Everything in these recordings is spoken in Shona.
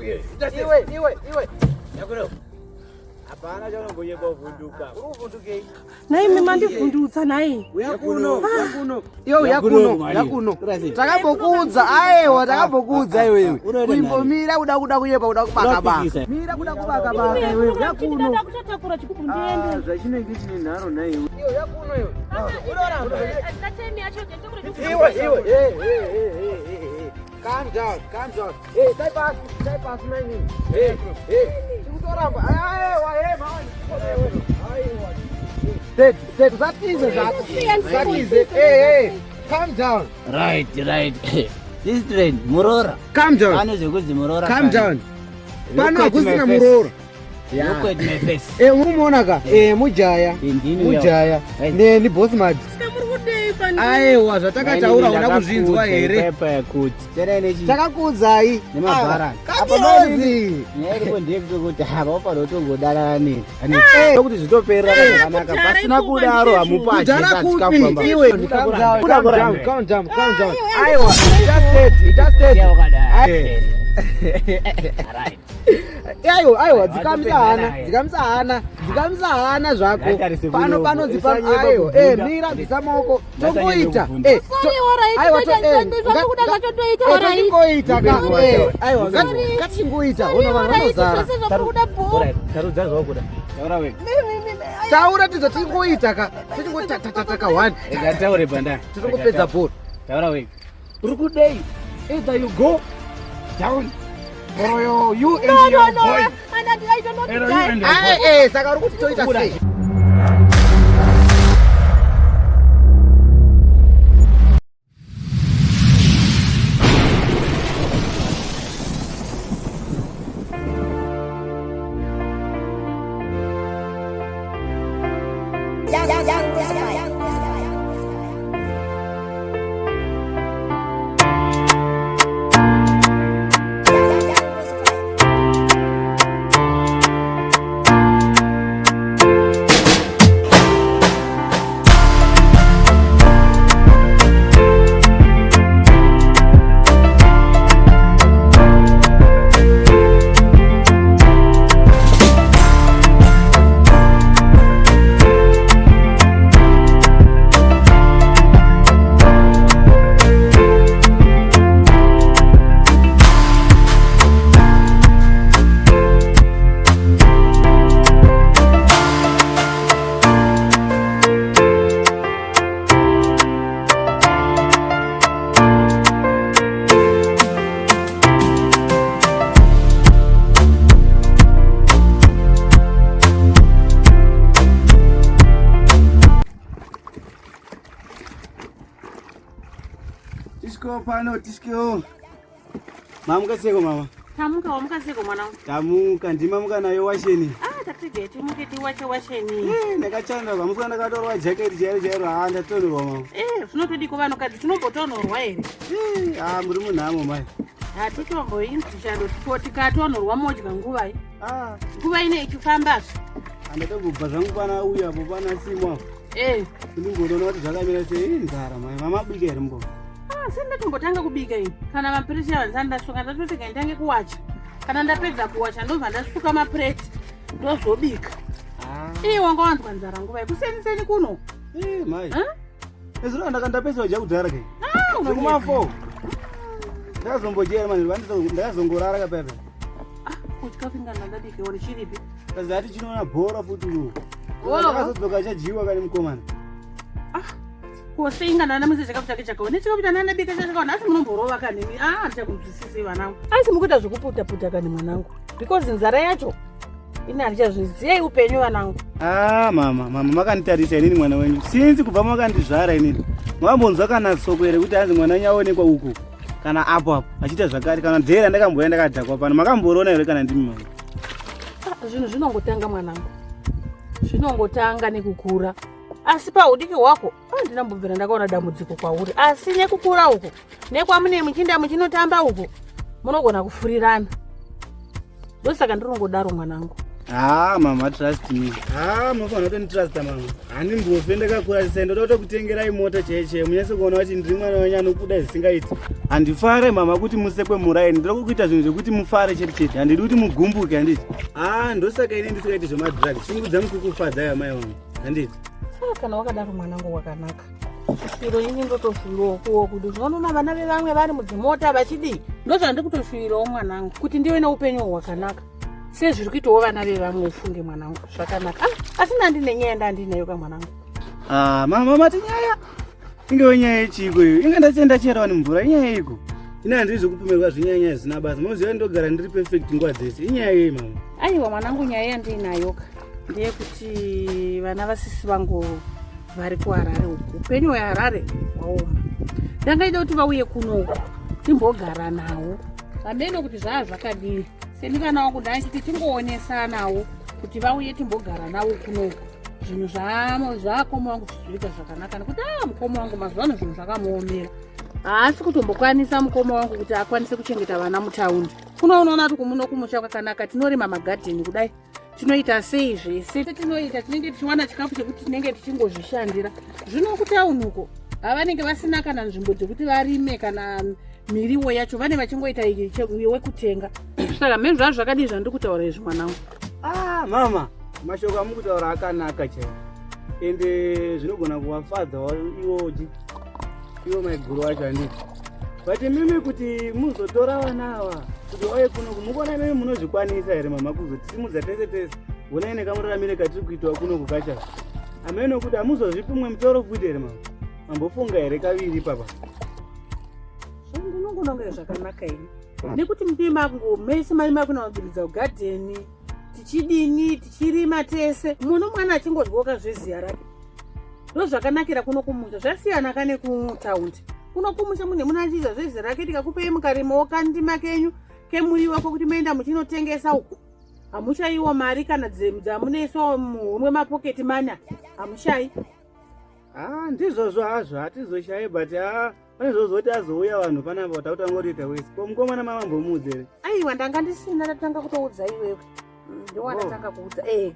Iwe, iwe, iwe. Hapana chaunombonyepa kuvhunduka. Uri kuvhundukei? Nhaimi mandivhundutsa nhai. Uya kuno, uya kuno. Iwe uya kuno, uya kuno. Takambokuudza, aiwa takambokuudza iwewe. Kuimbomira kuda kuda kunyepa kuda kubaka baka. Mira kuda kubaka baka iwewe. Uya kuno. Ndinoda kutotakura chigubhu ndiende. Ah, zvachinenge chine nharo nhaiwe. Iwe uya kuno iwe. Unoramba. Handina time yacho nditakure chigubhu. Iwe, iwe. Hey, hey, hey, hey, hey. Calm down, calm down. Hey, tai pasi, tai pasi mainini. Hey, hey. Tikutoramba. Aiwa, hey, man. Aiwa. Steady, steady. Usatize zvako. Usatize. Hey, hey. Calm down. Right, right. Sister, muroora. Calm down. Pane zvekuzi muroora. Calm down. Pano Look at my hakusina face. muroora. Look at my face. Eh, uri ka? Eh, mujaya. Ndini uya. Mujaya. Right. Neni boss mad. Saka muri kudei pani? Aiwa, zvatakataura una kuzvinzwa here? Pepa kuti. Tena nechi. Takakuudzai. Nemabhara. Kabirozi. Nyaya iripo ndeyekuti hava pano utongodanana neni. Eh. Kuti zvitoperera zvakanaka. kudhara Pasina ikoko kudaro handizvo. Kudhara hamupaje kupi? Iwe, calm down, calm down, calm down, calm down. Aiwa, just steady, just steady. Right. Aiwa, aiwa, dzikamisa hana, dzikamisa hana, dzikamisa hana zvako. Ngatarise Pano kuno. pano dzipa Usanyepa aiwa, eh, kubvunda. mira bvisa maoko. Ndasanyepa Tongoita. kubvunda. Eh, Sorry, alright. aiwa, to- eh, Zvakuda zvacho toita, eh, alright. totingoita ka. Sorry. Eh, aiwa, ngatichingoita. Ona vanhu vanozara. Zvese zvamuri kuda bho. Alright, sarudza zvawakuda. Taura wega. Taura tizo tingoita ka. Tichingotatataka one. Rega taure bandari. Tinongopedza bhora. Taura wega. Uri kudei? Either you go down or you, you and No, no, your no. boy. And I don't want to Either you die. and your Eh, boy. eh, saka uri kuti toita sei? Young, young, young, young, Tisvikewo pano, tisvikewo. Mamuka seko mama. Tamuka wamuka seko mwanangu. Tamuka, ndimamuka nayo washeni. Ah, tatirege timuke tiwache washeni. Eh, ndakachandwa pamusuka ndakatorwa jaketi chairo chairo haa ndatonhorwa mama. Eh, zvinotodiko vanhukadzi tinombotonhorwa here? Eh, haa muri munhamo mai. Hatitomboinzi chando tikatonhorwa modya nguvai. Ah, Nguva ine ichifambazve. handatombobva zvangu pana uyu apo pana simu apo. Eh. Ndingoona kuti zvakamira sei Eh, nzara mai. Mamabika here mukoma? Ah, seni ndatombotanga kubika ini. Kana mapureti ava ndisati ndasuka ndatoti kanditange kuwacha. Kana ndapedza kuwacha ndobva ndasuka mapureti ndozobika. Ah. Iye wanga wanzwa nzara nguvai kuseni seni kuno. Eh, mai. Huh? Ezuro ndakandapesa kudya kudhara ke. Ah, Zvekuma 4. Ndakazombodyera mani, ndakazongorara kapepe. Ah, kutya kingana ndabike uri chiripi? Kazati chinoona bhora futi uyu. Oh. Ndakazodzoka chadyiwa kani mukomana. Ko sei ingana namuse chikafu chake chakaona nechikafu chanandabika chakaona asi munomborova kani imi. Ah, handichakunzwisisi vanangu. Asi mukuita zvekuputa puta kani mwanangu. Because nzara yacho ini handichazviziyei upenyu vanangu. Ah, mama, mama makanditarisa inini mwana wenyu. Sinzi kubva makandizvara inini. Makambonzwa kana soko here kuti hanzi mwana wenyu aonekwa uku kana apo apo achiita zvakati kana dhera ndakamboya ndakadhakwa pano makamborona here kana ndimi mama. Ah, zvinhu zvinongotanga mwanangu. Zvinongotanga nekukura. Asi paudiki hwako handina mbobvira ndakaona dambudziko kwauri. Asi nekukura uku nekwamune muchinda muchinotamba uku munogona kufurirana. Ndosaka ndiringodaro mwanangu. Haa mama trust me. Haa munofanira kutonditrusta mama. Handimbofe ndakakurasisai ndoda kutokutengerai mota chaiyo chaiyo munyatse kuona kuti ndiri mwana wenyu anokuda zvisingaiti. Handifare mama kuti musekwe muraini ndoda kukuita zvinhu zvekuti mufare chete chete. Handidi kuti mugumbuke handiti. Haa ndosaka ini ndisikaiti zvemadrugs. Shungu dzangu kukufadzai amai vangu. Handiti. Saka kana wakadaro mwanangu wakanaka. Shuviro ini ndotoshuvirawo kuwo kuti zvinoona vana vevamwe vari mudzimota vachidii. Ndozvandiri kutoshuvirawo mwanangu kuti ndive neupenyu hwakanaka. Sezviri kuitawo vana vevamwe ufunge mwanangu zvakanaka. Ah, asi ndandine nyaya ndandinayo ka mwanangu. Ah, mama mati nyaya. Ingewe nyaya yechiko iyo. Inge ndasiya ndachera wani mvura inyaya yeiko? Ini handiri zvekupomerwa zvinyaya nyaya zvisina basa. Munoziva ndogara ndiri perfect nguva dzese. Inyaya yei mama? Aiwa mwanangu nyaya yandinayo ka ndeyekuti vana vasisi vangu vari kuHarare uku. Upenyu hweHarare hwaoma. Ndangaida kuti vauye kuno uku timbogara nawo. Hameno kuti zvaa zvakadii. Seni vana wangu ndaichiti tingoonesanawo kuti vauye timbogara navo kuno uku. Zvinhu zvaakoma wangu zvichizoita zvakanaka nekuti ah mukoma wangu mazuva ano zvinhu zvakamuomera. Haasi kutombokwanisa mukoma wangu kuti akwanise kuchengeta vana mutaundi. Kuno unoona kuti kumuno kumusha kwakanaka tinorima magadheni kudai. Tinoita sei zvese tinoita tinenge tichiwana chikafu chekuti tinenge tichingozvishandira. Zvino kutauni uko havanenge vasina kana nzvimbo dzekuti varime kana miriwo yacho vane vachingoita wekutenga. Saka mheni zvazvo zvakadii zvandiri kutaura izvi mwanangu? Ah mama, mashoko amukutaura akanaka chaiwo. Ende zvinogona kuvafadza iwo iwo maiguru wacho handiti. But imimi kuti muzotora vana ava kuti vauye kuno mukuona imimi munozvikwanisa here mama kuzotisimudza tese tese honai nekamuraramire katiri kuitwa kuno kukacha. Hameno kuti hamuzozvipi mumwe mutoro futi here mama? Mambofunga here kaviri ipapa? Ndinongoona kunge zvakanaka ini nekuti mudii mangu mese mai makunakuridza kugadheni tichidini tichirima tese muno mwana achingodyoka zveziya rake ndozvakanakira kuno kumusha zvasiyana ka nekutaundi kuno kumusha mune muna achiita zveziya rake tikakupei mukarimawo kandima kenyu kemuriwo kokuti moenda muchinotengesa uku hamushaiwo mari kana dzamunoiswa muhomwe mapoketi mana hamushai. Ah, ndizvozvo hazvo hatizoshayi but ah, pane zvozoti azouya vanhu panapa takutanga kutoita wese ko mukomana mama mbomuudza here? Aiwa ndanga ndisina ndatanga kutoudza iwewe ndowandatanga kuudza eh.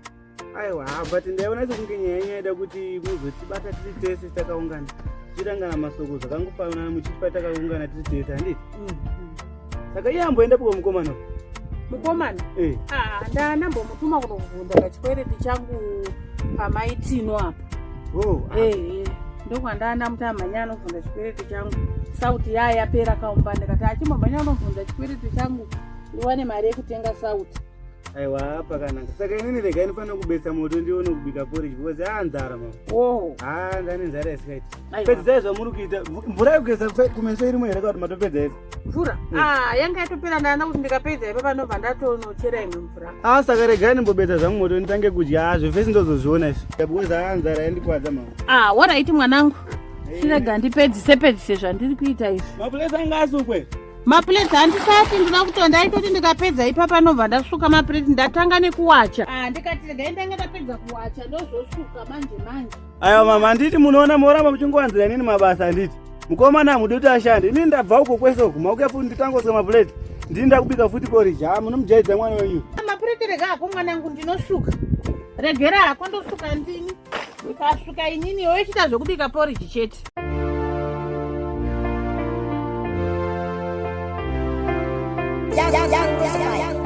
Aiwa but ndaiona sekunge nyaya yenyu yaida kuti muzotibata tiri tese takaungana tichirangana masoko zvakangofanana muchitipa takaungana tiri tese handiti? Saka iye amboenda piko mukomana? Mukomana? Eh. Ah, ndandambomutuma kunobvunza kachikwereti changu pamaitino apa. Oh, ah. Eh, ndokwandanda amhanya anobvunza chikwereti changu. Sauti yaya yapera kaumba ndikati achimbomhanya anobvunza chikwereti changu ndiwane mari yekutenga sauti. Aiwa pakanaka. Saka inini regai ndinofanira kubetsa moto ndione kubika porridge because ah nzara mama. Oh. Ah ndane nzara isikaiti. Aiwa. Pedzisai zvamuri kuita. Mvura yekugeza kumeso irimo here kana kuti matopedza yese? Mvura? Ah, yanga yatopera ndana kuti ndikapedza ipa panobva ndatonochera imwe mvura. Ah saka regai ndimbobetsa zvangu moto nditange kudya. Ah zvefesi ndozozviona izvi. Because ah nzara yandikwadza mama. Ah, alright mwanangu. Chirega ndipedzise pedzise zvandiri kuita izvi. Mapulesi anga asukwe. Mapuleti handisati ndinoda kuti ndaitoti ndikapedza ipapa nobva ndasuka mapuleti ndatanga nekuwacha. Ah, ndikati regai ndange ndapedza kuwacha ndozosuka manje manje. Aiwa mama handiti munoona moramba muchingowanzira inini mabasa handiti. Mukomana hamudi kuti ashande. Inini ndabva uko kwese uko mauya futi nditangosuka mapuleti. Ndini ndakubika futi porridge. Ah munomujaidza mwana wenyu. Mapuleti rega hako mwanangu ndinosuka. Regera hako ndosuka ndini. Ndikasuka inini iwe chiita zvekubika porridge chete. Young Fire.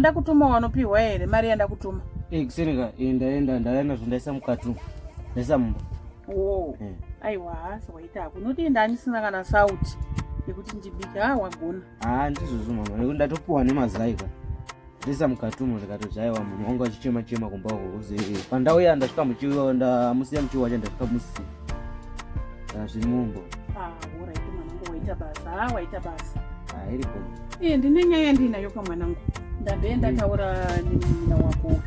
Kwandakutuma wanopiwa here mari yandakutuma? Eh, kuseneka eh, ndaenda ndaenda zvo ndaisa mukati ndaisa mumba. Oh. Eh. Aiwa hasi waita hako. Unoti ndandisina kana sauti yekuti ndibike. Ah wagona. Ah, ndizvozvo mama nekuti ndatopuwa nemazai ka. Ndaisa mukati umo ndikatoti aiwa munhu wangu achichema chema kumba uko kuzi eh, pandauya ndasvika muchiwa ndamusiya muchiwa wacho ndasvika musiya. Ah, zviri mumba. Ah, alright mwanangu waita basa. Ah, waita basa. Ah, iripo. Eh, ndine nyaya yandinayo ka mwanangu. Ndambe ndataura nemunin'ina wako uyu.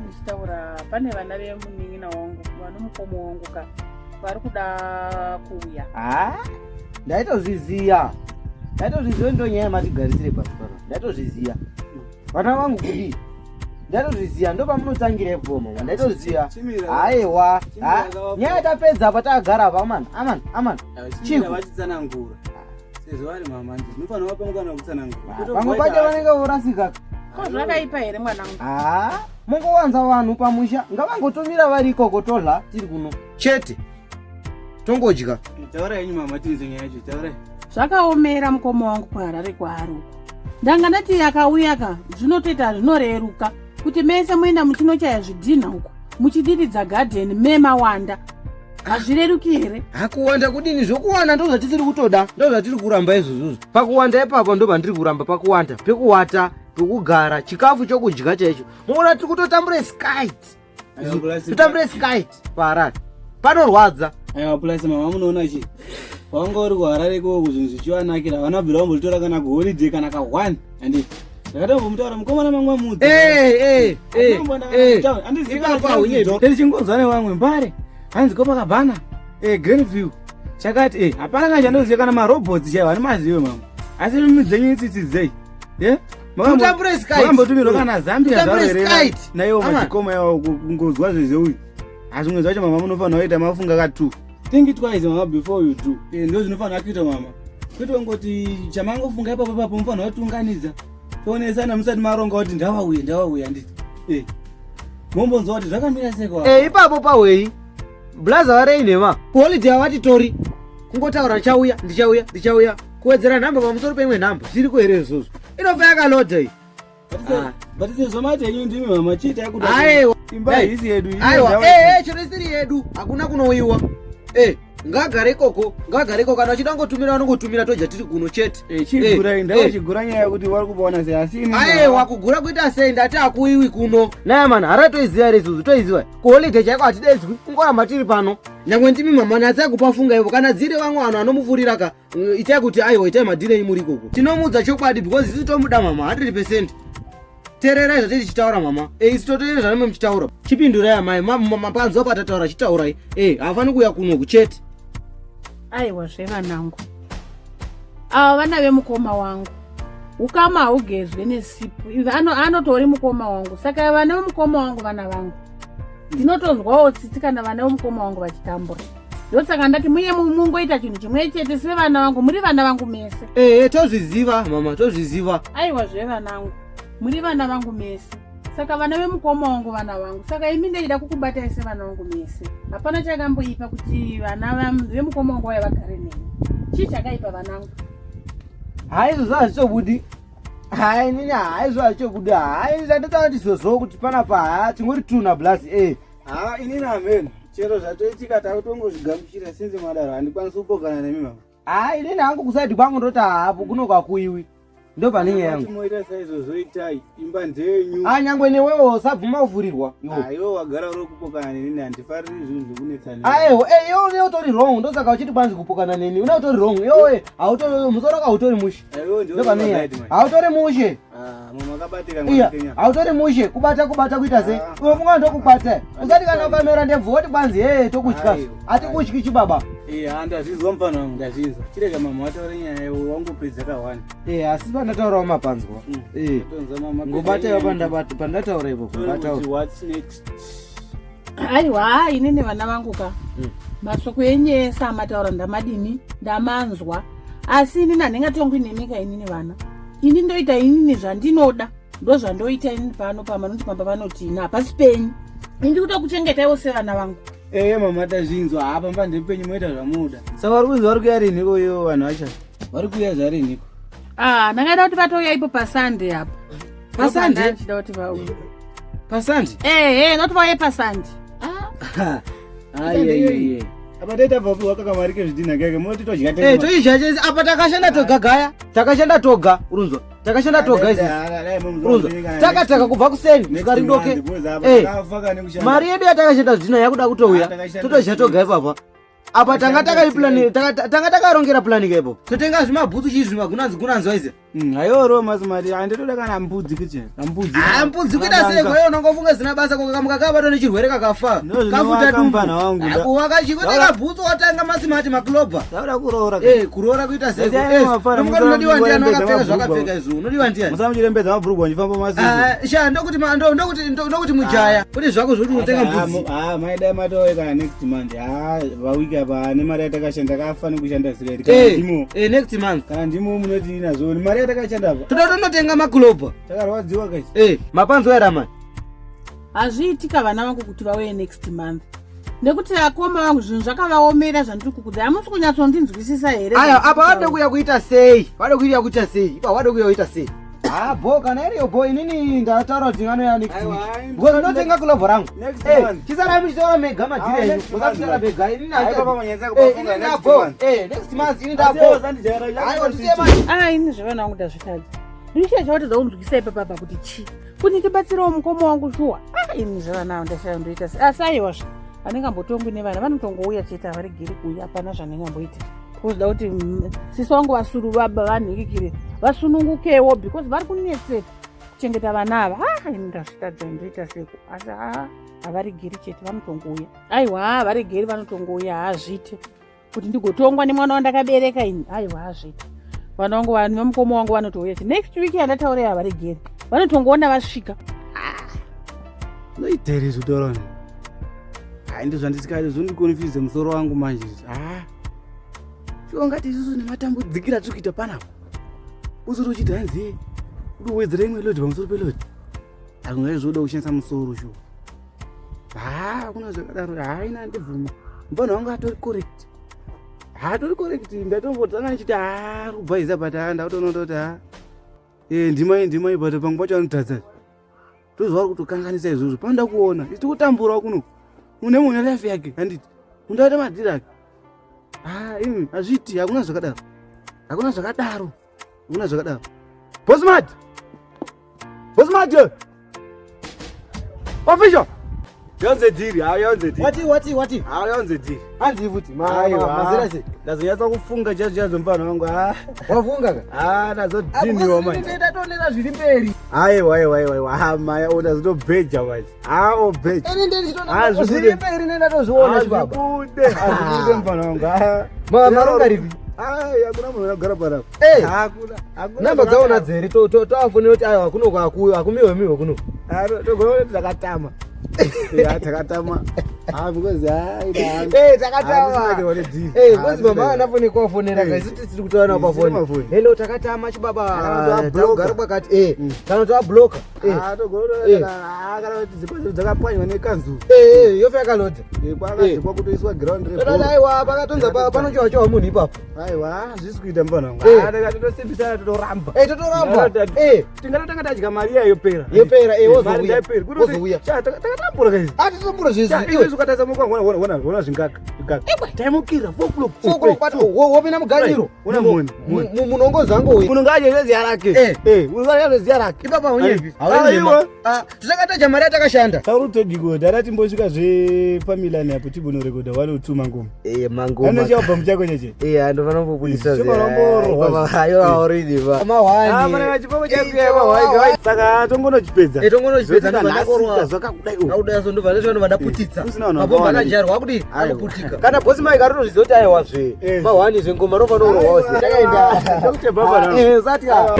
Ndichitaura pane vana vemunin'ina wangu, vanomukoma wangu ka vari kuda kuuya. Ah, ndaitozviziya. Ndaitozviziya ndo nyaya yamatigarisire pasi pano. Ndaitozviziya. Vana vangu kudii? Ndaitozviziya ndo pamunotangira ipo mama. Ndaitozviziya. Chimira. Aiwa. Chimira Ah, kavapfuura. Nyaya tapedza apa tagara apa amana. Amana, amana. Chimira Chiku. vachitsanangura. Sezvo vari mama ndizvo munofanira vapa mukana wekutsanangura. Kwete Pamwe kuvaita pacho vanenge vorasika. Ko zvakaipa here mwanangu? Ah, mungowanza vanhu pamusha ngavangotumira vari ikoko todla tiri kuno. Chete. Tongodya. Taurai henyu mama tinze nyaya yacho taurai. Zvakaomera mukoma wangu kuHarare kwaari uko. Ndanga ndati akauya ka zvinotoita zvinoreruka kuti mese muenda muchinochaya zvidhinha uko muchidiridza gadheni memawanda hazvireruki here? Hakuwanda kudini zvokuwana ndo zvatisiri kutoda ndo zvatiri kuramba izvozvozvo pakuwanda ipapo ndo pandiri kuramba pakuwanda pekuwata pekugara chikafu chokudya chaicho muona tiri kutotambura skite Aiwa, plus- totambura skite paharare panorwadza Aiwa plus mama munoona chi wanga uri kuHarare ikoko zvinhu zvichivanakira havana bvira vambotitora kana kuholiday kana ka one handiti ndakatombomutaura mukomana mangwa mudzi Eh, eh, eh, eh. Ipapo haunyepi. ndichingonzwa nevamwe mbare hanzi kopakabhana greenview chakati eh, hapana kana chandoziva kana marobots chaiwo hani mazive mama asi mimi dzenyu itsitsi dzei Eh? Tutambure skite. Makambotumirwa kana zambia Tutambure zvaro here skite. naiwo Aman. madzikoma yawo kungozwa zvezve uyu asi zvimwe zvacho mama munofanira kuita mafunga ka two think twice mama before you do Eh, ndo zvinofanira kuita mama kwete kungoti chamangofunga ipapo ipapo mufanira kutiunganidza toonesana musati maronga kuti ndawauye ndawauye handiti Eh, mombonzwa kuti zvakamira sei kwa Eh, ipapo pahwei blaza varei nhema kuholiday havatitori kungotaura ndichauya ndichauya ndichauya kuwedzera nhamba pamusoro peimwe nhamba zviriko here izvozvo inobva yakalodha iyi Ah. but sezvo mati henyu ndimi mama chiitai kuti Aiwa. imba haisi yedu iyi aiwa ndava- eh, eh, chero isiri yedu hakuna kunowiwa Eh, ngagare ikoko ngagare ikoko kana achida ngotumira vanongotumira toja tiri kuno chete Eh, chigurai Eh, ndava eh. chigura nyaya yekuti vari kupaona sei asi ini aiwa kugura kuita sei ndati akuiwi kuno naya mana hara toiziva here isusu toiziva kuholiday chaiko hatidedzwi kungoramba tiri pano nyangwe ndimi mama natsai kupafunga ivo kana dziri vamwe vanhu vanomupfurira ka mm, itai kuti aiwa itai madhiri enyu muri ikoko tinomuudza chokwadi because isu tomuda mama 100 percent tererai zvatiri tichitaura mama e isu totoere zvanome muchitaura chipindurai amai mapanzwa patataura chitaurai e haafani kuuya kunoku chete Aiwa zvevanangu. Ava vana vemukoma wangu. Ukama haugezwe nesipu. Ive Anotori mukoma wangu. Saka vana vemukoma wangu vana vangu. Ndinotonzwawo tsitsi kana vana vemukoma wangu vachitambura. Ndosaka ndati muye mungoita chinhu chimwe chete sevana vangu, muri vana vangu mese. ee tozviziva mama tozviziva Aiwa zvevanangu, muri vana vangu mese. Saka vana vemukoma wangu vana vangu. Saka imi ndaida kukubatai sevana vangu mese. Hapana chakamboipa kuti vana vemukoma wangu vaya vagare neni. Chii chakaipa vanangu? hayi izvozvo hazvichobudi hayi inini hayi izvo hazvichobudi hayi zvandotanga ndizvozvo kuti panapa ha tingori tuna blas e ha inini ameni chero zvatoitika takutongozvigamuchira sinzi mwadaro handikwanisi kupokana nemi mama hayi inini hangu kusaidi kwangu ndoti hapo kuno kwakuiwi ndo pane nyaya yangu moita saizvozvo itai imba ndeyenyu a nyangwe newewo usabvuma kuvhurirwa iwo Ah, iwe wagara uri kupokana nenini handifariri zvinhu zvekunetsana aiwa e iwe une utori wrong ndosaka uchiti kwanzi kupokana neni une utori wrong iwewe hautori musoro wako hautori mushe ndo pane nyaya hautori mushe mama akabatika iya mwana hautori mushe kubata kubata kuita sei Ah. iwe funga ndokubata usati kana ukamera ndebvu woti kwanzi hee tokutya Aiwa, hatikutyi chibaba Eh, ha ndazvinzwa mufana wangu ndazvinzwa chirega mama wataure nyaya iwe wangopedza kawani Eh, asi pandataurawo mapanzwa Eh, tonzwa mama ngobataiwa pandataura ipopo ngobataura what's next Aiwa inini vana vangu ka. Masoko enyu ese amataura ndamadini ndamanzwa. Asi inini handingatongwi nemi ka inini vana. Ini ndoita inini zvandinoda. Ndozvandoita inini pano pamanoti pamba panoti ina hapasi penyu. Ini ndikuda kuchengetaiwo sevana vangu. ee mama tazvinzwa ha pamba ndepenyu moita zvamuda saka vari kunzi vari kuuya rinhiko ivo vanhu vacho vari kuuya zvarinhiko Ah, ndakaida kuti vatouya ipo pasunday apo. Pasande? Ndichida kuti vauye. Pasande? Ehe, not vauye pasande. Ah. Aye. Apa dai tabva kupiwa kakamari kezvidhinha keke munoti todya Eh, toidya chese apa takashanda toga gaya. Takashanda toga, urunzwa. Takashanda toga isi. Urunzwa. Takataka kubva kuseni kusvika Eh. Mari yedu yatakashanda zvidhinha yakuda kutouya. Totodya toga ipapa. Apa tanga takaiplani tanga takarongera plani kepo. Totenga zvimabhutsu chii zvimagunanzi gunanzi waiziya. Hayoro masimari handitoda kana mbudzi kuche mbudzi. Ah mbudzi kuita sei kwayo unongofunga zina basa ko kamuka kabatwa nechirwere kakafa. Kafuta dumbu. Wangu. Kuvaka chikutenga bhutsu watanga masimati maklobha. Ndakuda kuroora. Eh kuroora kuita sei. Eh ndomuka unodiwa ndiani wakapfeka zvakapfeka izvo unodiwa ndiani. Musamuchirembedza mabhurugwa ndichifamba masiku. Ah sha ndokuti ndokuti ndokuti mujaya. Kuti zvako zvoti unotenga mbudzi. Ah maida matowe kana next month. Ah vawiki apa nemari yatakashanda takafa nekushanda zireri. Kana Eh ndimo. eh next month. Kana ndimo munoti nazvo mari yatakashanda apa. Toda tonotenga maklobha. Takarwadziwa guys. Eh mapanzo era mani. Hazviitika vana vangu kuti vauye next month. Nekuti akoma vangu zvinhu zvakavaomera zvandiri kukudza. Hamusi kunyatsondinzwisisa here? Aya apa vade kuya kuita sei? Vade kuya kuita sei? Ipa vade kuya kuita sei? Ah bo kana iriyo bo inini ndataura kuti ngano ya next week. Because ndinotenga club rangu. Next month. Chisarai muchitaura mega madhiri Ah, enyu. next Musataura month. mega inini Aiwa, handiti- papa manyatsa Eh, kupafunga inini next ndabo. month. Eh next month ini ndabo. Aiwa ndisiye manje. Ah, ini zvevana vangu ndazvitadza. Ndishe chavatadza kunzwisisa ipapa kuti chii. Kuti ndibatsirewo mukoma wangu shuwa. Ah, ini zvevana vangu ndashaya ndoita sei. Asi aiwa zve. Handingambotongwi nevana vanotongouya chete havaregeri kuuya hapana zvandingamboita. Because da kuti sisi wangu vasuru baba vanhikikire vasunungukewo because vari kunetseka kuchengeta vana ava. Ah, ini ndazvitadza ndoita seko. Asi ah, havaregeri chete vanotongouya. Aiwa havaregeri vanotongouya hazviite. Kuti ndigotongwa nemwana wandakabereka ini. Aiwa hazviite. Vana vangu vanhu vemukoma wangu vanotouya chete. Next week yandataura havaregeri. Vanotongoona vasvika. Noita here zvitaura ni? Hai ndizvo zvandisikadi zvondikonfuse musoro wangu manje. Ah. Shuwa ngati isusu nematambudzikira atiri kuita panapa. Usiri uchiti hanzi uri kuwedzera imwe load pamusoro peload. Akunga zvoda kushandisa musoro shuwa. Ah, hakuna zvakadaro. Haina ndibvuma. Mufana wangu atori correct. Atori correct. Ndatombotanga ndichiti ah, kubhaiza but ah ndakutoona kuti ah. Eh ndimai ndimai but pamwe pacho anotadza. Tozwa vari kutokanganisa izvozvo. Panoda kuona. Isu tikutamburawo kuno. Mune munhu life yake handiti. Munhu madhiri ake. Ah, imi hazviiti hakuna zvakadaro. Hakuna zvakadaro. Hakuna zvakadaro. Bosmat. Bosmat. Official. Yonze dhiri, ha yonze dhiri. Wati wati wati. Ha yonze dhiri. Hanzi futi ma Aiwa. mazera sei? Ndazonyatsa kufunga chaizvo chaizvo mufana wangu. Ah, Wafunga ka? ah ndazodhiniwa manje. Ndatoonera zviri mberi. Aiwa aiwa aiwa aiwa. Ah maya unazotobheja manje. Ah obheja. Ini Ah, ndinotoona zvibude. zviri mberi ndatozoona chibaba. Hazvibude, hazvibude mufana wangu. Ah. Maronga ripi? Ah, hakuna munhu anogara panapa. Eh. Hakuna. Hakuna. Namba dzaona dzeri toafonera kuti aiwa kuno kwakuyo akumiwe miwe kuno. Ah, togona kuti takatama. Ya takatama. Ah, because ah, ina. Eh takatama. Eh because mama anafone kwafonera Eh. ka isu tisiri kutaura navo Eh, pafoni. tisiri pafoni. Hello takatama chibaba. Kana kuti Takugara wabloka. kwakati eh kana kuti wabloka. Eh Ah, togona Eh. ah, kana kuti dzimba dzedu dzakapwanywa nekanzuru. eh eh yofa yakalodza. Eh, kwakadzikwa kutoiswa ground Totati level. aiwa pakatonza panochowa chowa munhu ipapo. Aiwa, hazvisi kuita mufana wangu. Eh. Ah, tikatosimbisana totoramba. Eh totoramba. Eh Tingatotanga tadya mari iya yopera. Yopera, eh, wozouya. Mari ngaiperi. Kuti Wozouya. Cha, takatambura guys. atitombura zvese. Cha, Iwe izvi ukatarisa muko wangu, ona ona ona zvingaka. Zvingaka. Taimukira 4 o'clock. fokolo but wopinda muganyiro. Una munhu, munhu. Munongozi wangu uyu. Munhu ngaadye zveziya rake. Eh. Eh, munhu ngaadye zveziya rake. Ipapa haunyepi. Ah, iwe. Tisakataja mari yatakashanda. Saurutodiko dara timbosvika zvepamilani apo timbonorekodha 1 or 2 mangoma. Eh Ane mangoma. chialbum chako cheche. Eh andofana kumbobudisa Chobva wamborohwa. Ayo already ba. Ah, Mahwani. mana chipopo chako yava Saka tongonochipedza. Eh tongonochipedza Zvekuti ndobva ndakorwa. nhasi zvakakudai uku. Kauda so ndobva ndobva ndaputitsa. Usina vanhu Mabhomba vakawanda. akadyarwa akudi Aiwa. akuputika. Kana bosi Mike arotozviziva kuti aiwa zve. Eh. Mahwani zve ngoma rofana kurohwa zve. Takaenda. Dr. Baba Ah, Eh satya.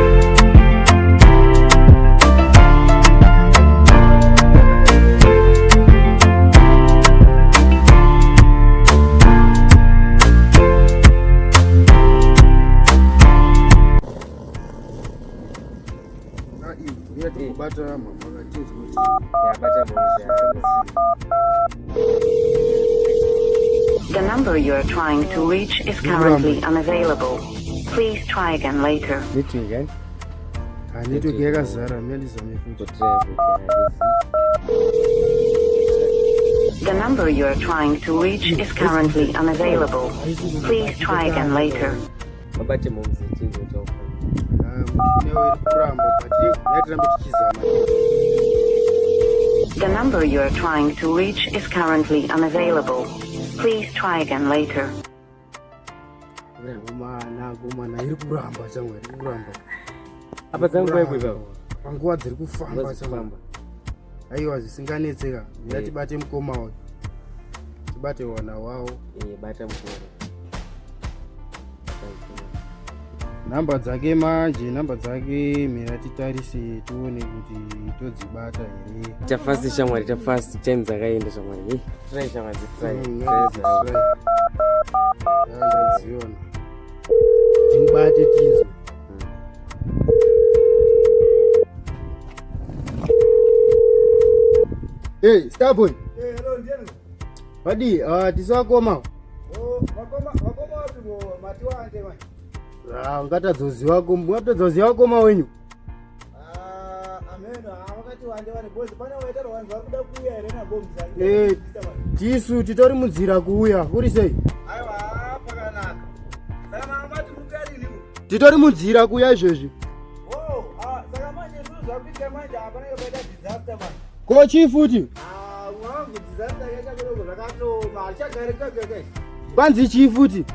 Kubata mama katinzi kuti The number you are trying to reach is currently unavailable. Please try again later. network yani. Ah, network yakazara mira ndizame futi. The number you are trying to reach is currently unavailable. Please try again later. Mabate momzi chinzi utaufanya. Ah, mushina iri kuramba but ngatirambe tichizama. The number you are trying to reach is currently unavailable. Please try again later. Gomana, gomana iri kuramba chamwe iri kuramba. Apa dzangu kwaipo ipapo. Panguva dziri kufamba Nguva chamwe. dzekufamba. Aiwa zvisinganetseka. Mira Eh. tibate mukoma uyu. Tibate wana wawo. Eh, bata mukoma. Bata mukoma. Nhamba dzake manje, nhamba dzake mira titarise tione kuti todzibata here. Tafasi shamwari, tafasi time dzakaenda shamwari. Eh, try shamwari, try. Mm, Try try. Ya, ndadziona. Timubate tinzwe. Hey, Starboy. Hey, hello, ndiani? Vadii, ah, tisakoma. Oh, vakoma vakoma wapi mo matiwande manje? Ah, ungatadzoziva koma, ungatadzoziva koma wenyu. Ah, ameno, ah, vakati wande vari boys. Pane waita rwanzi vari kuda kuuya here na bombs. Eh. Tisu titori munzira kuuya, kuri sei? Aiwa, pakanaka. Saka mama mati mukuya rini? Titori munzira kuuya izvezvi. Oh, ah, saka manje zvinhu zvakuitika manje hapana paita disaster manje. Ko chii futi? Ah, mwangu disaster yaita kudoko zvakatooma, hatichagari keke keke. Kwanzi chii futi?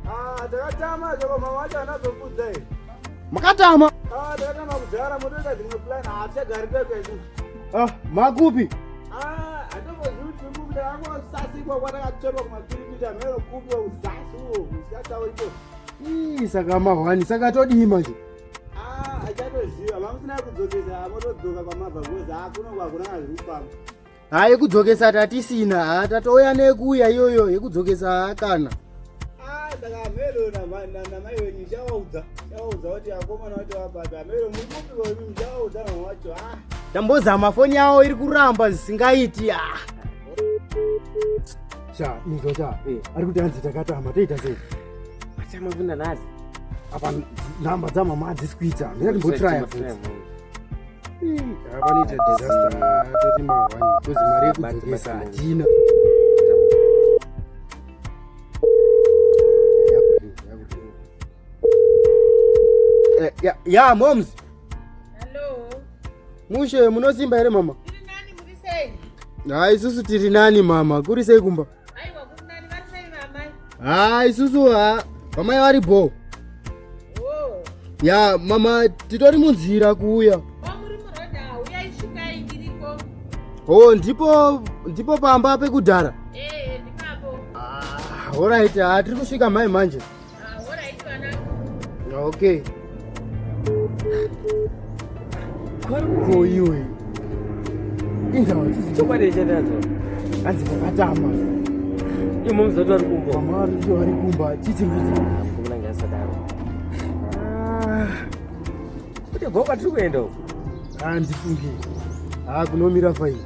Ah, takatama zvako mama wacho anazokudza here. Makatama. Ah, takatama kudhara motoita dzimwe plan, hatichagari keke isusu. Ah, makupi? Ah, handombozivi kuti kupi takangosasikwa kwatakatorwa kumapiripita mhero kupi uzasi uwo usikatauriko. Ii, saka mahwani, saka todii manje? Ah, achatoziva mamusina kudzokesa motodzoka kwamabva because hakuno kwakuna kana zviri kufamba. Ha, yekudzokesa tatisina, ha, tatouya nekuuya iyoyo yekudzokesa hakana. Ah, saka mhero namai wenyu chavaudza chavaudza kuti akomana wacho wabata mhero muri kupi koimi muchavaudza mama wacho ah. Tambozama foni yawo iri kuramba zvisingaiti. Ah. Sha, inzwa cha. Eh. Ari kuti hanzi takatama, toita sei? Matama vuna nazi. Apa nhamba dzamama hadzisi kuita. Ndinga timbotraya futi. futi. Panoita disaster, ah, toti mahwani, because mari yekudzokesa Bati, bati. hatina. Yakuringa, yakuringa. Eh, ya, ya moms, Hello. mushe munosimba here mama? Tiri nani muri sei? Ha, isusu tiri nani mama, kuri sei kumba? Aiwa kuri nani vari sei vamai? Ha, isusu ha, vamai vari bho. Oh. Ya mama, titori munzira kuuya. Oh, muri murodha, uyai svikai ndiriko. Oh, ndipo ndipo pamba pekudhara. Eh, ndipapo. Ah, alright, ha, tiri kusvika mai manje. Ah, alright vanangu. Okay. Ko iwe. Indawo Chokwadi chatadzo. hanzi takatama. Iyo momzi wati vari kumba. Mama vari kuti vari kumba chichi kuti. Ah, mukomana ngaasadaro. Kuti gwa kwatiri kuenda uku. Ah, ndifunge. Ah, kunomira faini.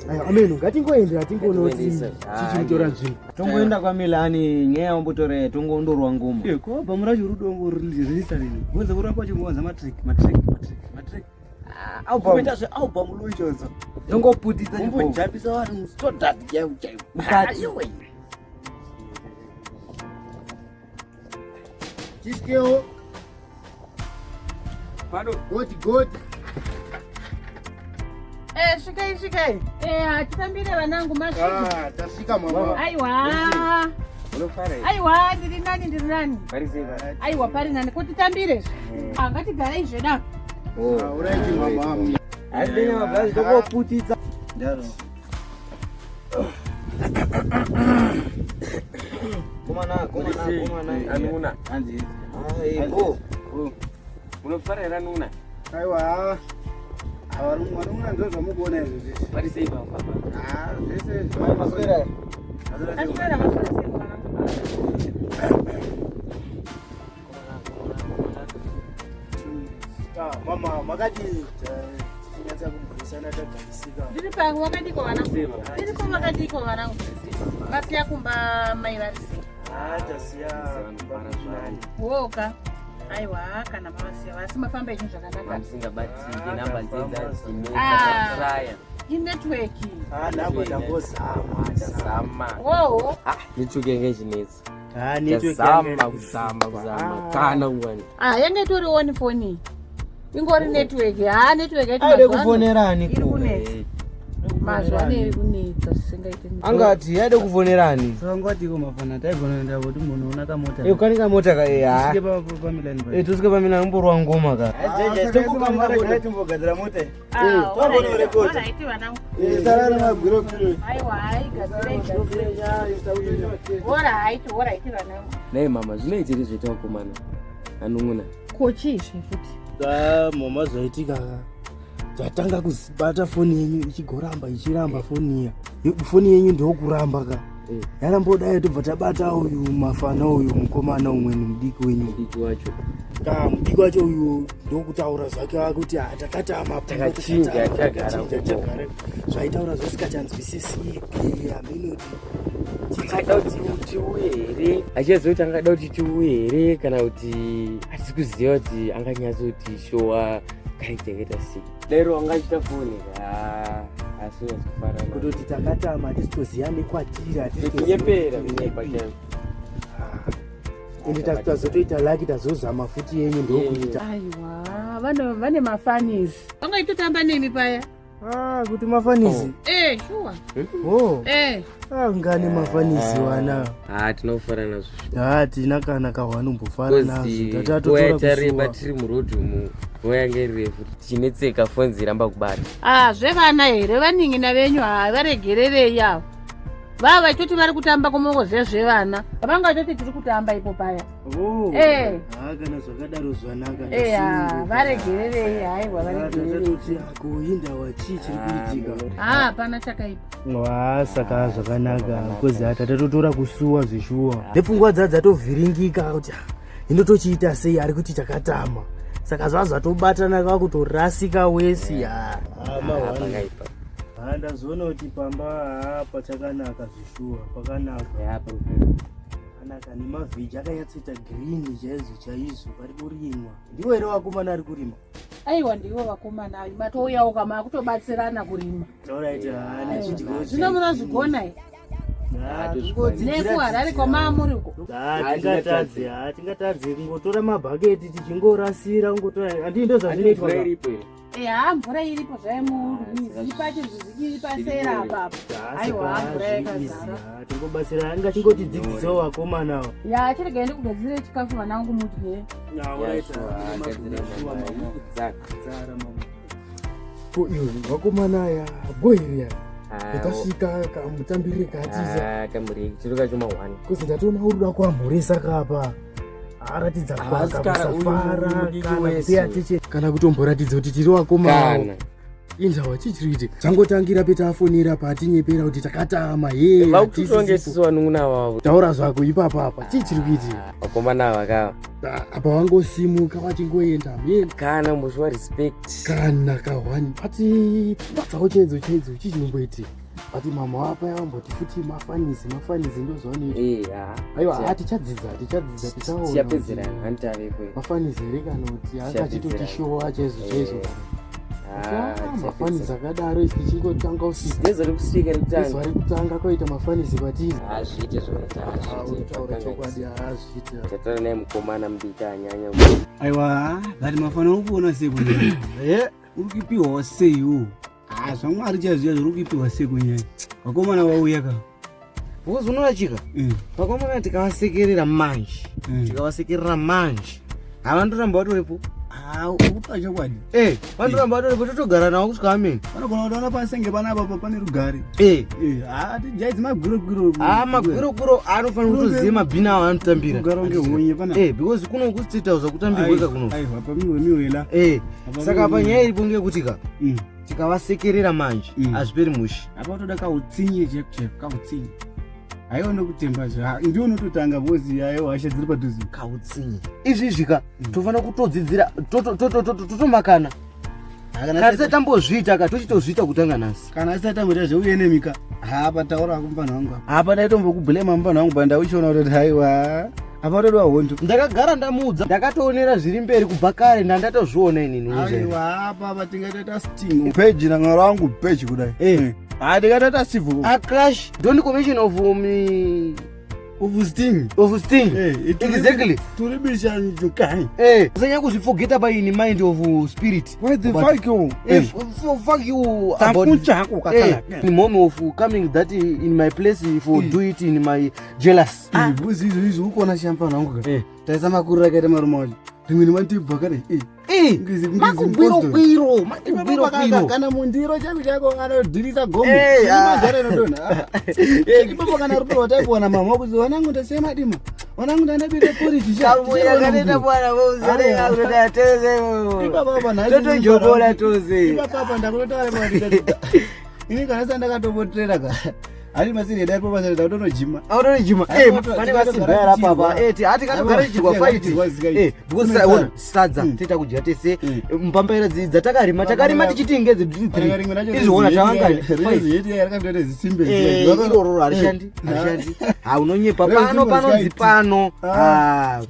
Ayo, ameno ngatingoendera tingoona kuti Ngatingoendesa. chichi kutora nzvimbo. Tongoenda kwaMilani nyaya yambotora tongondorwa ngoma. Eh, ko album racho rudongo ririsa rini. Bonza kuramba chingowanza matrick, matrick, matrick, matrick. Album Kuita zve album launch tongoputitsa Kumbojambisa vanhu mustodart chaivo chaivo. Mukati. Tiskewo. Pano. Goti goti. Eh, svikai svikai. Eh, hatitambire vanangu masvika. Ah, tasvika mama. Aiwa. Unofara here? Aiwa, ndiri nani ndiri nani. Pari sei pa? Aiwa pari nani kuti tambire. Ah, ngatigarei zveda. Ah, alright mama. Asi mabhazi tongoputitsa. Ndaro. Komana, komana, komana. Anuna. Hanzi. Ah, eh, go. Unofara here anuna? Aiwa. Avarungu ndo zvamukuona izvo zvese. Pari sei pa papa? Ah, zvese Maswera here? Maswera maswera sei vanangu. Ah, mama makati tichinyatsa kumborisana tagarisika. Ndiri pangu wakadiko vanangu. Sei mama. Ndiriko wakadiko vanangu. Vasiya kumba mai vari sei. Ah, tasiya Vanofara zvani. Woka. Aiwa, kana mavasiya vasi mafamba enyu zvakanaka. Mamusingabatike namba dzedza Ah. dzinetsa. Inetwork. Ah, namba tangozama. Tazama. Wowo. Ah, network yanga ichinetsa. Ah, network Tazama yanga iri kuzama kuzipa. kuzama. Ah. Kana kuwani. Ah, yanga itori on phone. Ingori network. Ah, network yacho Aide mazuva ano kufonerani iri ko? kunetsa. Mazuva ano iri kunetsa zvisingaiti. Angati yaide kufonerani. Saka ngwatiko mafana taigona kuenda kuti munhu kamota. Eh, ukanika mota ka eh ha. Tusvike pamilani Eh, tusvike pamilani umborwa ngoma ka. Timbogadzira mota. Ah, Tombonorekota. alright vanangu. Sarara magwiro kwiro. Aiwa, hai gadzirei gadzirei. Alright, alright vanangu. Nei mama, zvinoitiri zvoita vakomana. Anun'una. Ko chii zve futi? Mama zvaitika ka. Zvatanga kuzibata foni yenyu ichigoramba ichiramba foni iya. Foni yenyu ndokuramba ka. Yarambodai tobva tabata uyu mafana uyu mukomana umweni mudiki wenyu. Mudiki wacho. Ka mudiki wacho uyu ndokutaura zvake akuti "Ah, takatama Takachinja, tagara takachinja tagara." Zvaitaura zvisikachanzwisisiki haminoti. Angada kuti tiuye here? Achiziva kuti angada kuti tiuye here kana kuti hatisi kuziva kuti anganyatsoti showa character yakaita sei. Dairo angachita foni ka. Asi kufanana. Kutoti takatama hatisitoziva nekwatiri hatisitoziva Kunyepera kuti kunyepa tiripi. chaiko. Ende tazotoita laki tazozama futi yenyu ndokuita. Aiwa, vane vane mafanisi. Vangaitotamba nemi paya. Ah, kuti mafanisi. Eh, sure. Oh. Eh. Ah, ngane mafanisi wana. Ah, tinofara nazvo. Ah, tina kana kahwanombofara nazvo. Kozi Tatatotora tareba kusuwa. tiri murodhi umu nguva yanga iri refu tichinetseka foni dziramba kubata. Ah, zvevana here vanin'ina venyu ha varegererei avo. Vava vachitoti vari kutamba kumongoziva zvevana. Vanga vachitoti tiri kutamba ipo paya. Oh. Eh. Ah, kana zvakadaro zvanaka. Eh, ah, varegererei haiwa varegererei. Tatoti akuinda wachi chiri kuitika. Ah, hapana chakaipa. Wa, saka zvakanaka kozi hata tatotora kusuwa zveshuwa. Nepfungwa dza dzatovhiringika kuti ah, hino tochiita sei ari kuti takatama. Saka zvazvatobatana kakutorasika wesi. Ah, Ah, pakaipa. Ah, ndazoona kuti pamba ah, pachakanaka zveshuwa pakanaka. Ya, pakaipa. Pakanaka nemavheji akanyatsoita green chaizvo chaizvo pari kurimwa. Ndiwo here vakomana ari kurima? Aiwa ndivo vakomana ayo matouyawo kama akutobatsirana kurima. Alright, ah, nezvidyiwa Zvino munozvigona here? Ah, Nekuharare kwamamuri uko. Ah, tingatadze ah, tingatadze kungotora mabhaketi tichingorasira kungotora handii ndo zvazvinoitwa Mvura ka? iripo here? Eh, ha mvura iripo zvayo murwizi pacho zvichiri pasera apapo. Ah, Aiwa saka mvura zviri easy, yakazara. ah, tingobatsira anga chingotidzidzisawo vakomana ava. Ya, chiregai ndikugadzirire chikafu vanangu mudye. Ah, alright, Sure, ah, gadzira sure, mama. mama. Dzaka. Dzara, mama. Ko iwe vakomana aya bhoiri aya Ah, ndakasvika kamutambirire kaatiza ah, kamuri chiro kacho mahwani. kuzi ndatoona uri kuda kuamhoresa kapa aratidza Haasi uyu kwakasafara mudiki kana wese. kupeya tiche kana kutomboratidza kuti tiri vakomana Kana. inzwa chii chiri kuitika zvangotanga petafonera patinyepera kuti takatama ye Vakutotonge vanun'una vavo. taura zvako ipapa apa chii chiri kuitika Vakomana ava kava. Apa vangosimuka vachingoenda mheni Kana mboshuwa respect. kana kahwani pati pfungwa dzavo chaidzo chaidzo chii chinomboitika pati mama wapa yavamboti futi mafanisi mafanisi ndo zvavanoita. Eh, ah. Aiwa ha tichadzidza tichadzidza tichaona kuti Tichapedzerana handitaveko. mafanisi here kana kuti anga achitotishowa chaizvo chaizvo. Ah, Ah, mafanisi akadaro isi tichingotanga usiku. Nezuva rekusvika rekutanga. Zuva rekutanga kwaita mafanisi kwatiri. Hazviite zvakaita hazviite. Taura chokwadi haazviite. Tataura naye mukomana mudiki anyanya. Aiwa, but mafanira uri kuona sei kunyaya uri kupiwawo seiwo? Ah, zvamwari chaizvo chaizvo uri kupiwa sei kunyaya vakomana vauya ka? Because unoona chika vakomana tikavasekerera manje tikavasekerera manje havandoramba vatoripo. Ah, ukupa chokwadi. Eh, vandoramba vatoripo totogara navo kusvika ameni. Vanogona kutoona pasenge panapa pa pane rugare. Eh. Ah, tijaidzi magwirogwiro. Ah, magwirogwiro anofanira kutoziva mabhini avo anotambira. Kugara kunge honye panapa. Eh, because kuno kustate house kutambirwa kuno. Aiwa, pamiwe miwela. Eh, Apa saka miwe pa nyaya iripo ngeyekuti ka tikavasekerera manje hazviperi mushe. Apa toda kautsinye chep chep kautsinye. Haiwa nokutemba zve ndiwo unototanga bhozi aiwa hasha dziri padhuze. Kautsinye izvi ka tofanira kutodzidzira totomakana kana tisati tambozviita ka tochitozviita kutanga nhasi. Kana asati amboita zveuyenemika hapa taura ako mufana wangu apa apa ndaitombokublema mufana wangu pa ndauchiona kutoti haiwa. Apa todiwa hondo. Ndakagara ndamuudza, ndakatoonera zviri mberi kubva kare, ndandatozviona inini. Aiwa, apa apa tingatoita sting. Peji na rangu peji kudai. Eh. Ah, ndikatoita civil. A crash, don't commission of of sting. Of sting. Eh, exactly. Turibisha njukai. Eh, usanyanya kuzvifogeta by in mind of spirit. Why the fuck you? Eh, fuck you about Takuncha hako kakala. Eh, in moment of coming that in my place for do it in my jealous. Ah, buzi izvo izvo ukuona champana wangu ka. Taisa makurira akaita marume wacho. Rimwe nemantibva kare. Eh. Eh, makugwiro gwiro, makugwiro gwiro. Kana mundiro chako chako anodhirisa gomo. Eh, ah. Majara inodonha. Eh, Ipapo kana rupo wataikuona mama wakuzi wanangu ndasiya madima. Wanangu ndandabika porridge. Kamuya kanoita bwana vouzare akutoda teze. Ipapo apa nhasi. Totojobola toze. Ipapo apa ndakutotaura pa Ini kana sasa ndakatopotrera ka. Hari masiri dai popa sasa ndakutonojima. Autonojima. Eh, pane masimba yara papa. Eh, hati katogara tichirwa fight. Eh, because ona sadza toita kudya tese. Mbambaira dzatakarima, takarima tichiti ngedze 3. Izvi ona tavangani. Eh, iroro harishandi, harishandi. Ha unonyepa pano panonzi pano. Ah.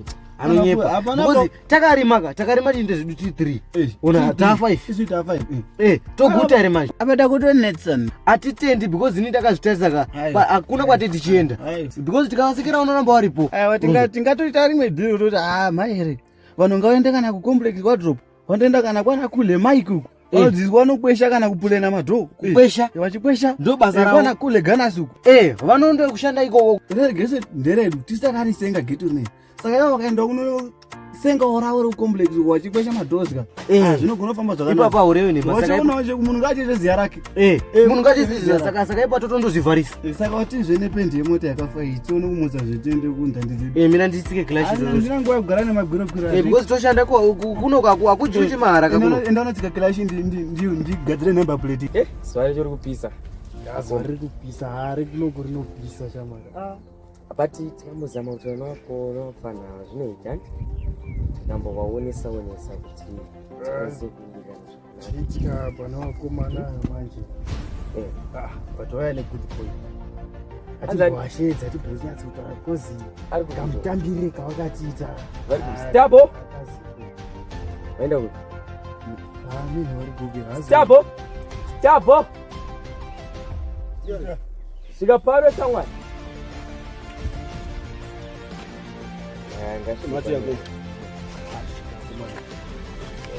Anonyepa. Because takarima ka, takarima tichiti zvedu tiri 3. Ona ta 5. Isu ta 5. Eh, toguta here manje. Apa takutonetsana. Atitendi because ini ndakazvitarisa ka. Hakuna kwati tichienda. Because tikavasekera unoramba waripo. Aiwa tingatoita rimwe dhiri kutoti ah mai here. Vanhu ngavaende kana kucomplex wardrobe. Vandoenda kana kwana kule Mike uku. Vanodzidzwa vanokwesha kana kupulena madhoo. Kukwesha? Vachikwesha. Ndo basa ravo. Kwana kule Ganas uku. Eh, vanoenda kushanda ikoko. Gese nderedu tisakarisenga gate rineri. Saka ivo vakaenda kunosengawo ravo rekucomplex uku vachikwesha madhoos ka. Eh. Zvinogona kufamba zvakanaka. Ipapo haurevi nhema, saka Vachiona munhu ngaachiite ziya rake. Eh, munhu ngaachiziya saka saka ipapo totondozvivharisa. Saka watizve nependi yemota yakafa iyi tione kumutsa zvetiende kundandi dzedu. Eh, mina nditsike clash izvozvo. Handina nguva yekugara nemagwiro-gwiro. Eh, because toshanda kuno hakudyiwi chimahara kakuno. Enda unotsika clash ndigadzire number plate. Eh, zuva racho riri kupisa. Zuva riri kupisa, hari kunoku rinopisa shamwari. But tikambozama kuti vana vako vafana zvinoita tikambovaonesa onesa kuti tikwanise kuwirirana zvakanaka. Chiitika pana vakomana manje. Ah, but waya negood point. Atibwashedza atibwonyatsa kutaura because kamutambire kavakatiita. Stabo. Vaenda kupi? Ah, minhu vari kupi? Stabo. Stabo. Svika pano shamwari.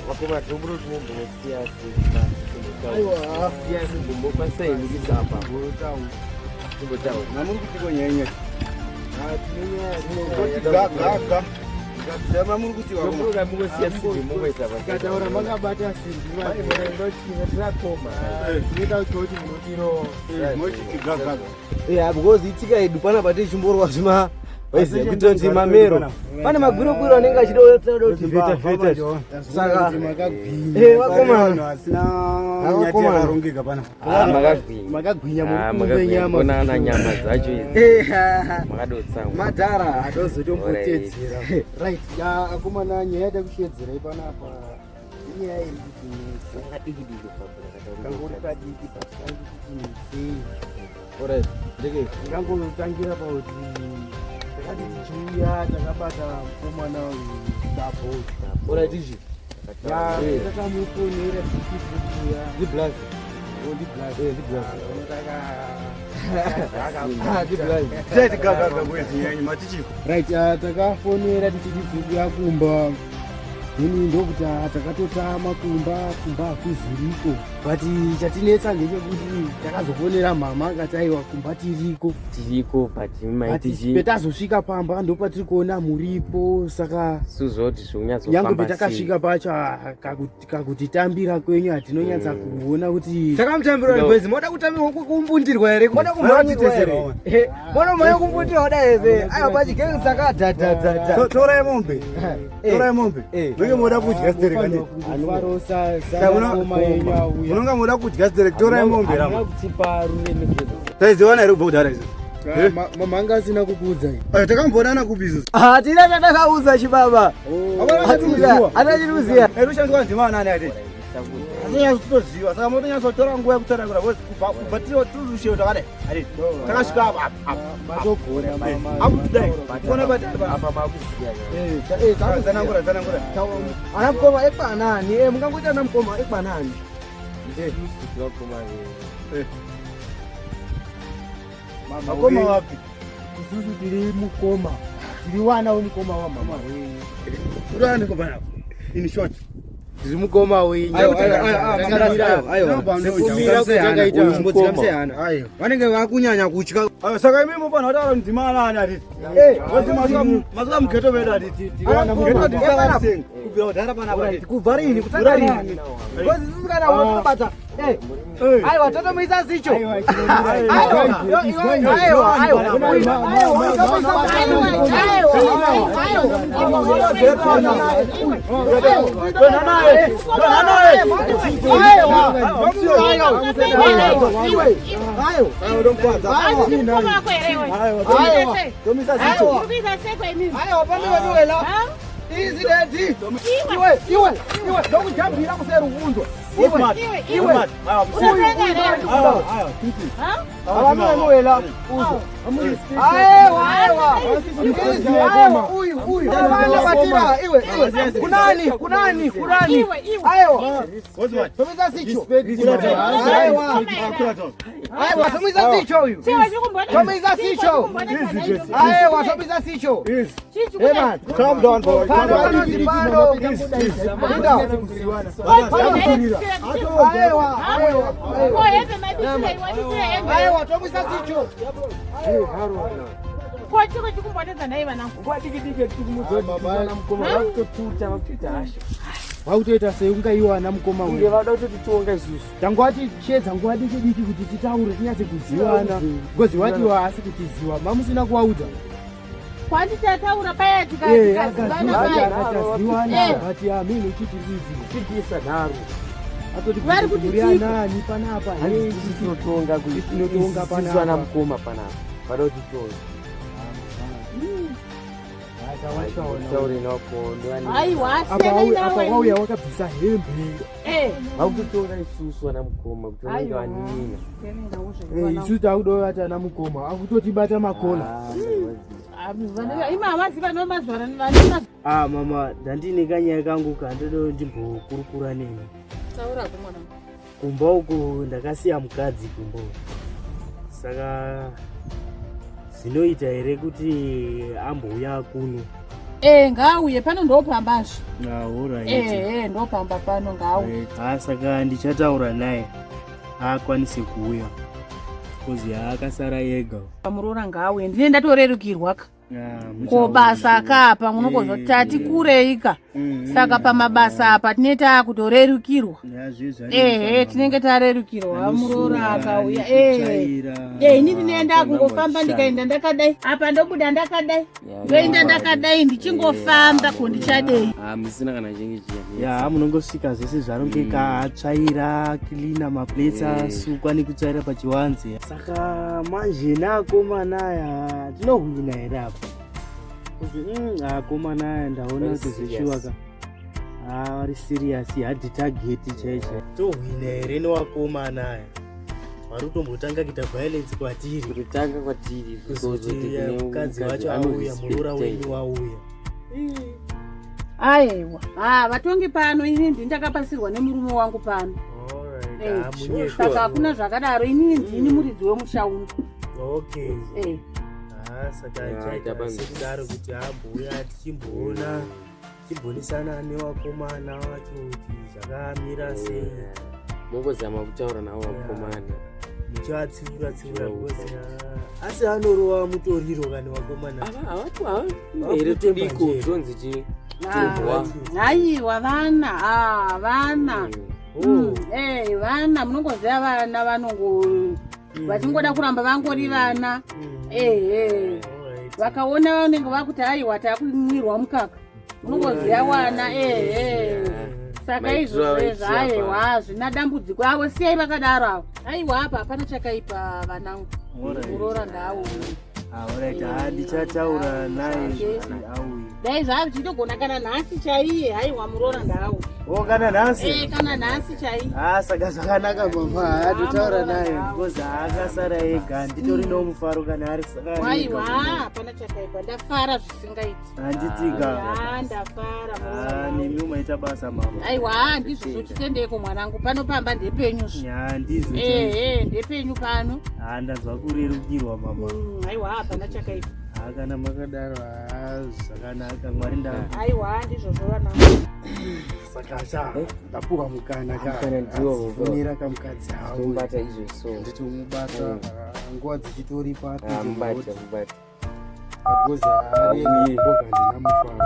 Vakomana tinobuda kuti mumbosiya siya simbombopasainikisa apa. Timbotaura. Namuri kuti nyanya. Gaga. Muri kuti Tobuda mungosiya simbi mungoisa pa. Tikataura makabata simbi manje. Tinoita kuti munodiro. Mochiti gaga. Yeah, because itsika yedu panapa tichimborwa zvima waiziya kuitira kuti mamero pane magwiro-gwiro anenge achida kuti vheta vheta saka eh vakomana Asina Ah, nyati vakomana. yakarongeka pana. Ah, makagwinya. Makagwinya Ah, muri kumbe makagwinya. nyama. Onana nyama dzacho idzi. Eh, Makadotsamwa. madhara Tozotombotedzera. Right, ya akomana nyaya yatakushedzerai panapa. Inyaya iri kutinetsa. Kadiki diki papo Kangori kadiki but kangu kutinetsei. Alright, ndeke Ndingangotangira pakuti takati tichiuya takabata mukomana uyu Stabo. Alright, izvi Ya, Eh. takamufonera tichikuuya. ndiblazi Oh, ndiblazi. Eh, ndiblazi. Ah, ndiblazi Tati gaga gaga kwezi nyanyi matichiko. Right, takafonera tichiti tiri kuuya kumba. Ini ndokuti takatotama kumba, kumba hakuziriko. But chatinetsa ndechekuti takazofonera mama akati aiwa kumba tiriko. Tiriko but But maitichi petazosvika pamba ndopatiri kuona muripo saka suzoti nyange zvinonyatsofamba sei. petakasvika pacho kakutitambira kwenyu hatinonyatsa kuona kuti saka mutambiro No. webwezi moda kutambirwa kumbundirwa here moda kumhanyirwa here Eh, moda kumhanya kumbundirwa kuda here aiwa pachigenge saka dhadhadhadha Torai mombe. Torai mombe. Eh. Munenge moda kudya sterek ane. kungofarosa sakoma yenyu auya Munonga moda kudya sterek torai mombe Hamuna ramo. kutipa ruremekedzo. Taiziwana here kubva kudhara izvi? Mama asina kukuudzai Eh, takamboonana kupi izvi? hatina chandakauza chibaba Hapana hatina chatiruziwa. hatachiriuziya Eh, rushandiswa ndima nani ati? Tinoziva saka motonyatsotora nguva yekutsanangura because kubva kubva tiri tiri takadai ari takasvika apa apa Matogona mama. akudai kuona bati apa makuziya Eh, eh, tsanangura tsanangura Ana mukoma ekwanani? Eh, mungangoita ana mukoma ekwanani? isusu tivakoma makoma wapi Isusu tiri mukoma. Tiri wana wemukoma wamama wenyu. urani koma nako in short Tiri mukoma wenyu. Aiwa, aiwa, aiwa, aiwa, Sekumira kwatakaita. aiwa. Vanenge vakunyanya kutya. Ayo, saka imi mufana kutaura ndima anani atiti masuka mugeto medu atiti geto tisakasenga kubvira kudhara panapa atiti Kubva rini? Kutanga rini? Because isusu kana unotobata. Eh, aiwa totomuisa sicho. Aiwa, Aiwa, aiwa, aiwa, aiwa, ndokujambira kuseri unzwa avamiwemiwela aiwa aiwa aiwa uyu uyu vana batira iwe iwe kunani kunani kunani aiwa tomisa sicho aiwa aiwa tomisa sicho uyu tomisa sicho aiwa tomisa sicho Hey Calm down, boy. Pano panonzi pano Linda. Aiwa aiwa aiwa tomisa sicho Kochiko chikumbonedza nhai vanangu. nguva diki diki yatiri kumudza mukoma vakutotuta vakutoita hasha Wakutoita seungaiwa ana mukoma inge wenyu. vada kutotitonga isusu Tangwa tichiedza nguva diki diki kuti titaure tinyatse kuziwana. Because wati waasi kutiziwa. Mamusina kuwaudza. Kwandi tataura paya Eh, tikazivana akaziwana paya. akataziwana Eh. but amene chichiridzira. tichiisa nharo Atoti Vari kuti muri chiko? anani panapa. hanzi Hey, tisi tinotonga tinotonga isusu panapa. ana mukoma panapa vada kutitonga taure nawakondo Aiwa, Apa siyanai wauya- apa nawe. wauya wakabvisa hembe. Eh. vakutotonga isusu ana mukoma kuti vanenge Aiwa. vanin'ina Siyanai nawo zvenyu Eh, vanangu. isu takuda ana mukoma akutotibata makola. Ima havazi vano mazuva vane mazuva. Ah mama, ndandine kanyaya kangu kandodo ndimbokurukura nemi. Taura kumwana. Kumba uku ndakasiya mukadzi kumba uku. Saka zvinoita here kuti ambouya kuno? Eh, ngaauye pano ndopambazve. Ah, alright. Eh, eh, ndopamba pano ngaauye. Ah, saka ndichataura naye akwanise kuuya kozi akasara ega. Pamuroora ngaauye. Ndine ndatorerukirwa ka. Ah, Ko basa kapa munokozoti tati kurei ka. Saka pamabasa apa tinenge takutorerukirwa. Ehe, tinenge tarerukirwa muroora akauya. Eh. Eh, ini ndinoenda kungofamba ndikaenda ndakadai. Apa ndobuda ndakadai. Ndoenda ndakadai ndichingofamba ko ndichadei. musina kana chinge chiya Ya, munongosvika zvese zvarongeka, atsvaira, cleaner maplates asukwa nekutsvaira pachiwanze. Saka manje naakomana aya tinohwina here apa? Kuzi akomana aya ndaona Very kuti serious. zveshuwa ka. Ah, vari serious, hard target chaicho. Tohwina here newakomana aya? Vari kutombotanga kuita violence kwatiri. kutotanga kwatiri Kuzoti mukadzi wacho auya, muroora wenyu wauya. Aiwa. Ah, vatongi pano ini ndini ndakapasirwa nemurume wangu pano. Alright, Eh, ah, munye Saka hakuna zvakadaro. Inini ndini muridzi wemusha uno. Okay. Eh. Ah, saka Ya, chaita tabanga. sekudaro kuti amboya tichimboona tichimbonisana newakomana wacho kuti zvakamira sei mongozama kutaura navo vakomana muchivatsiura tsiura because ah, asi anorova mutoriro kani wakomana here tudiko tonzi chi tumbwa Aiwa vana, ah, vana. Oh. Eh, vana munongoziva vana vanongo vachingoda kuramba vangori vana. Eh, eh. Vakaona vanenge vakuti aiwa takumwirwa mukaka. Munongoziva wana eh eh. Saka Maitiro izvozvo avaitira aiwa hazvina dambudziko avo siyai vakadaro avo. Aiwa apa hapana chakaipa vanangu. Muroora ndauye. Alright, ah, ndichataura naye kuti auye. Dai zvavichitogona kana nhasi chaiye haiwa muroora ndauye. O kana nhasi? Eh, kana nhasi chai. Ah, saka zvakanaka mama, Ah, totaura muroora naye nawo. because akasara ega, nditori nomufaro kana ari saka. Waiwa, hapana chakaipa. Ndafara zvisingaiti. Handitika. Ah, ndafara muroora Ah, nawo. nemi umaita basa mama. Aiwa, ndizvo titendeko mwanangu. Pano pamba ndepenyu zve. Ya, ndizvo. chaizvo. Ehe, ndepenyu pano. Ah, ndanzwa kurerukirwa mama. Aiwa, hapana chakaipa. Ah, kana makadaro, ah, zvakanaka Mwari nda. Aiwa, ndizvozvo vanangu. Saka sha ndapuwa mukana ka. Mukana ndiwo, baba. Fonera kamukadzi awo. Tomubata izvo so. Nditomubata nguva dzichitoripa Ah, mubate mubate. Because Auye. mboga handina mufaro.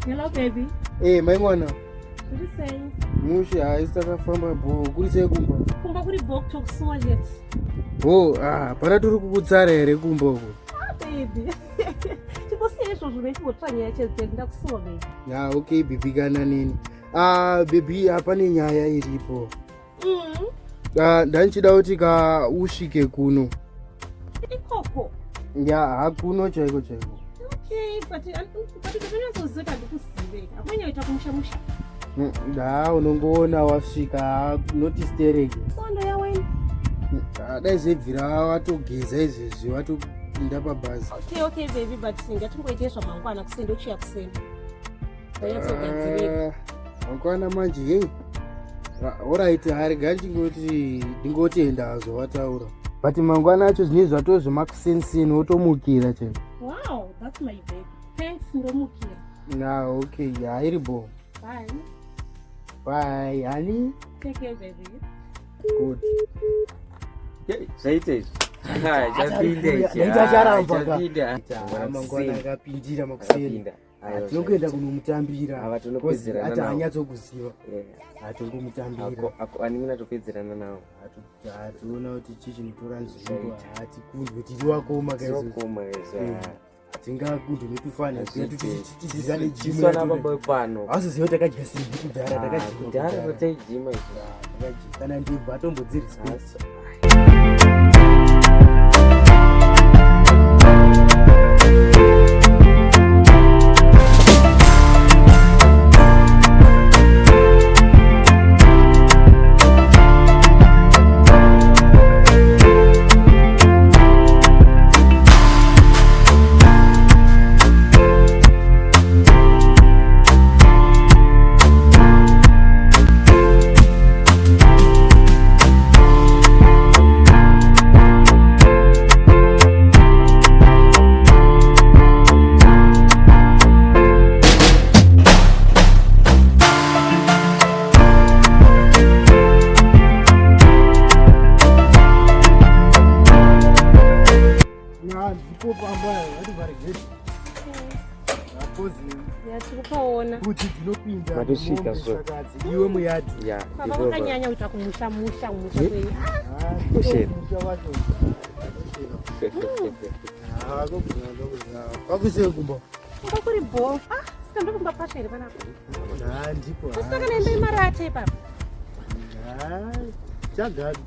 Hello baby. Eh, mai mwana, Kuri sei? mushe haisi takafamba bho, kuri sei kumba? Kumba kuri bho kutokusuwa chete. Bho, ah, hapana turi kukutsara here kumba uko? Ah baby. Chingosiya izvozvo vechimbotsva nyaya chete ndakusuwa baby. Ya, okay baby kana nini. Ah, baby, hapane nyaya iripo. Ah, ndandichida kuti ka usvike kuno. Ikoko. Ya, hakuno chaiko chaiko. Okay, but but ndinonyatsoziva kuti handikuzive. Hakunyanyoita kumusha musha. Da, unongoona wasvika, noti stereki. Sondo yaweni. Ah, dai zvaibvira watogeza izvezvi watopinda pabhazi. Okay, okay baby, but ngatimboite zvamangwana kuseni ndochiya kuseni. Ndanyatsogadzirira. Ah, mangwana manje hei. Alright, harega ndingoti ndingotenda zvawataura. But mangwana acho zvinenge zvatove zvemakuseni wotomukira chaiko. Wow, that's my baby. Thanks ndomukira. Na, okay, ya iri bho. Bye. Bye, honey. Take care baby. Good. Zvaita izvi. Ah, chapinda ichi. Ndaita Ah, charamba ka. chapinda. Ah, mangwana akapindira makuseni. Akapinda. Aiwa, Tinongoenda kunomutambira. Ava tinopedzerana Ati nawo. haanyatsokuziva. Yeah. Hatongomutambira. Anenge natopedzerana nawo. Hationa kuti chii chinotora nzvimbo hatikundwe tiri wakoma Tiri wakoma kaizvo, ah. Hatingakundwe netufana Hazviite. Tisu ana baba pano. Hausiziva kuti takadya simbi kudhara Ah, takajima kudhara taijima izvo. Takajima. Kana ndibva atombodzi respect. Na, ndipo pamba vativhare gate. Apozi Ya tikupaona. mbudzi dzinopinda Matosvika mombe so. saka hadzidiwe muyadhi. Ya, Baba ndipo pa. vakanyanya kuita kumusha musha musha kwenyu. Ah, Kushera. musha wacho. Ah, kugona ndokuzaa. Kwakusiye kumba. Kumba kuri bho. Ah, saka ndokumba pasha here panapa. Ah, ndipo. Saka naenda imarata ipapa. Ah,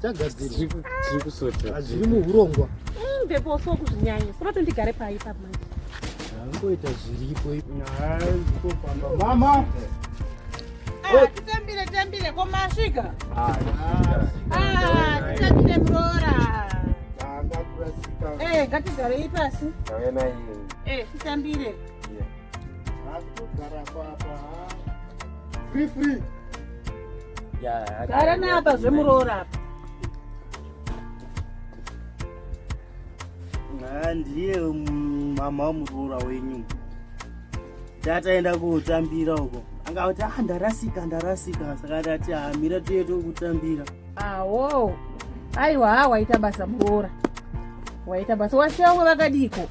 chagadzirwa. Tiri kusota. Hazviri muhurongwa. Bebo so kuzvinyanya. Saka tondigare pai ipapa manje. Angoita zviripo. Ah, ndipo pamba. Mama. Ah, titambire tambire komasvika. Ah, titambire muroora. Tanga kurasika. Eh, ngatigarei pasi. Tauya naye. Eh, titambire. Akutogara papa. Free free. Ya, Gara napa zvemuroora apa. Ah, ndiye mama wamuroora wenyu. Tataenda kotambira uko. Angati ah ndarasika ndarasika saka tati ah mira tuye tokutambira. Awo. Aiwa, waita basa muroora. Waita basa. Wasiya vamwe vakadiko.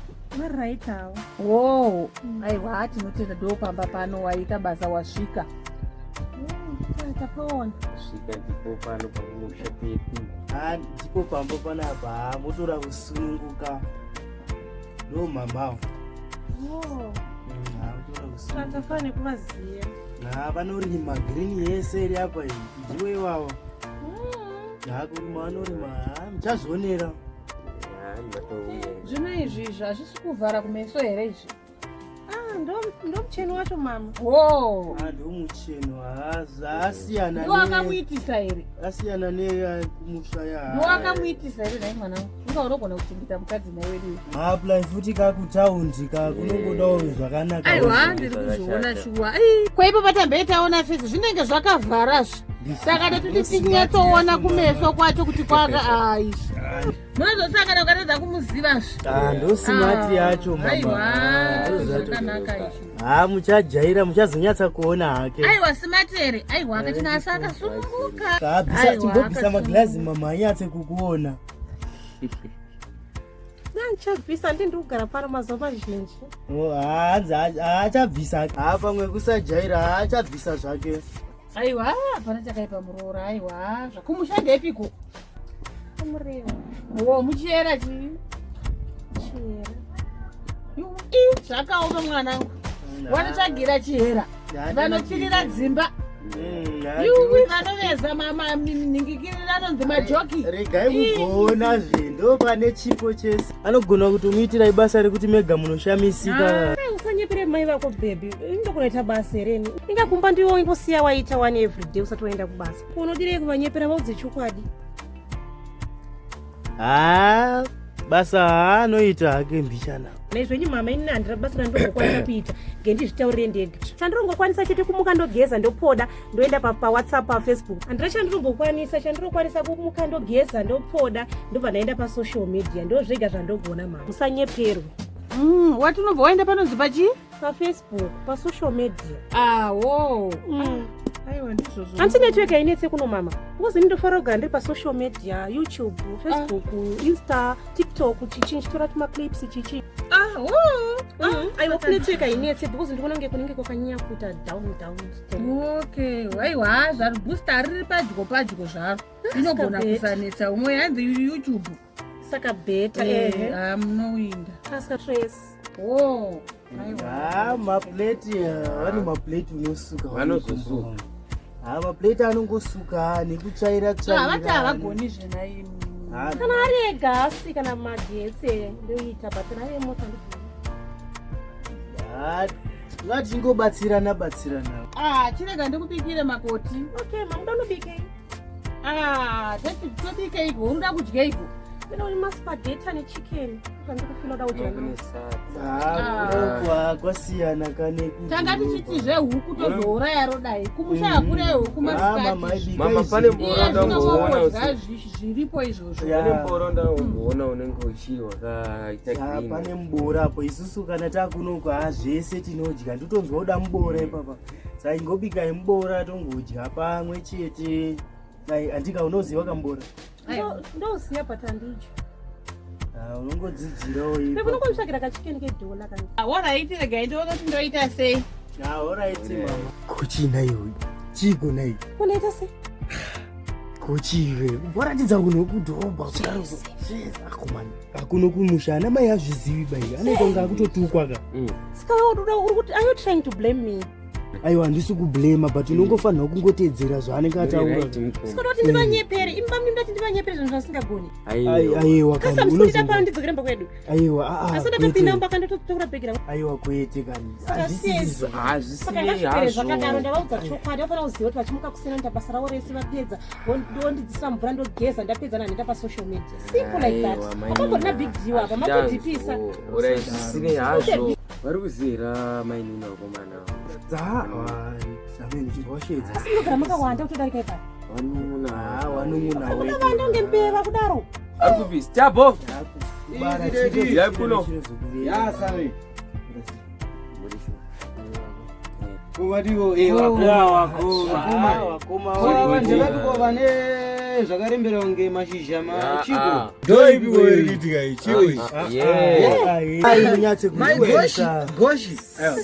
Right awo. Wo. Aiwa, tinotenda ndopamba pano waita basa wasvika. Tapaona. Svika ndipo pano pamusha pedu. Ah ndipo pamba panapa ah, motora kusununguka. Ndo mamawo. Oh, Ah, motora kusununguka. tafana nekuvaziva. Ah vanorima green yese iri apa iyi. Ndiwe iwawa. Ah kurima vanorima. Ah muchazvionera. Zvino izvi izvi hazvisi kuvhara kumeso here izvi? Ah, ndomucheni wacho mama. Oh. Ah, ndomucheno asiyana Ndiwo akamuitisa here? Asiyana nekumusha ya. Ndiwo akamuitisa here nhai mwanangu? Inga unogona kuchengeta mukadzi nhai wedu. Maapply futi kakutaundi ka kunongodawo zvakanaka. Aiwa ndiri kuzviona shuwa. Ko ipo patambe taona fesi zvinenge zvakavharazve. Saka tototi tinyatsoona kumeso kwacho kuti kwaka aizvi. Munozosangana ukatadza kumuzivazve. Ah, ndosimati yacho mama. Aiwa, Ah, zvakanaka izvi. Ha muchajaira muchazonyatsa kuona hake. Aiwa simati here? Aiwa akachina asi akasununguka. Kabisa Aiwa, chimbobvisa magirazi mama anyatse kukuona. Ndichabvisa ndi ndiri kugara pano mazuva mazhinji. Oh, hanzi haachabvisa. Ha pamwe kusajaira haachabvisa zvake. Aiwa, hapana chakaipa muroora. Aiwa, zvakumusha ndepiko? Kumurewa. Wo muchiera chii? Chihera. Ii, zvakaoma mwanangu. Wanotsvagira chihera. Vanotsvirira dzimba. Yuwi vanoveza manhingikirira anonzi majoki. Regai mugoona zve ndo pane chipo chese. Anogona kutomuitirai basa rekuti mega munoshamisika. Ah, usanyepere mai vako bhebhi indokunoita basa hereni inga kumba ndiwo ingosiya waita wani everyday usati waenda kubasa unodirei kuvanyepera vaudze chokwadi Ha basa haanoita hake mbichana. Naizvenyu mama ini handina basa randingokwanisa kuita ngendizvitaurire ndega chandirongokwanisa chete kumuka ndogeza ndopoda ndoenda pawhatsapp pafacebook handina chandirombokwanisa chandirokwanisa kumuka ndogeza ndopoda ndobva ndaenda pasocial media ndozvega zvandogona mama musanyeperwe Wati unobva waenda panonzi pachii? Pafacebook, pasocial media. Awo. Aiwa ndizvozvo. Hanzi network hainetse kuno mama because ini ndofanira kugara ndiri pasocial media youtube facebook insta tiktok chichi ndichitora tumaclips chichi. Aiwa network hainetse because ndikuona kunge kunenge kwakanyanya kuita down down. Okay, aiwa zvaro booster riri padyo padyo zvaro. Inogona kusanetsa umwe hanzi YouTube. Saka beta ehe. Ah, munowinda. Asika trace. Oh. Ha mapleti vane mapleti unosuka. Vanozosuka. Ha mapleti anongosuka nekutsvaira tsvaira. Havati havagoni zvena imi. Kana ari egasi kana magetsi ndoita but kana ari emota ndigoni. Ha ngatingobatsirana batsirana. Ah, chirega ndikubikire makoti. Okay, mamuda unobikei? Ah, tati tobikeiko, unoda kudyeiko? Mina uri maspaghetti ane chicken. Zvandikufila uda kudya. Ha kwasiyana kane. Tanga tichiti zvehuku tozouraya rodai. Kumusha hakuna huku masikati. Mama, pane mboro ndamboona Iye zviripo izvozvo. Pane mboro ndamboona unenge uchi wakaita green. Pane mubora apo isusu kana takunoku ha zvese tinodya ndotonzwa kuda mubora ipapa saka ingobikai mubora tongodya pamwe chete. Ai, andika unoziva kamubora? Ndoziya but handidyi. Ah, unongodzidzirawo Pepe ipa. unongotsvagira kachicken kedhola kana. Alright, regai ndione kuti ndoita sei. Ah, alright mama. Kochina iwe. Chiko nai. Unoita sei? Kochiwe. Waratidza unhu hwekudhorobha kudaro. Akomana. Akuno kumusha ana mai azvizivi bai. Anoita kunge akutotukwa ka. Saka wewe unoda uri kuti are you trying to blame me? Aiwa handisi kublema but unongofanirwa kungotedzera zvaanenge ataura. Saka kuti ndivanyepere, imi bamni ndati ndivanyepere zvinhu zvasingagoni. Aiwa Kasi kani amusindida unozongo. pano ndidzokere mba kwedu. Aiwa a a. Asi ndatopinda mumba kandototora bhegi rangu. Aiwa kwete kani. Saka Hazvisizvo. Saka ngazvipere zvakadaro ndavaudza chokwadi vafanira kuziva kuti vachimuka kusina nda basa ravo rese vapedza vondidzisa mvura ndogeza ndapedza nanhenda pasocial media simple like that apamborina big deal apa matodhipisa Alright, zvisinei hazvo. Vari kuzera mainini vakomana. Sameni chirwashedza. Asi munogara makawanda kutodarika ipapo. Vanun'una. Ah, vanun'una wedu. Makawanda kunge mbeva kudaro. Ari kupi? Stabo. Kubara Easy, chiro daddy. Yai kuno. Ya sami. Kuvadiwo Wakoma. Wakoma. Ndevapiko vane zvakarembera kunge mashizha machiko. Ndoipiko iri kuitika iyi? Chiko ichi? Ai, Mai goshi, goshi.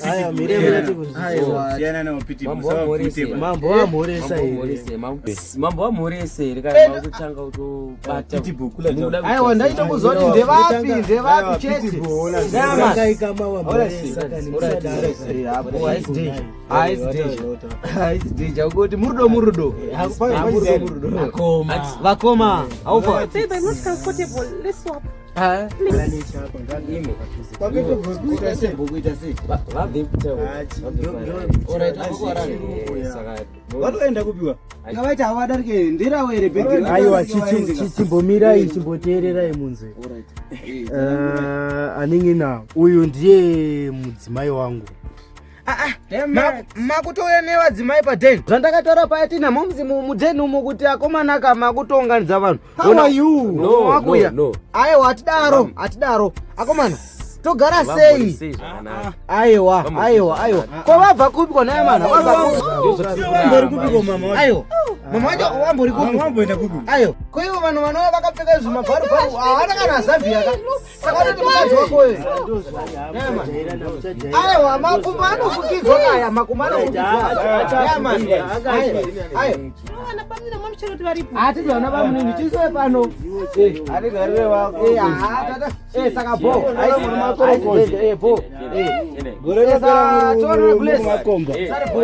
Aya, mire munyatse kunzwisisa. Siyana nawo Piti, Mambo musavabvute wamhorese. ba. Mambo wamhoresa here. Mambo wamhorese here kana makutanga kutobata. Munoda Aiwa ndaita kuzwa kuti ndevapi, ndevapi chete. Ndakaikama wamhoresa kani musadaro. Haisi danger kuti murudo murudo. Ah, murudo murudo. Vakoma. Haufa. Babe, I'm not comfortable. Let's swap. Vatoenda kupiwa ngavaita havo vadarike nderawo here bhegi Aiwa, chimbomirai, chimboteererai munzwe. Anin'ina uyu ndiye mudzimai wangu. Makutouya nevadzimai padheni zvandakataura paya tina momzi mudheni umo kuti akomanaka makutounganidza vanhu. How are you? No, no, Wakuya. no. Aiwa, hatidaro, hatidaro akomana, togara sei? Sei zvakanaka. Aiwa, aiwa, aiwa, ko vabva kupi kona mana? Vabva kupi? Wambori kupiko mama wacho? Aiwa, mama wacho wambori kupi? Wamboenda kupi? Aiwa, ko ivo vanhu vanouya vakapfeka zvimabvarubvaru haana kana zambia ka, saka vanoti mukadzi wako uyu. Aiwa, makumbo anofukidzwa kaya, makumbo anofukidzwa. Aiwa, Vana pamina mamuchero kuti varipo. Hatidzi vana vamunini, tisiwe pano. Atigarire wako. Saka bo bo Gore Sasa, toona rapera bless. makomba. Sare bo.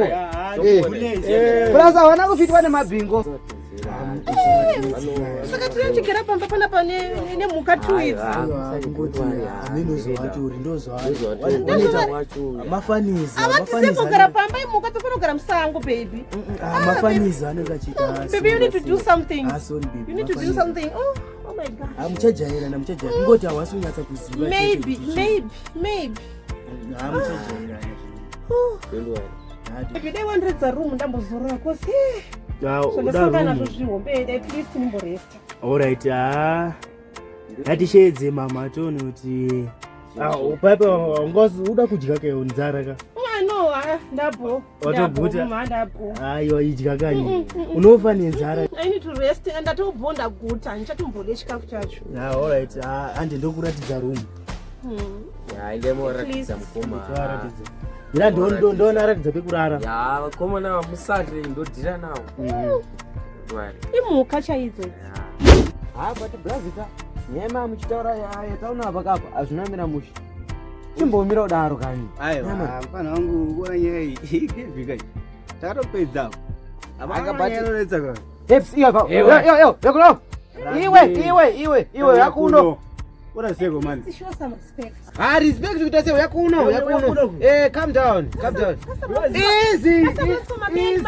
Plus havana kufitwa nemabhingo. Saka tinochigara pamba panapa nemhuka tu idzi. Kungoti ndozvatori, ndozvaamafanizi. Havatise kugara pamba, imhuka dzofanira kugara musango, baby. Mafanizi anenge achiita. Baby, you need to do something. Ah, sorry, baby, You need to do mafanizi. something. Oh, oh my God. Muchajairana, muchajaira. Kungoti hawasi kunyatsa kuziva chete Maybe, kuti chii. maybe, maybe. Ah, muchajairana. Baby, dai wandiredza room ndambozorora, cause Ah, uda zvandasangana room. nazvo zvihombe, at least ndimboresta. Alright, ah, ngatisheedze mama tione kuti paipa ungazi uda kudya ke, nzara ka? Ah, no, ah, ndabho. Watoguta? Ndabho. Aiwa, idya kani, unofa nenzara. I need to rest and ndatobho ndaguta, handichatombode chikafu chacho. Ah, alright, ah, hande ndokuratidza room. Ndemoratidza mukoma. Toaratidza ira, ndonaratidza pekurara. Ya, vakomana vamusati ndodhira navo. Right. Imhuka chaidzo idzi. Ha, but brazika nyema muchitaura yataona apa kapa hazvina mushe, chimbomira kudaro kani. Aiwa, mfana wangu, kuona nyaya iyi ikevhika iyi takatopedza. Aka, but- Hapana ka. Eps, iwe pa- Ewe. iwe, iwe, yakuno. Iwe, iwe, iwe, iwe, yakuno. Ora seko mani. Show some respect. Ah, respect kuita sei? Yakuno, yakuno. Calm down, calm down. Easy, easy. Hey,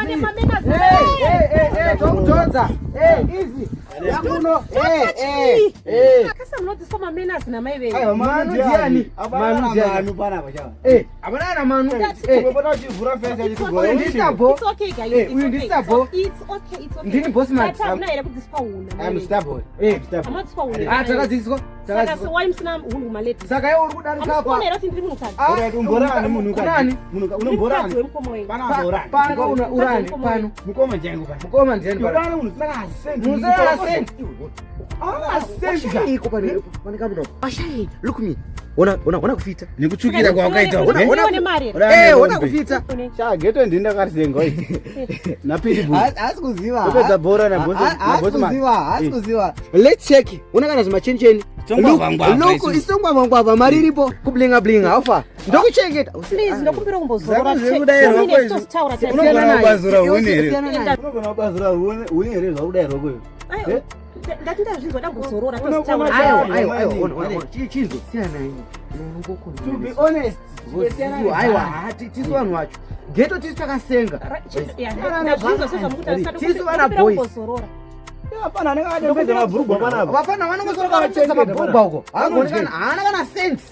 hey, hey, hey, tokudhonza. Hey, easy. Yakuno. Hey, hey, hey. Kasa munodzidziswa mamanners namai venyu. Aiwa, Manu ndiani? Manu ndiani? Manu panapa chawa. Hapana na manu. Eh, Unopota uchivhura fence It's achiti okay. Uyu ndisabo. It's okay, guys. Eh, It's uyu okay. ndisabo. It's okay, it's okay. Ndini boss man. Tata, hamuna here kudzidziswa hunhu namai I'm venyu? stubborn. Eh, Hamuna kudzidziswa hunhu ah, namai venyu. takadzidziswa. Saka Takadzidziswa. so why musina hunhu kumaladies? Saka iwe uri kudarika Hamusi kuona apa. here kuti ndiri munhukadzi? Ah, Alright, umborani munhu Kunani? Munhu Ndiri mukadzi unomborani. wemukoma wenyu. Panapa urani. Pano urani pano. Mukoma njengo pano. Mukoma ndiani pano? Urani munhu usina kana cent. Musina cent. Ah, cent. Iko pane pane kabuda. Ashai, look me. Ona, ona, ona kufita. Nekutsvukira kwawakaita. Ona, ona. Une mari here? Eh, ona kufita. Cha geto ndini ndakarisenga idzi. Napiri bu. Haasi kuziva. Kupedza bhora na boss na Haasi boss man. kuziva, haasi kuziva. Let's check. Una kana zvimachencheni. Tsongwavangwavha Look, isusu. isongwavangwavha mari iripo. Kublinga blinga, alpha. Ndokuchengeta. Please, ndokumbira kumbozorora. Zako zvekudairwa Two minutes totaura. Unogona kubazura huni here? Siyana naye. Unogona kubazura huni here zvakudairwa kweyo? Aiwa, ndati ndazvinzwa, ndambozorora Unogona tozotaura. Aiwa, aiwa, aiwa, ona, ona, ona. Chinzo, siyana naye. To be honest, Aiwa, tisu vanhu vacho. Geto tisu takasenga. Ndazvinzwa sezvamukuti Tisu vana boys. kumbozorora. Vafana anenge akatembedza mabhurugwa panapa. Vafana vanongosora vakapfeka mabhurugwa uko. Haagoni kana, haana kana sense.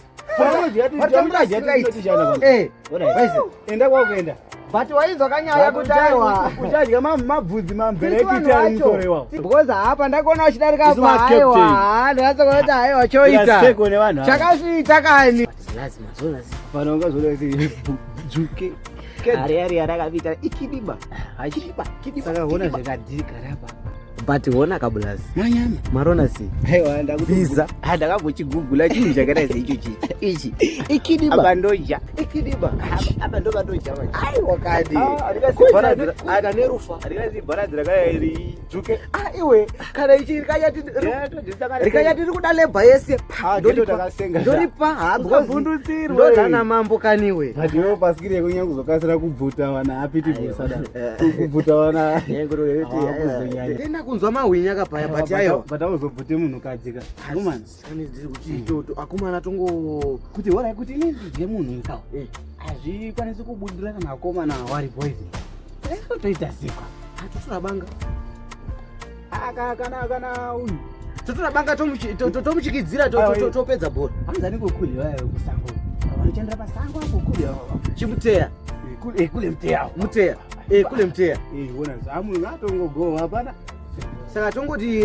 Vatambura zvingaiti. Eh, waizi. Enda kwakuenda. But wainzwa kanyaya kuti aiwa. Uchadya mabvudzi mamberekiti ari musoro iwawo. Because hapa ndakuona uchidarika Isu apa, ma-captain. aiwa, ndinatsa kuona kuti aiwa choita. Seko nevanhu ava. Chakasviita kani. Lazima zvo Fana ungazoda kuti dzvuke. Ari ari arakapita ikidiba. Achidiba, kidiba. Saka hona zvakadhika rapa. But hona kabulazi. Manyama. Marona si. Aiwa ndakuti Pizza. Ah, ndakambochigugula chinhu chakaita seicho chichi. Ichi. Ikidiba. Apa ndoja. Ikidiba. Apa ndo pandoja manje. Aiwa kani. Ah, Kuita nerufa. Handikasi bharadzi rakaya ridzvuke. Ah, iwe kana ichi rikanyati rikanyati riri kuda lebha yese Ah, geto takasenga. ndoripa. Usavhundutsirwe. Ndodhana mambo kaniwe. But iwewe pasikiri yekunyanya kuzokasira kubvuta vana apiti busada. Kubvuta vana. Hakuzonyanya. Tenda. kunzwa mahwinya kapaya but aiwa. But auzobvute munhu kadzika. Akomana. Sani ndiri kuti toto akomana tongo kuti horai kuti ini ndidye munhu ikawo. Eh. Hazvikwanisi kubudira kana akomana wari boys. Toita sikwa. Totora banga. Aka kana kana uyu. Totora banga tomuchikidzira topedza bhora. Hanzi anenge kule vaya kusango. Vanochandira pasango apo kule. Chimuteya. Kule kule muteya. Muteya. Eh kule muteya. Eh wona zvamu ngatongogowa hapana. Saka tongoti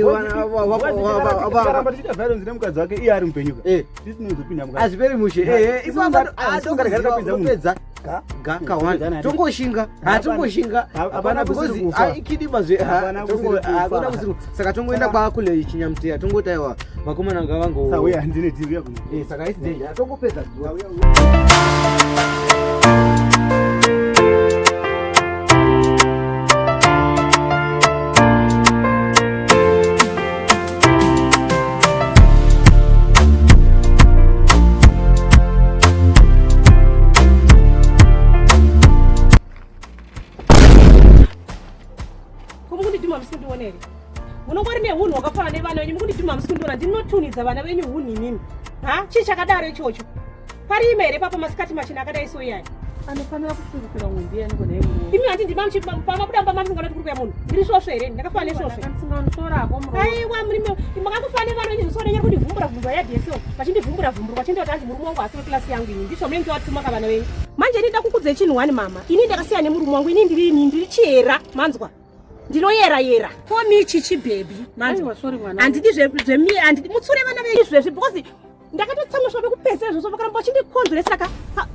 karamba tichiita violence nemukadzi wake iye ari mupenyu ka. Tisinozopinda mukadzi. Hazviperi mushe. Eh ipapo atopedza. Ga ka one. Tongoshinga. Hatongoshinga. Hapana because kusiri kufa. ikidima zve. Hapana kusiri kufa. Hakuna kusiri. Saka tongoenda kwakule chinyamuteya tongoti aiwa vakomana ngavango. Sauya handine TV yakuno. Eh saka isi danger. Tongopedza. Kumukundidhuma musi kundiona here? Munongori nehunhu hwakafanana nevana venyu, mukundidhuma musi kundiona. Ndinotunidza vana venyu hunhu inini. Ha, chii chakadaro ichocho? Parime here papa masikati machena akadai so iyani? Anofanira kusurukira umwe ndiyani kona imuroora? Imi handi ndima pamabuda mba mamusingana kuti kuri kuya munhu. Ndiri svosve here? Ndakafanana nesvosve. Ndakasingamusorako muroora. Aiwa murime makangofanana nevana venyu zvisoro nenyari kundivhumbura vhumbura yadheso. Vachindivhumbura vhumbura vachindoti hanzi murume wangu asi weklasi yangu ini. Ndizvo munenge watuma kavana venyu. Manje ini ndakukudze chinhu wani mama. Ini ndakasiyana nemurume wangu. Ini ndiri ini ndiri chiyera manzwa. Ndinoyera yera. Komi chichi baby manzwa. Aiwa sorry mwana. Handidi zvemi handidi mutsure vana venyu izvezvi because ndakatotsamwiswa pekupedzisira zvose vakaramba vachindikonzeresa ka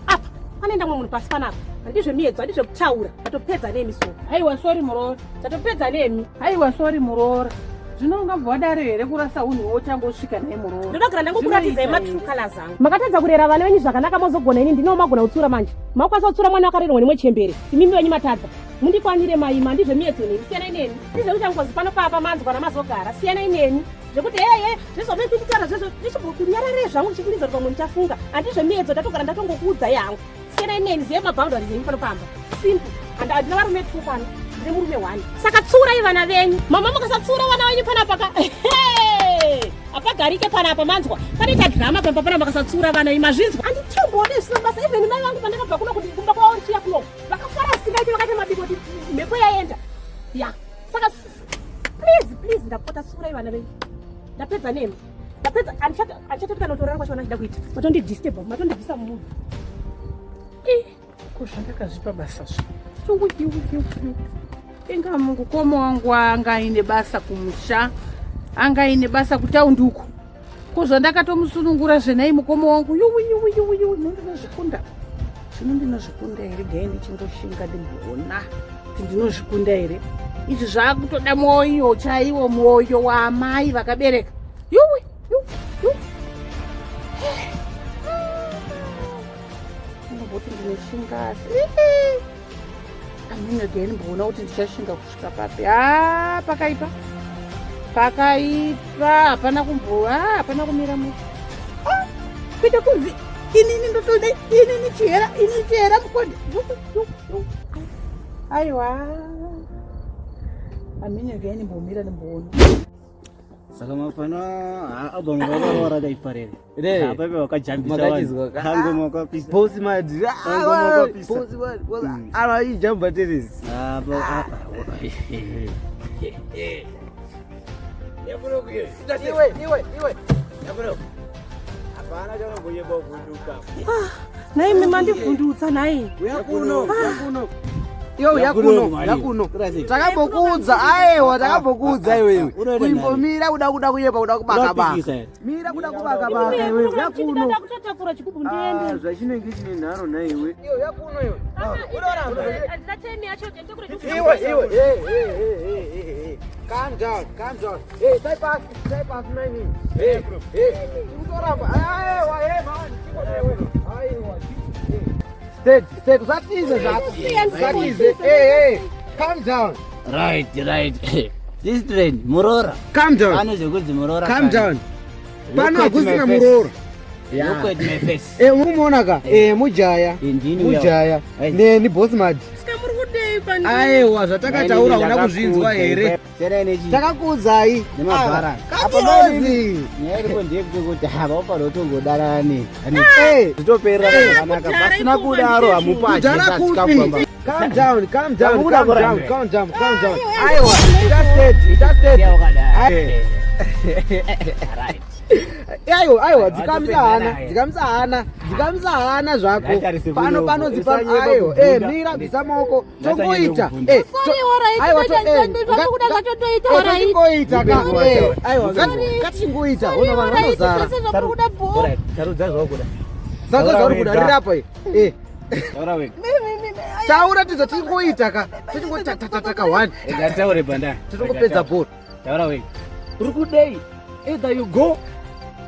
apa panoenda mumwe munhu pasi panapa. Handidi zvemiedzo, handidi zvekutaura. Ndatopedza nemi so. Aiwa sorry muroora. Ndatopedza nemi. Aiwa sorry muroora. Zvino ungabva wadaro here kurasa unhu wochangosvika naye muroora? Ndoda kugara ndangokuratidzai Zvinoita matrue here? colors angu. Makatadza kurera vana venyu zvakanaka mozogona ini ndino magona kutsiura manje. Makwanisa kutsiura mwana wakarerwa nemwe chembere. Imimi venyu matadza. Mundikwanire maima ndizvemiedzo nemi. Siyanai neni. Ndizvekuita ngozi pano papa manzwa kana mazogara. Siyanai neni. Zvekuti hey hey zvizomei kunditaura zvezvo ndichimbokunyararei zvangu ndichifungidza kuti pamwe muchafunga. Handizvemiedzo ndatogara ndatongokuudzai hangu. Siyanai neni zive maboundaries enyu pano pamba. Simple. And handina varume two pano. Ndine murume one. Saka tsiurai vana venyu. Mama mukasatsiura vana venyu panapa ka. Hapagarike panapa manzwa. Panoita drama pamba panapa makasatsiura vana venyu mazvinzwa. Handitomboone zvisina basa even mai vangu pandakabva kuno kuti kumba kwavo ndichiya kuno. Vakafara singaiti vakaita mabiko kuti mhepo yaenda. Ya. Saka please please ndapota tsiurai vana venyu. Ndapedza nemi. Ndapedza handichatoti kana kutorara kwacho vana kuita. Matondidisturb, matondibvisa mumunhu. Ko zvandakazvipa basa zve. Inga mukoma wangu anga aine basa kumusha, anga aine basa kutaundi uko. Ko zvandakatomusunungura zvenai mukoma wangu yuwi yuwi yuwi yuwi ndinozvikunda. Zvino ndinozvikunda here gai ndichingoshinga ndimboona kuti ndinozvikunda here. Izvi zvakutoda mwoyo chaiwo mwoyo waamai vakabereka. Yuwi yuwi yuwi. Ndinomboti ndinoshinga asi amene again mboona kuti ndichashinga kusvika papi. Ah, pakaipa. Pakaipa, hapana kumbo, ah, hapana kumira mushe. Ah, kuita kunzi inini ndotoda inini chihera, inini chihera mukonde. Aiwa. Amene again mbomira ndimboona. Saka mafana album ravo rakaipa rere. Re. Apa ipa wakajambisa Makachizwa ka? Ngoma wakapisa. Boss mad. Ngoma wakapisa. Boss mad. Boss. Ara ijamba tennis. Apa Iwe iwe iwe. Hapana chanombonyeba kuvhunduka. Nhaimi mandivhundutsa nhai. Uya kuno, uya kuno. Iwe uya kuno, uya kuno. Takambokuudza, aiwa takambokuudza iwewe. Kuimbomira kuda kuda kuyepa kuda kubaka baka. Mira kuda kubaka baka iwewe, uya kuno. Ndinoda kutotakura chigubu ndiende. Zvachinenge chine nharo nhaiwe. Iwe uya kuno iwe. Handina time yacho nditakure chigubu. Iwe iwe. Hey hey hey hey hey hey. Calm down, calm down. Hey, tai pasi, tai pasi nani. Hey, hey. Tikutoramba. Aiwa, hey man, chikonewe. Aiwa. Steady, steady, usatize zvako. Usatize. Hey, hey. Calm down. Right, right. This train, muroora. Calm down. Pane zvekuti muroora. Calm down. Pano hakusina muroora. Look at my face. Eh, umuona ka? Eh, mujaya. Ndini uya. Mujaya. Ne ni boss mad. Saka muri kudei Aiwa, zvatakataura una kuzvinzwa here? Takakuudzai. Nemabhara. Kapirozi. Nyaya iripo ndeyekuti havafanira kutongodanana ne. Zvitoperera zvakanaka. Pasina kudaro hamupadyi Kudhara kupi? Calm down, calm down, Takuda calm kora down, mberi. calm down, calm down. Aiwa, ita steady, ita steady. Aiwa, aiwa, dzikamisa hana, dzikamisa hana, dzikamisa hana zvako. Ngatarise Pano kuno. pano dzipa Usanyeba aiwa, eh kubvunda. mira bvisa maoko. Ndasanyeba Tongoita. kubvunda. Eh, Sorry, alright, aiwa, to- ndoita- eh, ndoita- nga- zvatotoita, eh, alright. totingoita ka. Sorry. Eh, aiwa, ngatichingoita. Ona vanhu Alright, vanozara. zvese zvamuri kuda bho. Sarudza zvawakuda. Sarudza zvauri kuda, Taura riri apa iyi. Eh. Taura wega. Taura tizo tingoita ka. Tichingoita ta one. Rega taure banda. Tinongopedza bhora. Taura wega. Uri kudei? Either you go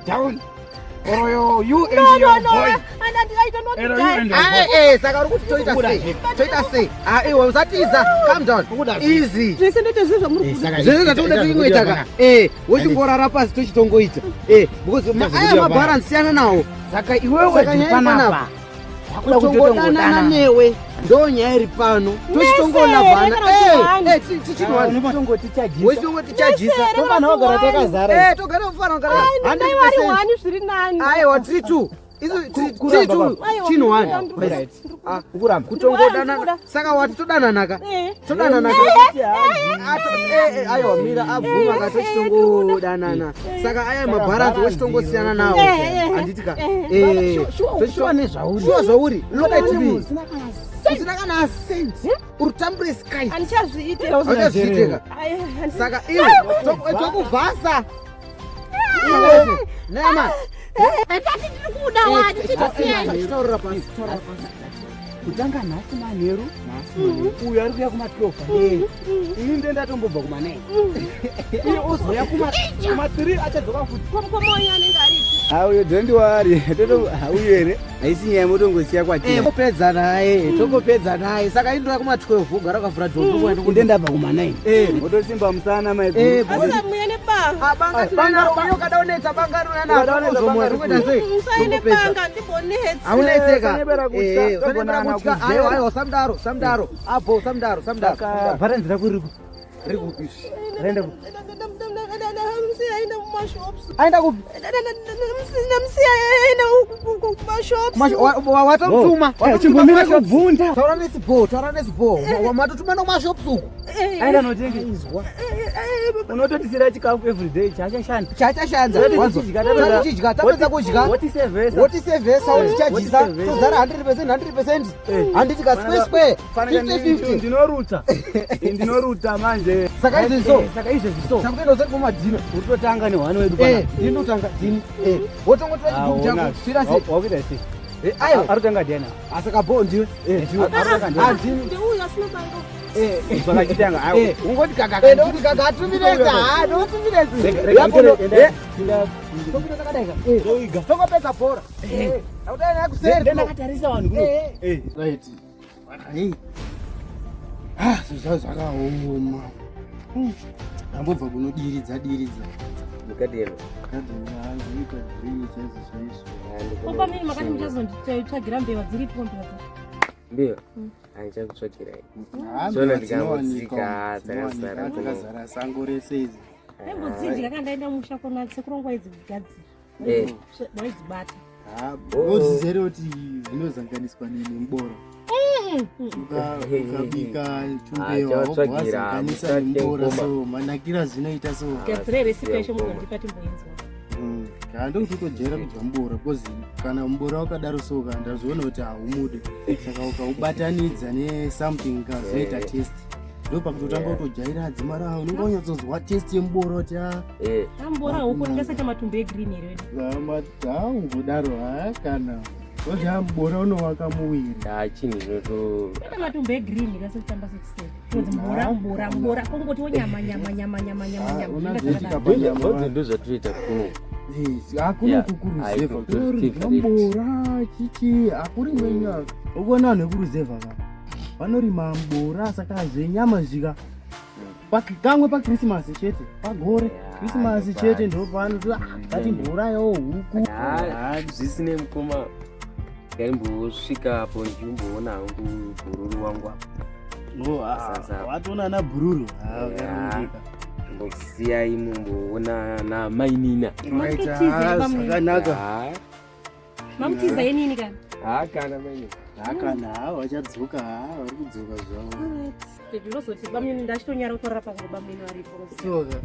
down or you and No, no, your no, boy. and I don't want to Ero, you die. and your Ah, boy. eh, saka uri kuti toita Kuda sei? zve. Toita sei? Ah, iwe usatiza. Calm down. Easy. Zvese ndoita zvese zvamuri kuda. Zvese zvatikuda tingoita ka. Eh, wochingorara pasi tochitongoita. Eh, because aya mabharansi siyana nawo. Saka iwewe Saka nyaya iri panapa. panapa. Wakuda Kutongodanana kutotongodana. newe ndo nyaya iri pano. Tochitongolavhana. Eh, eh, tichinwani. Unongotichajisa. Wochitongotichajisa. Tofana kugara takazara. Eh, togara kufana kugara. Ai, ndai vari 100%. one zviri nani. Aiwa, tiri two. Isu tiri Kuramba two. baba. Aiwa, Chinhu one. ndiri- Ah, Ukuramba. kutongodanana. Saka wati todananaka. Eh. Todananaka. Aiwa, mira abvuma ka tochitongodanana. Saka aya mabharansi wochitongosiyana nawo. Handiti ka. Eh, Shuwa nezvauri. Shuwa zvauri. Look at me. Usina kana Usina kana cent. Uri tambure sky. Handichazviite. Hauchazviiteka. Ai, handi- Saka iwe tokuvhasa. Iwe nema. Ndati ndiri kuda wani, chitisiyani. Taurira pasi. Taurira pasi. Kutanga nhasi manheru, nhasi manheru. Uyu ari kuuya kuma12. Ini ndiye ndatombobva kuma9. Iye ozouya kuma3 achadzoka futi. Komukomonya anenge aripi. Auyo don't worry. Toto auyo here. Haisi nyaya motongosiya kwatiri. Tokopedza naye, tokopedza naye. Saka indoya kuma12 ugara ukavhura dhombo Inde ndabva kuma9. Eh. Motosimba musana Eh, maiguru. Asi muye nebanga. Ah, banga tinanaro, uye ukada unetsa banga Ukada rinonana. unetsa banga Kuita sei? Musaine Tokopedza. banga ndimbonetsa. Haunetseka. Usanyebera kutya, Eh, usanyebera togonana kutya. kuzera. Aiwa, aiwa, usamdaro, usamdaro. Apo, usamdaro, usamdaro. Saka bharanzi rako riri Riri kupi? Raenda kupi? Ndamusiya aenda mumashops. Aenda kupi? Ndamusiya aenda kumashops. Watomutuma. Oh, chimbomira kubvunda. Taura nesibo, taura nesibo. Matotuma nokumashops uku. Aenda notenge. Izwa. Unototisira chikafu everyday chachashanda. Chachashanda. Toti Wanzwa. tichidya, tapedza- Tichidya, tapedza kudya. Wotisevhesa. Wotisevhesa, wotichajisa. Wotisevhesa. Tozara 100%, 100%. Handiti ka square square. 50 50. Ndinoruta. Ndinoruta manje. Saka izvezvi so. Saka izvezvi so. Takutoenda usati kumadhina. Urikutotanga nehwani wedu Eh, pana. ndinotanga dhini. Eh, wotongotora chigubhu chako. Svira sei? Wakuita sei? Eh, aiwa. Arikutanga ndiani? Asaka bo ndiwe. Eh, ndiwe. Arikutanga ndiani? Ah, ndini. Ndiuyu asina banga. Eh, Zvakachitanga. Eh. Ungoti kaka. Eh, ndokuti kaka atumirezi. Ah, ndokutumirezi. Rega- rega Yapo nditore- ndo- Eh, enda- topinda takadaika. Eh, tongopedza bhora. Eh, takutoenda naye kuseri. Ndakatarisa vanhu kuno. Eh, Eh. Right. Hey. Ah, zvinhu zvavo zvakaoma. Ndambobva kunodiridza diridza. Mugadheni. Gadheni haazviita green chaizvo chaizvo. Kopa mini makati muchazonditsvagira mbeva dziripo mbeva dzacho. Mbeva? Handichakutsvakirai. Ah, Zona mbeva ndikangotsika dzinowanikwa, dzakazara dzinowanikwa, dzakazara sango rese idzi. Ndaimbodzidya kana ndaenda musha kona sekuru wangu waidzigadzira. Eh. Waidzibata. Ah, unoziva here kuti zvinozanganiswa nemuboro. Ukabika chumbewa wobva Chawatsvagira, wazanganisa musatye nemubora ngoma. so manakira zvinoita so. Gadzirai resipi yacho mugondipa timboinzwa. Ndokuti utojaira kudya mubora because kana mubora wakadaro so ka ndazviona kuti haumude saka ukaubatanidza nesomething ka zvoita Eh. test ndopakutotanga Yeah. kutojaira adzimara unenge wanyatsozwa test yemubora kuti a Eh. Ambora huku ndingasaita matumbu egreen here wedu. haungodaro ha kana ozi a mubora unowaka muviri Ah, chinhu chinoto Kwete matumbu egreen kasotamba sechiseko. Kunzi mbora mbora mbora kongotiwo nyama nyama nyama nyama nyama Ah, nyama. una Zvinenge zvoitika zvakadaro. panyama. Ndozvo ndozvatoita kuno. hakuna Yeah, kukuruzevha I kunorudya mbora chichi hakurimwe nyaka ukuona vanhu vekuruzevha ka vanorima mbora saka zvenyama zvika kamwe pakrisimasi chete pagore krisimasi chete ndopano ngatimbourayawo huku Ah, zvisine mukoma ndaimbosvika apo ndichimboona hangu bhururu wangu apo. Oh, ah, watoona ana bhururu. Ah, wakarongeka. Mbosiyai mumboona na mainina. Right, ah, zvakanaka. Mamutiza inini kana? Ah, kana mainina. Ah, kana ah, vachadzoka ah, vari kudzoka zvavo. Baby unozoti bamnini ndachitonyara kutorara pangu bamnini varipo. Soka.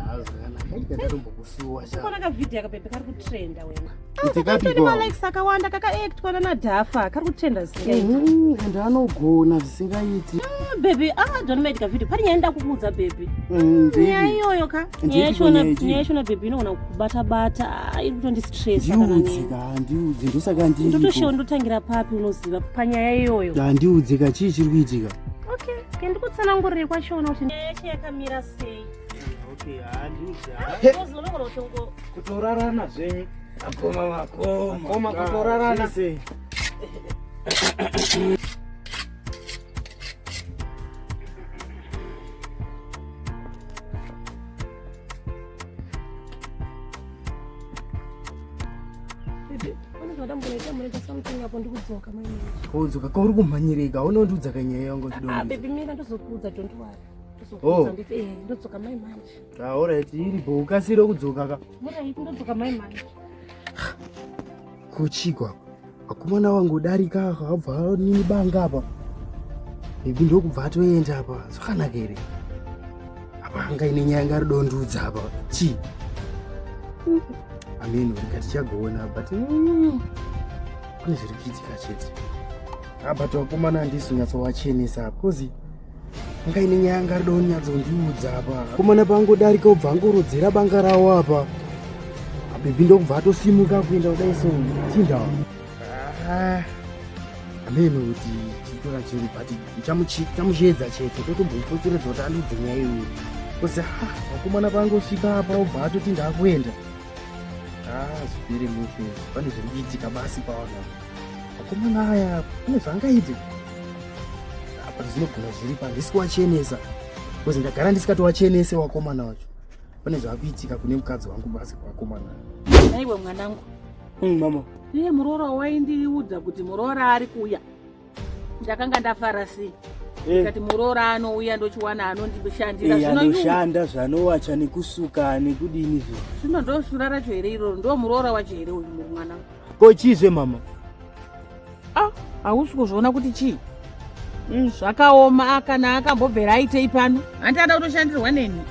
Ah, zvakanaka. Ika ndatombokusuwa sha. Kona ka video kapepe kari kutrenda wena. Kuti kapi Katori ko? malikes akawanda kakaactwa nana Dhafa kari kutrenda zvisingaiti. And anogona zvisingaiti. Baby, ah don't make a video. Pane nyaya ndakukuudza baby. Ndeipi? Nyaya iyoyo ka. Ndeipi Nyaya yachona nyaya ichi? nyaya yachona baby inogona kubata bata, ah, iri kutondistressa kana Ndiudze nini. ka, ndiudze ndosaka Ndotoshewa ndiripo. ndotangira papi unoziva panyaya iyoyo. Ah, ndiudze ka chii chiri kuitika? Okay, ke ndikutsanangurire kwachona kuti nyaya yacho yakamira sei. Okay, ah, ndiudze. Because unogona kutongo Kutorarana zvenyu. Akoma makoma. Akoma kutorarana. Sei. Baby, unenge wadamboita munoita something apo ndikudzoka mai. Kodzoka kauri kumhanyireka, unondiudza kanyaya yangu Ah, chidongo. baby mira ndozokuudza don't worry. Oh. Ndozokuudza nditi eh ndodzoka mai manje. Ah, alright, iripo ukasire kudzoka ka. Muraiti ndodzoka mai manje. Kuchikwa. Vakomana vangodarika akabva nini banga apa. Baby ndokubva atoenda apa. Zvakanaka here? Apa anga ine nyaya anga ridondudza apa. Chii? Ameno rega tichagona but pane zviri kuitika chete. Ah, but vakomana handisi kunyatsovachenesa because anga ine nyaya anga rida kunyatsondiudza apa. Vakomana pangodarika ubva angorodzera banga rawo apa. Abhebhi ndokubva atosimuka kuenda kudai so chindawa. Ah, ameno kuti chitora chiri but chamuchiedza chete totombomufotseredza kuti andiudze nyaya iyoyo. Because ah, vakomana pangosvika apa obva atoti ndakuenda. Ah, zvipere mushe pane zviri kuitika basi pavanhu apa. Vakomana aya pane zvaangaite. Apa zvinogona zviri pa handisi kuwachenesa. Because ndagara ndisikatowachenese wakomana wacho. Pane zvaakuitika kune mukadzi wangu basi kuvakomana. Naiwe mwanangu. Mama. Iye muroora waindiudza kuti muroora ari kuuya. Ndakanga ndafara sei. Ndikati muroora anouya ndochiwana anondishandira. Eh, Zvino iwe- anoshanda zvanowacha nekusuka nekudini zve. Zvino ndoshura racho here iroro ndo muroora wacho here uyu mwanangu. Ko chizve mama? Ah, hausi kuzviona kuti chii? Zvakaoma kana akambobvera aitei pano. Hanti ada kutoshandirwa neni.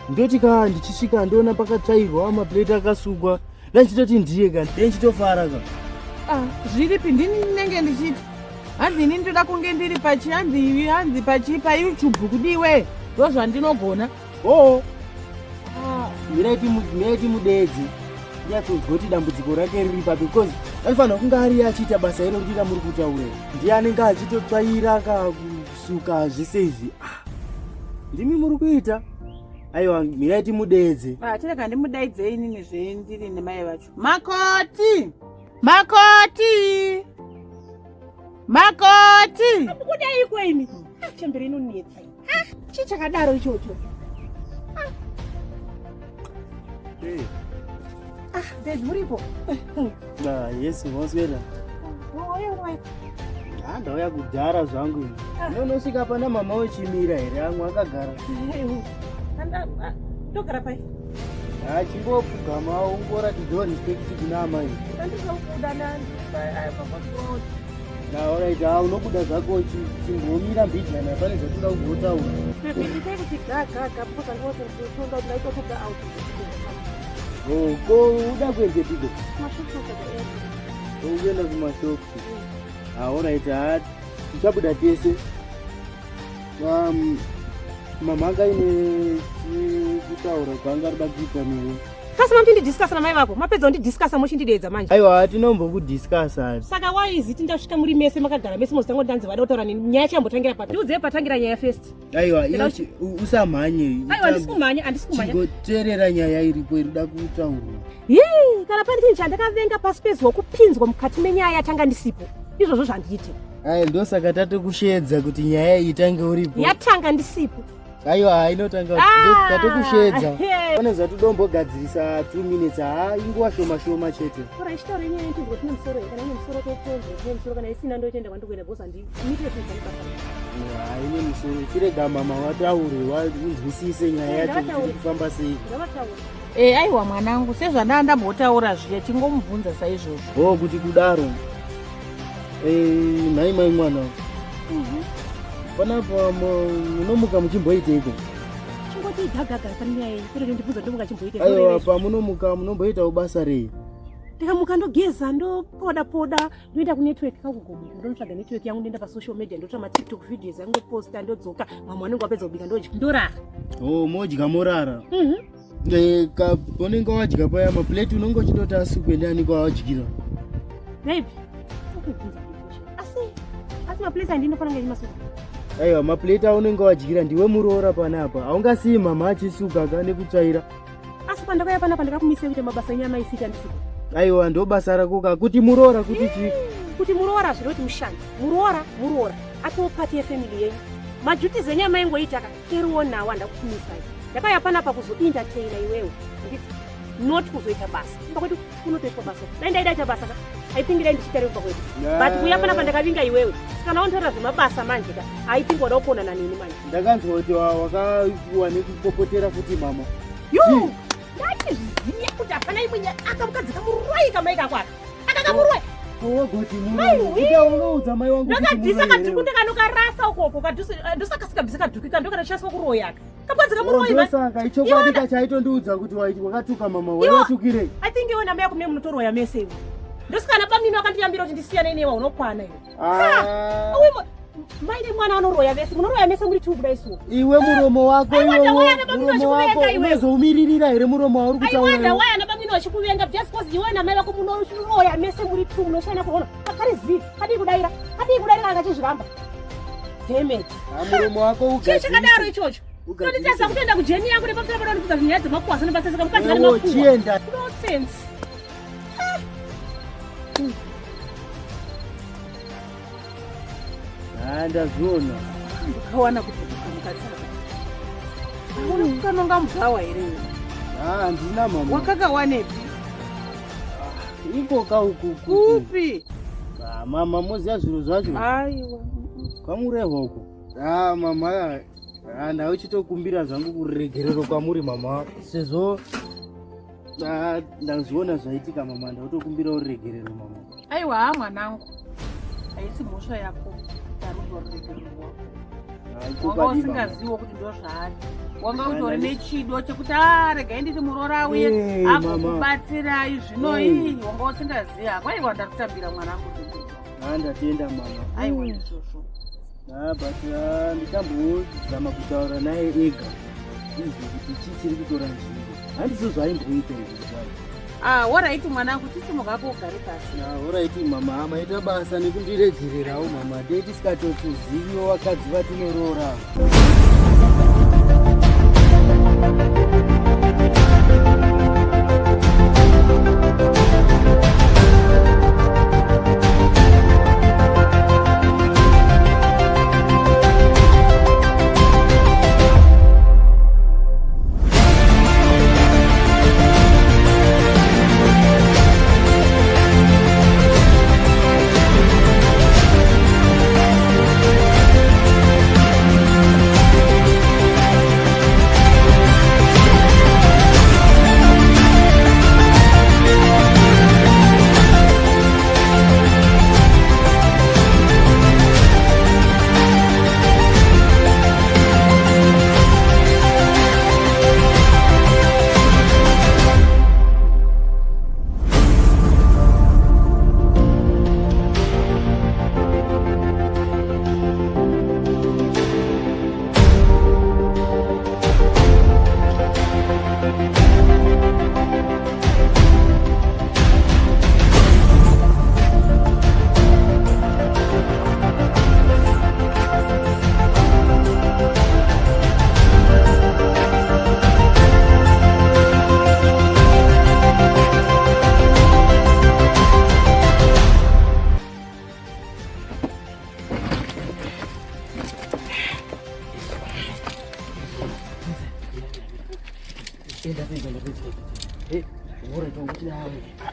Ndoti ka ndichisvika ndoona pakatsvairwa maplate akasukwa. Ndandichitoti ndiye ka ndendichitofara ka. Ah, zviripi ndini ndinenge ndichiti hanzi ini ndoda kunge ndiri pachi hanzi hanzi pachi paYouTube kudiwe ndo zvandinogona. Oo. Mirai timudedze. Nyatsonzwa kuti dambudziko rake riri papi because anofanira kunge ari achiita basa iro riri ramuri kutaura. Ndiye anenge achitotsvaira ka kusuka zvese izvi. Ah, ndimi muri kuita. Aiwa mirai timudedze. Ah, chirega ndimudaidzei inini zvendiri nemai vacho. Makoti! Makoti! Makoti! Kudaiko imi. Ah, Chembere inonetsa. iyi. Ah, Chii chakadaro ichocho? Ah, baby uripo. Ah, yes, waswera. Oyo oyo. Ah, ndauya kudhara zvangu ini. Unonosvika pana mama wechimira here amwe akagara. Anda ah, ndogara pai. Ah, chimbopfugama ungoratidzawo respect kuna amai. Andizokuda nani. Na alright, ah, unobuda zvako chimbomira mbijana pane zvatoda kugotaura. Baby, itai kuti ga ga ga because andinoto ndinotonda kuti ndaita kuga out. Oh, ko uda kuendepiko? Mashops akaenda. Ukuenda kumashops. Ah, alright, ah, tichabuda tese. Mama anga ine kutaura kwaanga arida kuita newe. Kasi mamuchindidiscussa namai vako mapedza kundidiscussa muchindidedza manje. Aiwa, tinombokudiscussa. Saka why is it ndasvika muri mese makagara mese mozotanga ndanzi vada kutaura neni nyaya chambotangira papi? Ndiudzei patangira nyaya first. Aiwa, iwe usamhanye. Aiwa handisi kumhanya, handisi kumhanya. Chingoteerera nyaya iripo irikuda kutaurwa. Yee, kana pane chinhu chandakavenga pasi pezuva kupinzwa mukati menyaya yatanga ndisipo. Izvozvo zvandiite. Ai, ndosaka tatokushedza kuti nyaya iyi itange uripo. Yatanga ndisipo. Aiwa, inotanga Ah! tatokushedza. Hey. Pane zvatodombogadzirisa 2 minutes. Ha, inguva shoma shoma chete. Ora ichitaura inyaya yendinzwa tine musoro here? Kana ine musoro totonzwa tine musoro kana isina ndoitoenda kwandikuenda because handimitire zvinhu zvani basa. Haine musoro. Chirega mama wataure, unzwisise nyaya yacho kuti iri kufamba sei. Ngavataure. E, aiwa mwanangu, sezvandaa ndambotaura zviya, chingomubvunza saizvozvo. Oh, kuti kudaro. Eh, nhai mai mwana. Panapa munomuka muchimboiteiko? Chingoti gagaga pane nyaya iyi. Kwete ndibvunza ndomuka chimboita. Aiwa, pamunomuka munomboitawo basa rei? Ndikamuka ndogeza ndopoda poda ndoenda kunetwork kakugomo ndonotsvaga network yangu ndoenda pasocial media ndotora matiktok videos yangu ndoposta ndodzoka mamwe anenge wapedza kubika ndodya ndorara. Oh, modya morara. Mhm. Eh, ka unenge wadya paya maplate unenge uchitoti asukwe ndiani kwawadyira. Maybe. Ukubvunza asi asi maplate andinofanira kunge ndimasuka. Aiwa, maplate aunenge wadyira ndiwe muroora panapa. Haungasii mama achisuka ka nekutsvaira. Asi pandakauya panapa ndakakumisai kuita mabasa enyu amaisiita ndisipo. Aiwa, ndo basa rako ka kuti muroora kuti chii? Kuti muroora zviri kuti mushandi. Muroora, muroora. Atoo part yefamily yenyu. Maduties enyu amaingoita ka carry on nawo andakukumisai. Ndakauya panapa kuzoentertaina iwewe. Handiti? Not kuzoita basa. Kumba kwedu kunotoitwa basa. Dai ndaida kuita basa ka. I think dai ndichiita rekumba kwedu. But kuuya panapa ndakavinga iwewe. Saka naontaura zvemabasa manje ka. I think wada kukonana neni manje. Ndakanzwa kuti wakapiwa nekupopotera futi mama. Yo! Ndachizviziya kuti hapana imwe nyaya. Aka mukadzi kamuroyi kamai kako aka. Aka kamuroyi. Wogoti Mai, muroyi. Kuita unoudza mai wangu kuti Ndakadzisa muroyi kadhuku here? ndakanokarasa ukoko ndosakasika dhuku ka ndokanoshaswa kuroya aka. Kamukadzi kamuroyi man. Ndosaka ichokwadi kachaitondiudza kuti wakatuka mama Iwo- waiwatukirei? I think iwe namai yako mune munotoroya mese iwe. Ndosikana bamnini wakandiyambira kuti ndisiyane newe unokwana iwe. Ah. Uye mai nemwana anoroya vese munoroya mese muri two kudai suwa. Iwe muromo wako I wonder iwowo why ana bamnini muromo wako vachikuvenga iwewe. unozoumiririra here muromo wauri I kutaura wonder iwe? why ana bamnini vachikuvenga just because iwe namai vako munoroya mese muri two munoshana kuona. Pakarizivi kadii kudaira kadii kudaira kana kachizviramba. Damn it. Ah, muromo wako Chii chakadaro ugadzise. ichocho? Ugadzise. Tonditasa kutoenda kujeni yangu nepamusoro pano ndipedza zvinyaya dzemakuhwa sanebasa mukadzi kane Ewo, makuhwa. chienda. Nonsense. Ah, ndazviona. Ndakawana kupukuka mukadzi aka. Unokanonga mubhawa here iwe? Ah, handina mama. Wakakawanepi? Ikoka uku. Kupi? Ah, mama moziya zviro zvacho. Aiwa. Kwamurehwa uko. Ah, mama. Ah, ndauchitokumbira zvangu kuregerero kwamuri mama sezvo ah, ndazviona zvaitika mama ndautokumbira uregerero mama. Aiwa, ha mwanangu. Haisi mhosva yako. Ndarudzwa ruregerero rwako. Ah, Wanga ichokwadi mama. usingaziwo kuti ndo zvaari. Wanga utori nechido chekuti a regai nditi muroora auye Eh, mama. agokubatsirai zvino Eh. ii wanga usingazivi hako. Aiwa, ndakutambira mwanangu. Ah, ndatenda mama. Aiwa, ndizvozvo. Ah, but ah, ndichambozama kutaura naye ega ndizwe kuti chii chiri kutora nzvimbo. Handizvo zvaimboita izvi zvacho. Ah, alright mwanangu, chisimuka hako ugare pasi. Ah, alright mama, maita basa nekundiregererawo mama. Dei tisikatoziviwo vakadzi vatinoroora.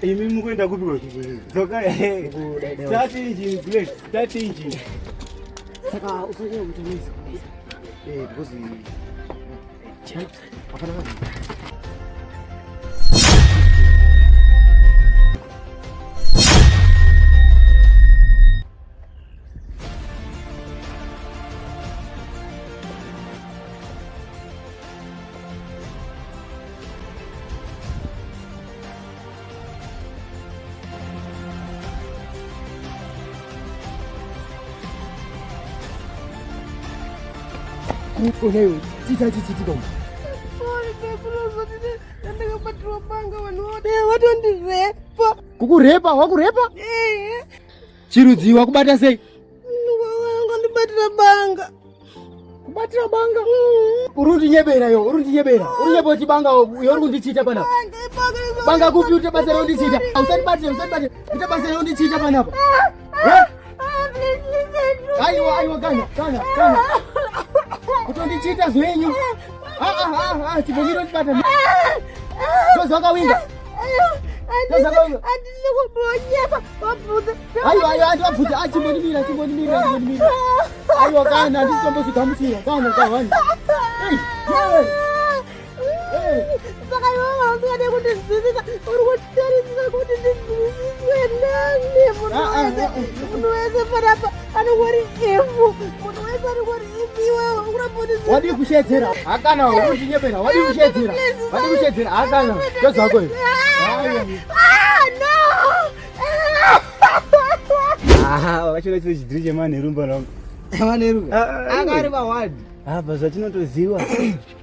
Imi mukuenda kupi ko? Dzoka. Start engine, please. Start engine. Saka usanyanya kuita noise. Eh, because hapana vanhu. Kunewe, chii chachiitika umu? Ndakabatirwa banga vanhu vatondirepa. Kukurepa? Wakurepa? Chirudzii wakubata sei? Wangondibatira banga. Kubatira banga? Uri kundinyebera yo, uri kundinyebera. Uri kunyepa kuti banga yo uri kundichita panapa. Banga kupi uri basa rekundichita? Usandibatire, usandibatire. Ita basa rekundichita panapa. Eh? Aiwa, aiwa kana, kana, kana. Kutondichita zvenyu. Ah ah ah, ah chibvumiro ndibata. Ndozvakawinga. Ndozvakawinga. Handisi kumbonyepa, vabvunze. Aiwa, aiwa, andivabvunze. Ah, chimbondimira, chimbondimira, chimbondimira. Aiwa kana, handisi kutombozvigamuchira. Kana, kana. Hey, hey. Saka iwe usingade kundinzwisisa, uri kutarisira kuti ndinzwisiswe nani? Munhu wese, munhu wese panapa anongori ivhu, munhu wese anongori ivhu, iwewe ukuramba undinzwisisa. Wadii kushedzera? Hakana, uri kundinyepera. Wadii kushedzera? Wadii kushedzera? Hakana. Ndozvako izvi. Ah, no! Ah, wakachona chiro chidhiri chemanheru mbana wangu. Manheru. Anga ari pawadi. Apa zvatinotoziwa.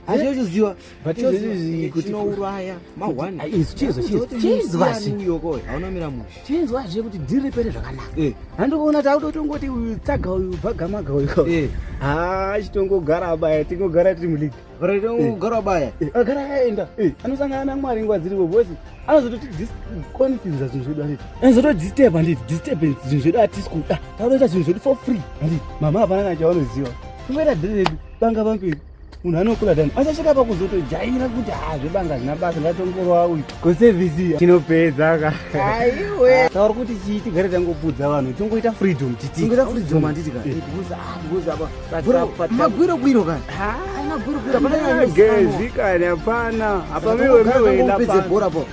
Hazvinotoziwa. But izvezvi kuti chinouraya mahwani. Izvi chizo chizo. Chinzwa zve. Uyoko hauna mira mushe. Chinzwa zve kuti dhiri ripere zvakanaka. Handikuona takutotongoti uyu tsaga uyu bhagamaga uyu. Ah, chitongogara abaya, tingogara tiri muleague. Tingogara abaya. Agara akaenda. Anosangana naMwari nguva dziripo bosi. Anozototi disconfuse zvinhu zvedu handiti. Anozotodisturb handiti, disturbance zvinhu zvedu hatisi kuda. Takutoita zvinhu zvedu for free handiti. Mama hapana kana chavanoziva. Tingoita dhiri redu banga pamberi. Munhu anokura dani achasvika pakuzotojaira kuti ha zvebanga zvina basa ndatongorwa uyu kusevhisi tinopedza ka. Aiwe. Tauri kuti chii tigare tangopudza vanhu tingoita freedom titi. Tingoita freedom handiti ka. Because ah because apa. Bro, magwiro gwiro ka. Ah, magwiro gwiro hapana Ah, gezi kani hapana. Apa miwe miwe enda Upedze pano. bhora po.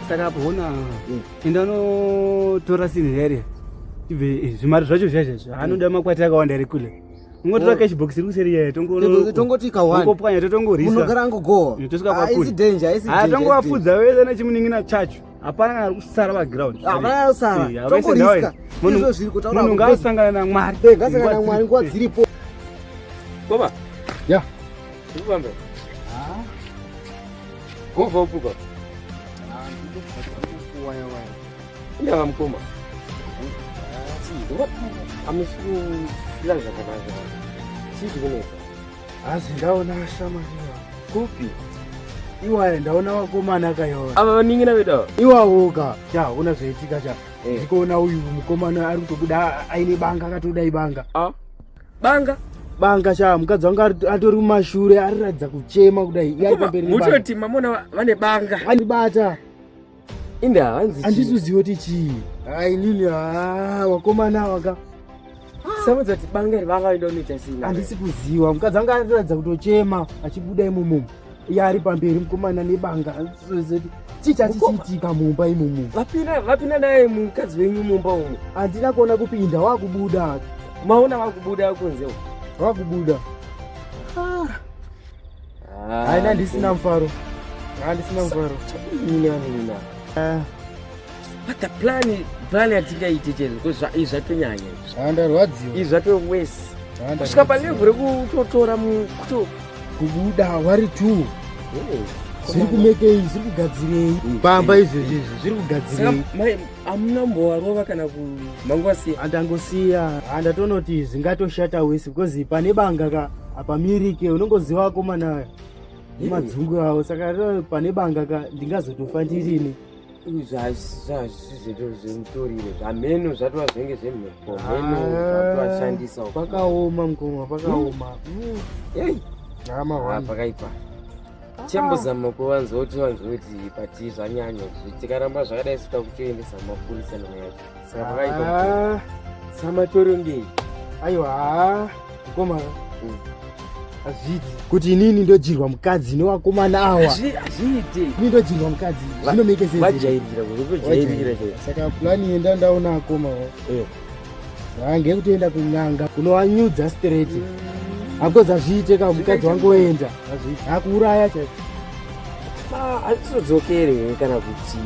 Saka apo hona enda unotora sinhi here tibve zvimari zvacho zvaizvezvo anoda makwati akawanda here kule. Ungotora cash box iri kuseri yayo Tongoti ka one. tongopwanya totongorisa. Munogara angogowa. Tosvika Ah, pakule. isi danger, isi Ah, danger. tongowafudza vese nechimunin'ina chacho. Hapana kana ari kusara paground. Hapana ari kusara. Eh, havese Tongoriska. ndawaenda. Munhu- Izvo zviri kutaura Munhu kuti- ngaasangana namwari. Ngasangana namwari nguva dziripo. Baba. Ya. Ndikufamba. Gova upuka. Indava mukoma. Hamusi kufila zvakanaka. Chii chikunetsa? Hazi ndaona shamwari. Kupi? Iwaya ndaona vakomana kaiwa. Ava vanin'ina vedu ava? Iwawo ka. Cha, ona zvaitika cha. Ndikuona uyu mukomana ari kutobuda aine banga akatoda ibanga. Ah. Banga? Banga cha, mukadzi wangu atori kumashure ariratidza kuchema kudai. Iye ari pamberi nebanga. Mutoti mamona vane banga. Andibata. Inda hanzi chii? Handisizivi kuti chii. Ai nini ah wakomana waka. Samudza kuti banga iri vanga unoita sei? Handisi kuziva. Mukadzi wangu ariratidza kutochema achibuda imomo. Iye ari pamberi mukomana nebanga. Handisizivi kuti chii chachichiitika mumba imomo. Vapinda vapinda naye mukadzi wenyu mumba umu. Handina kuona kupinda wakubuda. Maona wakubuda kunze uko. Wakubuda. Haina handisina mufaro. Handisina mufaro. Ini vanina. But the plan plan yatingaite chero because izvi zvatonyanya izvi. Handarwadziwa. Izvi zvato worse. Kusvika palevel rekutotora kuto kubuda wari two. Zviri kumekei, zviri kugadzirei. Pamba izvezvi izvi zviri kugadzirei. Saka mai hamuna mbowarova kana kumangwasiya. Handangosiya. Handatonoti zvingatoshata wese because pane banga ka hapamirike unongoziva vakomana aya. Nemadzungu avo saka pane banga ka ndingazotofa ndirini. Zvazvizveto zvemutoriro zvamheno zvatova zvenge zvemhepo mheno zvatovashandisa uko. Pakaoma mukoma, pakaoma. Ei. Hama Ah, hwani. pakaipa. Tichambozama kuvanzwa kuti vanzwe kuti but zvanyanya izvi. Tikaramba zvakadai so takutoendesa mapurisa nyaya yacho. Saka pakaipa. Ah. Samatorongei. Aiwa, mukoma. Hazviiti kuti inini ndodyirwa mukadzi nevakomana awa. Hazviiti. Ini ndodyirwa mukadzi. Zvinomeke sense. Vajairira, kutojairira chaiko. Saka plani yenda ndaona akoma. Eh. Hange kutoenda kun'anga kunovanyudza straight. Hakozi hazviite ka mukadzi wangu oenda. Hazviiti. Hakuuraya chaiko. Hazvizodzokere here kana kuti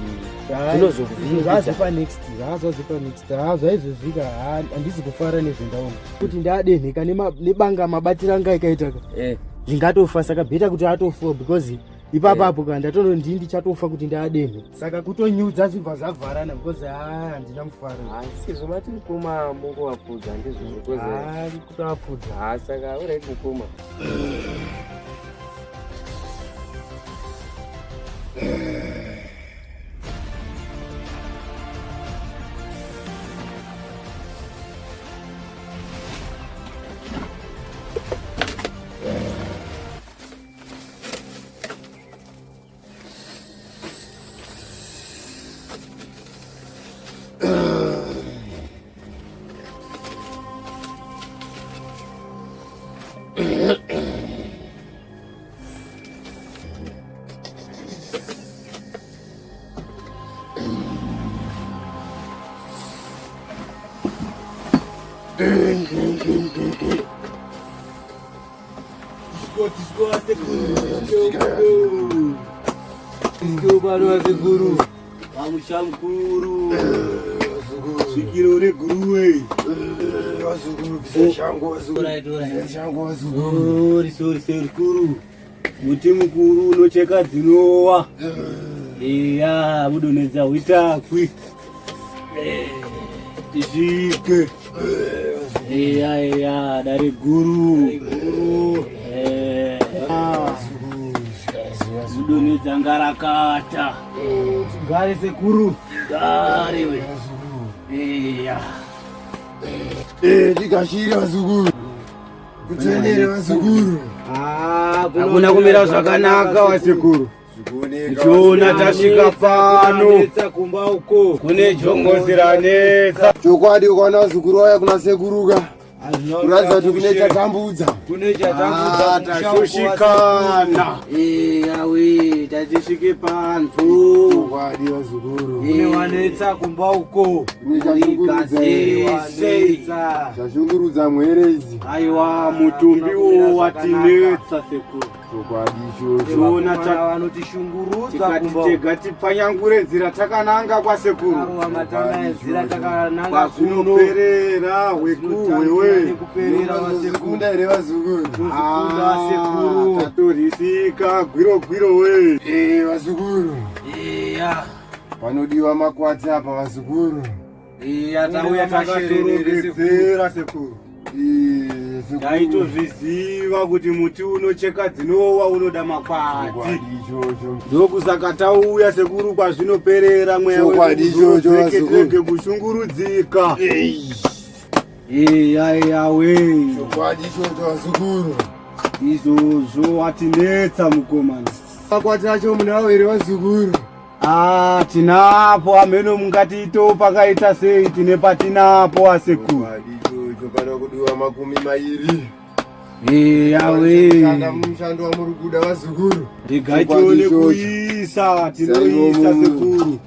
zvinozokuvhiringidza? next zvazozipa next haa zvaizvezvika handisi kufara nezvendaona kuti ndadenheka nebanga mabatiro anga akaita ka eh. ndingatofa saka bheta kuti atofa because ipapapo ka ndatono ndii ndichatofa kuti ndadenhe saka kutonyudza zvibva zvavharana because haa handina mufaro sezvo mati mukoma mungovapfudza ndizvo because kutovapfudza haa saka urai mukoma Pamusha mukuru svikiro reguruwe Sorry, sorry, sorry, kuru muti mukuru unocheka dzinowa iya mudonhedza huitakwi tisvike iya iya dare guru Eh. mudonhedza ngarakata gare sekuru gare we iya Tikashira vazukuru. Kutenere vazukuru. Hakuna kumira zvakanaka wasekuru. Ndichiona tasvika pano kumba uko kune jongozi ranetsa. Chokwadi ukaona vazukuru vauya kuna sekuruka kuratidza kuti kune chatambudza. Kune chatambudza Ah, tashushikana. Iyawe tatisvike panzu. Chokwadi vazukuru. Kune wanetsa kumba uko. Kune chashungurudza Sei. Chashungurudza mwere idzi. Aiwa mutumbi uwo watinetsa sekuru. Chokwadi ichocho. Tiona vanotishungurudza tikati kumba tega tipfanyangure nzira takananga kwasekuru. matana nzira takananga Kwazvinoperera hwekuhwewe. nekuperera vasekuru Kunda here vazukuru. Tozvikunda sekuru. Tatorisika gwiro gwiro we. Eh vazukuru. Iya. Panodiwa makwati apa vazukuru. Iya tauya takatorongedzera sekuru. Eh, sekuru. Taitozviziva kuti muti unocheka dzinowa unoda makwati. Chokwadi ichocho. Ndokusaka tauya sekuru kwazvinoperera mweya Chokwadi ichocho, vazukuru. tirege kushungurudzika. Iya iya we. Chokwadi ichocho vazukuru. Izvozvo watinetsa mukomana. Makwati acho munawo here vazukuru. Ah, tinapo ameno mungatiito pakaita sei tine patinapo asekuru. Chokwadi ichocho pana kudiwa 20. Iya we. Kushanda mushando wamuri kuda vazukuru. Regai Chokwadi tione ichocho. kuisa, tinoisa sekuru.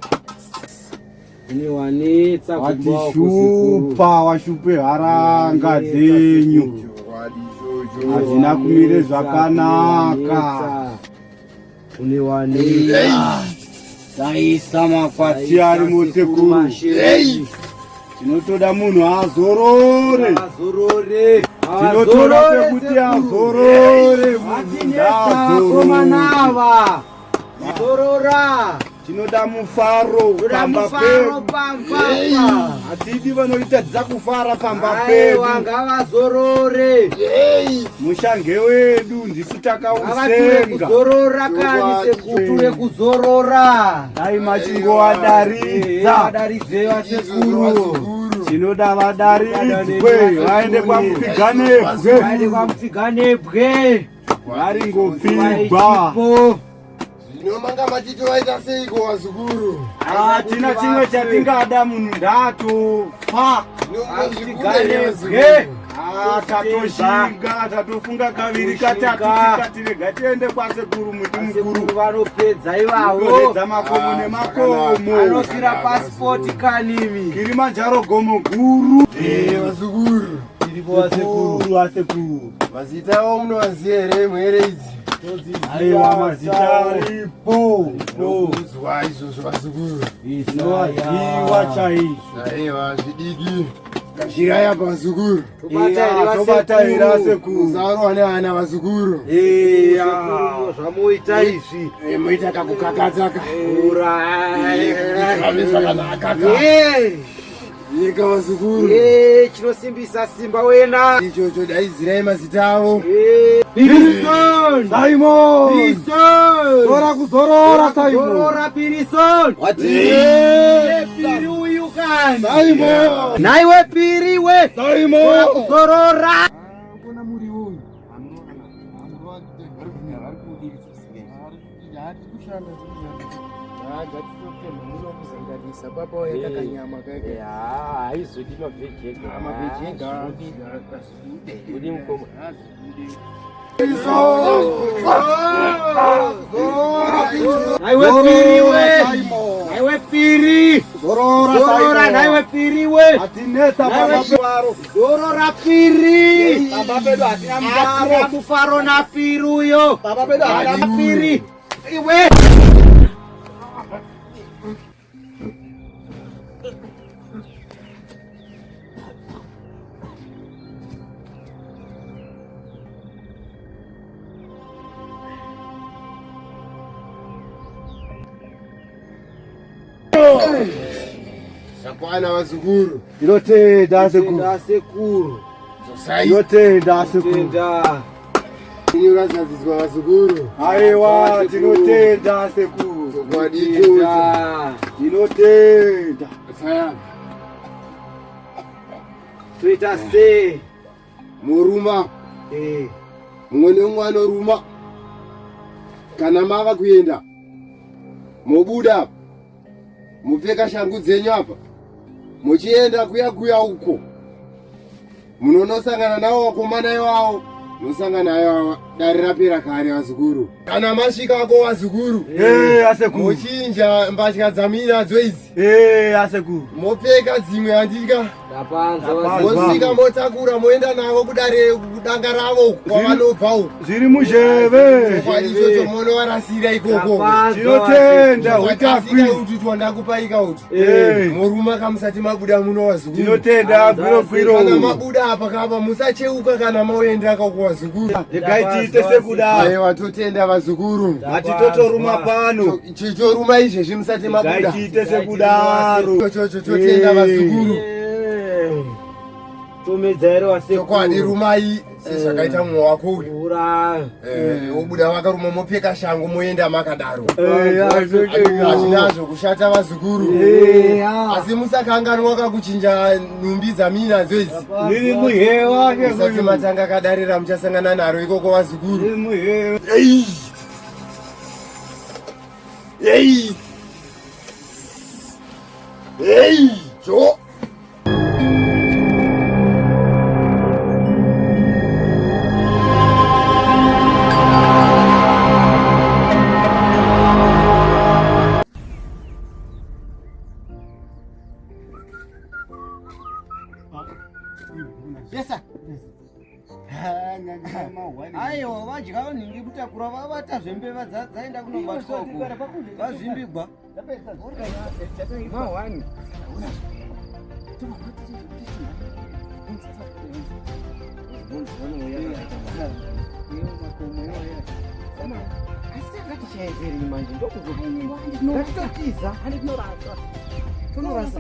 Kune wanetsa kumba uko sekuru. Watishupa, washupe haranga dzenyu. Chokwadi ichocho. Hazvina kumire zvakanaka. Kune wanetsa. Taisa makwati arimo sekuru. Tinotoda munhu azorore. Azorore. Tinotoda pekuti azorore. Munhu Vakomana ngaazorore. ava. Zorora. Tinoda mufaro Toda pamba mufaro pedu. pamba. Hatidi vanoitadza kufara pamba pedu. Aiwa ngavazorore. Mushange wedu ndisu Ngavature takausenga. kuzorora kani sekuture kuzorora. Dai machingovadaridza. Vadaridze vasekuru. Tinoda vadaridzwe vaende kwamupiganebwe. Vaende kwamupiganebwe. Varingopfigwa. Ipo. Zvino manga matiti vaita seiko vazukuru? Hatina chimwe chatingada munhu ndatofa. Tatoshinga, tatofunga kaviri katatu tikati rega tiende kwasekuru muti mukuru. Vanopedza ivavo. Vanopedza makomo nemakomo. Anofira pasipoti kanimi. Kilimanjaro gomo guru. Eh, vazukuru. Tiripo vasekuru, vasekuru. Mazita avo munovaziva here mhere idzi? Aiwa mazita aripo. Nokuzwa izvozvo vazukuru. Zvinowaziwa chaizvo. Aiwa zvidiki. Gashirai apa vazukuru. Tobata here asekuru. Musarohwa neana vazukuru. Iya. Zvamuita izvi. Moita kakukakatsaka. Ura. Zvakanaka. Nyika vazukuru. Chinosimbisa simba wena. Ichocho daidzirai mazita avo. Pirison. Simon. Pirison. Zora kuzorora Simon. Zorora Pirison. Wati. Piri uyu kani. Simon. Naiwe Piri we. Simon. Zora kuzorora. Kuna muriwo uyu. Haizodi mavheji ega. Udi mukoma. Naiwe Piri we. Naiwe Piri. Zorora Zorora naiwe Piri we. Atinetsa Naiwe baba Zorora Piri. Baba pedu hatina Hatina mufaro. mufaro na Piri uyo. Baba pedu hatina Piri. Iwe. Zvakwana vazukuru. Tinotenda sekuru. Sekuru. Dzosai. Tinotenda sekuru. Tenda. Ini urazadzidzwa vazukuru. Aiwa tinotenda sekuru. Chokwadi ichocho. Tenda. Tinotenda. Saya. Toita sei? Muruma. Eh. Mumwe nemumwe anoruma. Kana mava kuenda mobuda apa mopfeka shangu dzenyu apa muchienda kuya kuya uko munonosangana navo vakomana ivavo nosangana ivava dare rapera kare vazukuru kana masvikako vazukuru Eh asekuru. mochinja mbatya dzamuinadzo idzi Eh asekuru. mopfeka dzimwe handitya Ndapanzwa. Ndapanzwa. mosvika motakura moenda navo kudare kudanga ravo uko kwavanobva uko Zviri muzheve. chokwadi ichocho monovarasira ikoko Tinotenda watasika hutakwi. utu twandakupaika utu Eh. moruma kamusati mabuda muno vazukuru Tinotenda gwiro gwiro. kana mabuda apa kapa musacheuka kana maoenda kako vazukuru Regai tiite sekudaro. aiwa totenda vazukuru Hatitotoruma pano. chichoruma izvezvi musati Regai mabuda tiite sekudaro. chochocho totenda vazukuru Tomedza here wasekuru. chokwadi rumai sezvakaita mumwe wako uyu Ura. Eh, wobuda vakaruma mopfeka shangu moenda makadaro Eh, hazvinazvo kushata vazukuru asi musakanganwa kakuchinja nhumbi dzamuinadzo idzi Riri muhewa musati matanga kadarira muchasangana naro ikoko vazukuru Riri muhewa. Ei! Ei! Ei! Jo! Yes, sir. Aiwa vadya nhingi kutakura vavata zvembeva dzaenda kunobatwa uko vazvimbigwa asi takatichaedzeri manje ndokuzogatitotiza tonorasa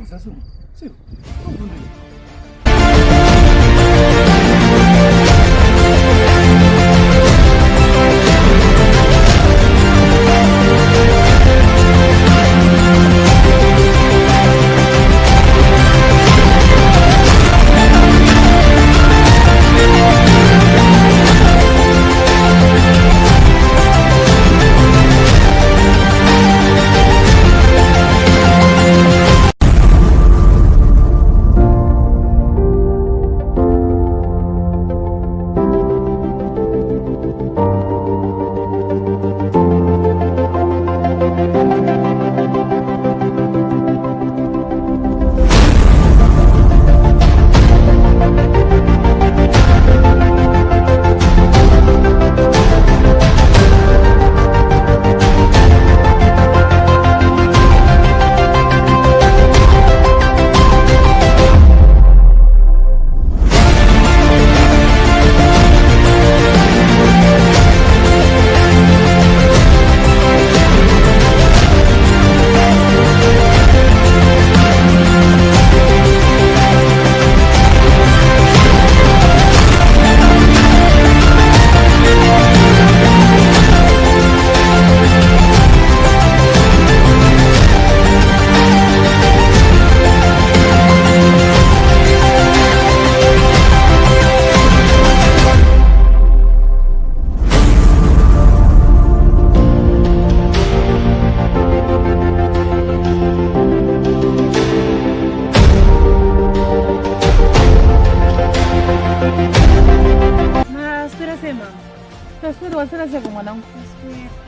Waswera waswera seko mwanangu.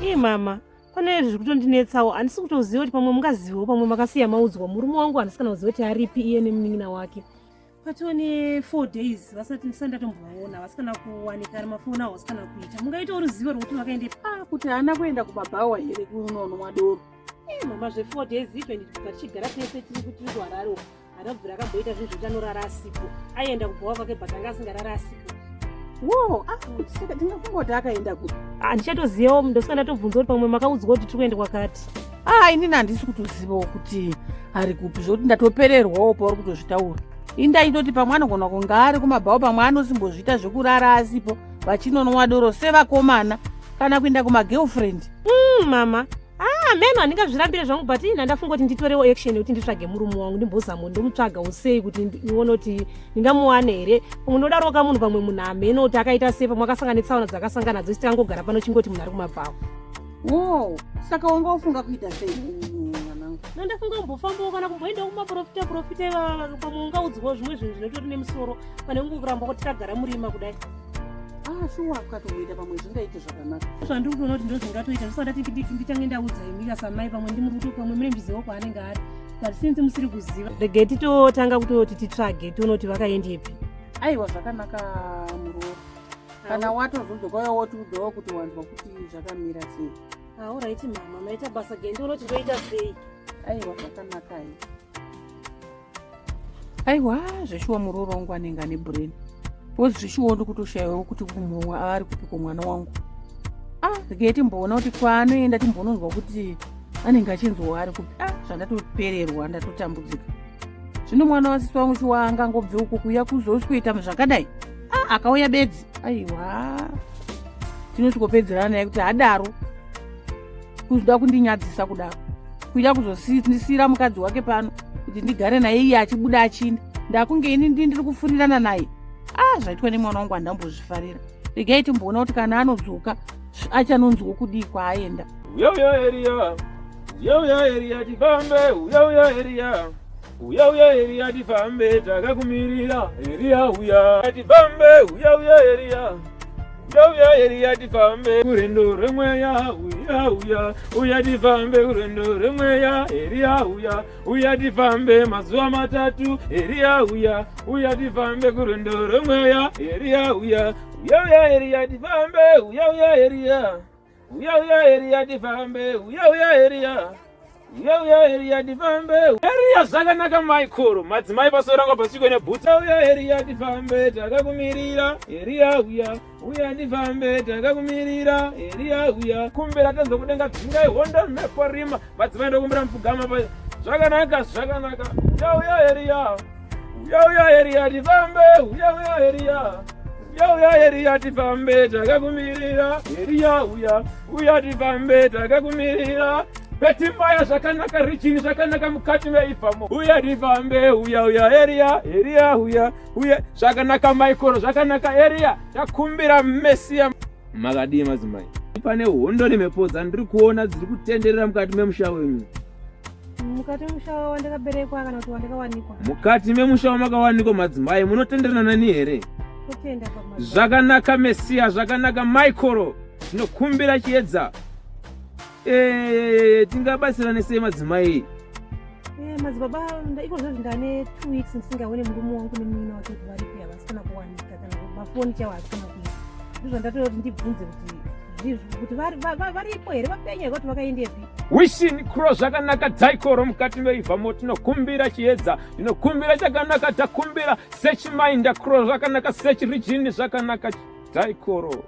Ii mama, pane zviri kutondinetsawo handisi kutoziva kuti pamwe mungazivawo pamwe makasiya maudzwa murume wangu handisi kana kuziva kuti aripi iye nemunin'ina wake. Patone 4 days vasati ndisati ndatombovaona havasi kana kuwanika ari mafoni avo havasi kana kuita. Mungaitawo ruzivo rwekuti vakaendepi? Ah, kuti haana kuenda kumabhawa here kunonwa doro? Ii mama zve 4 days even kubva tichigara tese tiri tiri kuHarare uko. Haana kubvira akamboita zvinhu zvekuti anorara asipo. Aienda kubhowa kwake but anga asingarara asipo. Wo, ah, kuti saka tingafunga kuti akaenda kupi? Ah, ndichatozivawo ndosaka ndatobvunza kuti pamwe makaudzwa kuti tiri kuenda kwakati. Ah, inini handisi kutozivawo kuti ari kupi zvokuti ndatopererwawo pauri kutozvitaura. Ini ndaitoti pamwe anogona kunge ari kumabhawa pamwe anosimbozviita zvekurara asipo vachinonwa doro sevakomana kana kuenda kumagirlfriend. Mama, Ah, meno handingazvirambire zvangu but ini handafunga kuti nditorewo action yekuti nditsvage murume wangu ndimbozama ndomutsvagawo sei kuti ndione kuti ndingamuwane here pamwe ndodaroka munhu pamwe munhu hameno kuti akaita sei pamwe akasangana netsaona dzakasangana nadzo tichangogara pano chingoti munhu ari kumabhawa wo saka wanga wafunga kuita sei mwanangu no ndafunga kumbofambawo kana kumboendawo kumaprofita profita pamwe ungaudzwawo zvimwe zvinhu zvinotori nemusoro pane kungoramba kuti takagara murima kudai Ah, shuwa ukatoita pamwe zvingaite zvakanaka. Zvandiri kutoona kuti ndozvingatoita ndisati ndati nditange ndaudza imi samai pamwe ndimuri kuto pamwe mune mbizivo kwaanenge ari but since musiri kuziva regai titotanga kutoti titsvage tione kuti vakaendepi. Aiwa zvakanaka muroora. Kana watozodzoka uya wotiudzawo kuti wanzwa kuti zvakamira sei. Ah, alright mama, maita basa ge ndione kuti ndoita sei. Aiwa zvakanaka aiwa. Aiwa zveshuwa muroora wangu anenge ane brain because zveshuwa ndikutoshaiwawo kuti kumwe ari kupiko mwana wangu ah regai timboona kuti kwaanoenda timbononzwa kuti anenge achinzwa ari kupi ah zvandatopererwa ndatotambudzika zvino mwana wasisi wangu shuwa angangobve uko kuuya kuzosweta zvakadai ah akauya bedzi aiwa tinosvikopedzerana naye kuti hadaro kuzoda kundinyadzisa kudaro kuida kuzondisiira mukadzi wake pano kuti ndigare naye iye achibuda achinda ndakunge ini ndi ndiri kufurirana naye ah zvaitwa nemwana wangu handambozvifarira regai timboona kuti kana anodzoka achanonzwa kudii kwaaenda uya uya eriya uya uya eriya tifambe uya uya eriya uya uya eriya tifambe takakumirira eriya uya tifambe uya uya eriya Uya uya Eriya tifambe kurendo remweya uya uya uya tifambe kurendo remweya Eriya uya uya tifambe mazuva matatu Eriya uya uya tifambe kurendo remweya Eriya uya uya uya Eriya tifambe uya uya Eriya uya uya Eriya tifambe uya uya Eriya uya uya Eriya tifambe Eriya zvakanaka maikoro madzimai pasoro ranga pasviko nebhutsu uya Eriya tifambe takakumirira Eriya uya uya tifambe takakumirira Eriya uya kumbira tanzwa kudenga dzingai hondo mhepo rima madzimai ndokumbira mupfugama pa zvakanaka zvakanaka uya uya Eriya uya uya Eriya tifambe uya uya Eriya Uya uya Eriya tifambe takakumirira Eriya uya uya tifambe takakumirira Petimbaya zvakanaka richini zvakanaka mukati meifamo uya tifambe uya uya Eriya Eriya uya uya zvakanaka Maikoro zvakanaka Eriya takumbira Mesiya Makadii madzimai pane hondo nemhepo dzandiri kuona dziri kutenderera mukati memusha wenyu Mukati memusha wandakaberekwa kana kuti wandakawanikwa? Mukati memusha wamakawanikwa madzimai munotenderana nani here? Totenda pamadzimai. Zvakanaka Mesiya, zvakanaka Michael. Tinokumbira chiedza. Eh, tingabatsirane sei madzimai? Eh, madzibaba iko zvozvi ndane 2 weeks ndisingaone murume wangu nemunin'ina wake kuti varipi havasi kana kuwanika kana mafoni chaiwo havasi kana kuita. Ndozvandatoda kuti ndibvunze kuti kuti varipo here vapenyu here kuti vakaendepi wishing crow zvakanaka dhaikoro mukati meivhamo tinokumbira chiedza tinokumbira chakanaka takumbira sechimainda crow zvakanaka sechirijini zvakanaka dhaikoro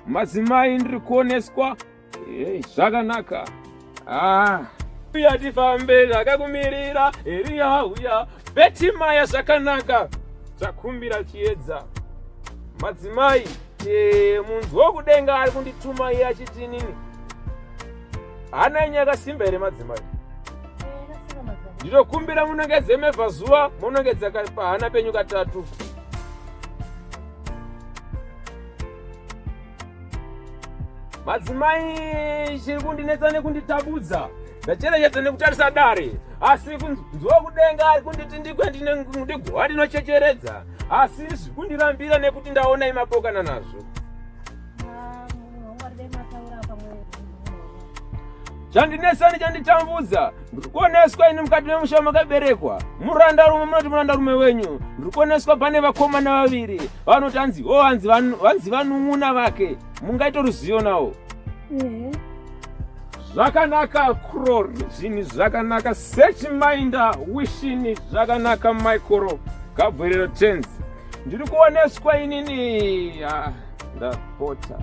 madzimai ndiri kuoneswa zvakanaka ah. uya tifambe zvakakumirira eriya uya betimaya zvakanaka takumbira chiedza madzimai e, munzwi wokudenga ari kundituma iye achiti inini hana yenyu yakasimba here madzimai ndinokumbira munongedze mevha zuva munongedza pahana penyu katatu Madzimai chiri kundinetsa nekunditabudza ndacherechedza nekutarisa dare asi kunzwa kudenga ari kunditi ndikwe ndiguva ndinochecheredza asi zvikundirambira nekuti ndaona imapokana nazvo. Chandinetsa nechanditambudza, ndiri kuoneswa ini mukati memusha makaberekwa. Murandarume munoti murandarume wenyu, ndiri kuoneswa pane vakomana vaviri vanoti hanzi o hanzi vanzi vanun'una vake. Mungaita ruzivo nawo? Zvakanaka Kror, zvinhu zvakanaka sechimainda wishini zvakanaka Michael Gabriel Tenzi. Ndiri kuoneswa inini ah, ndapota.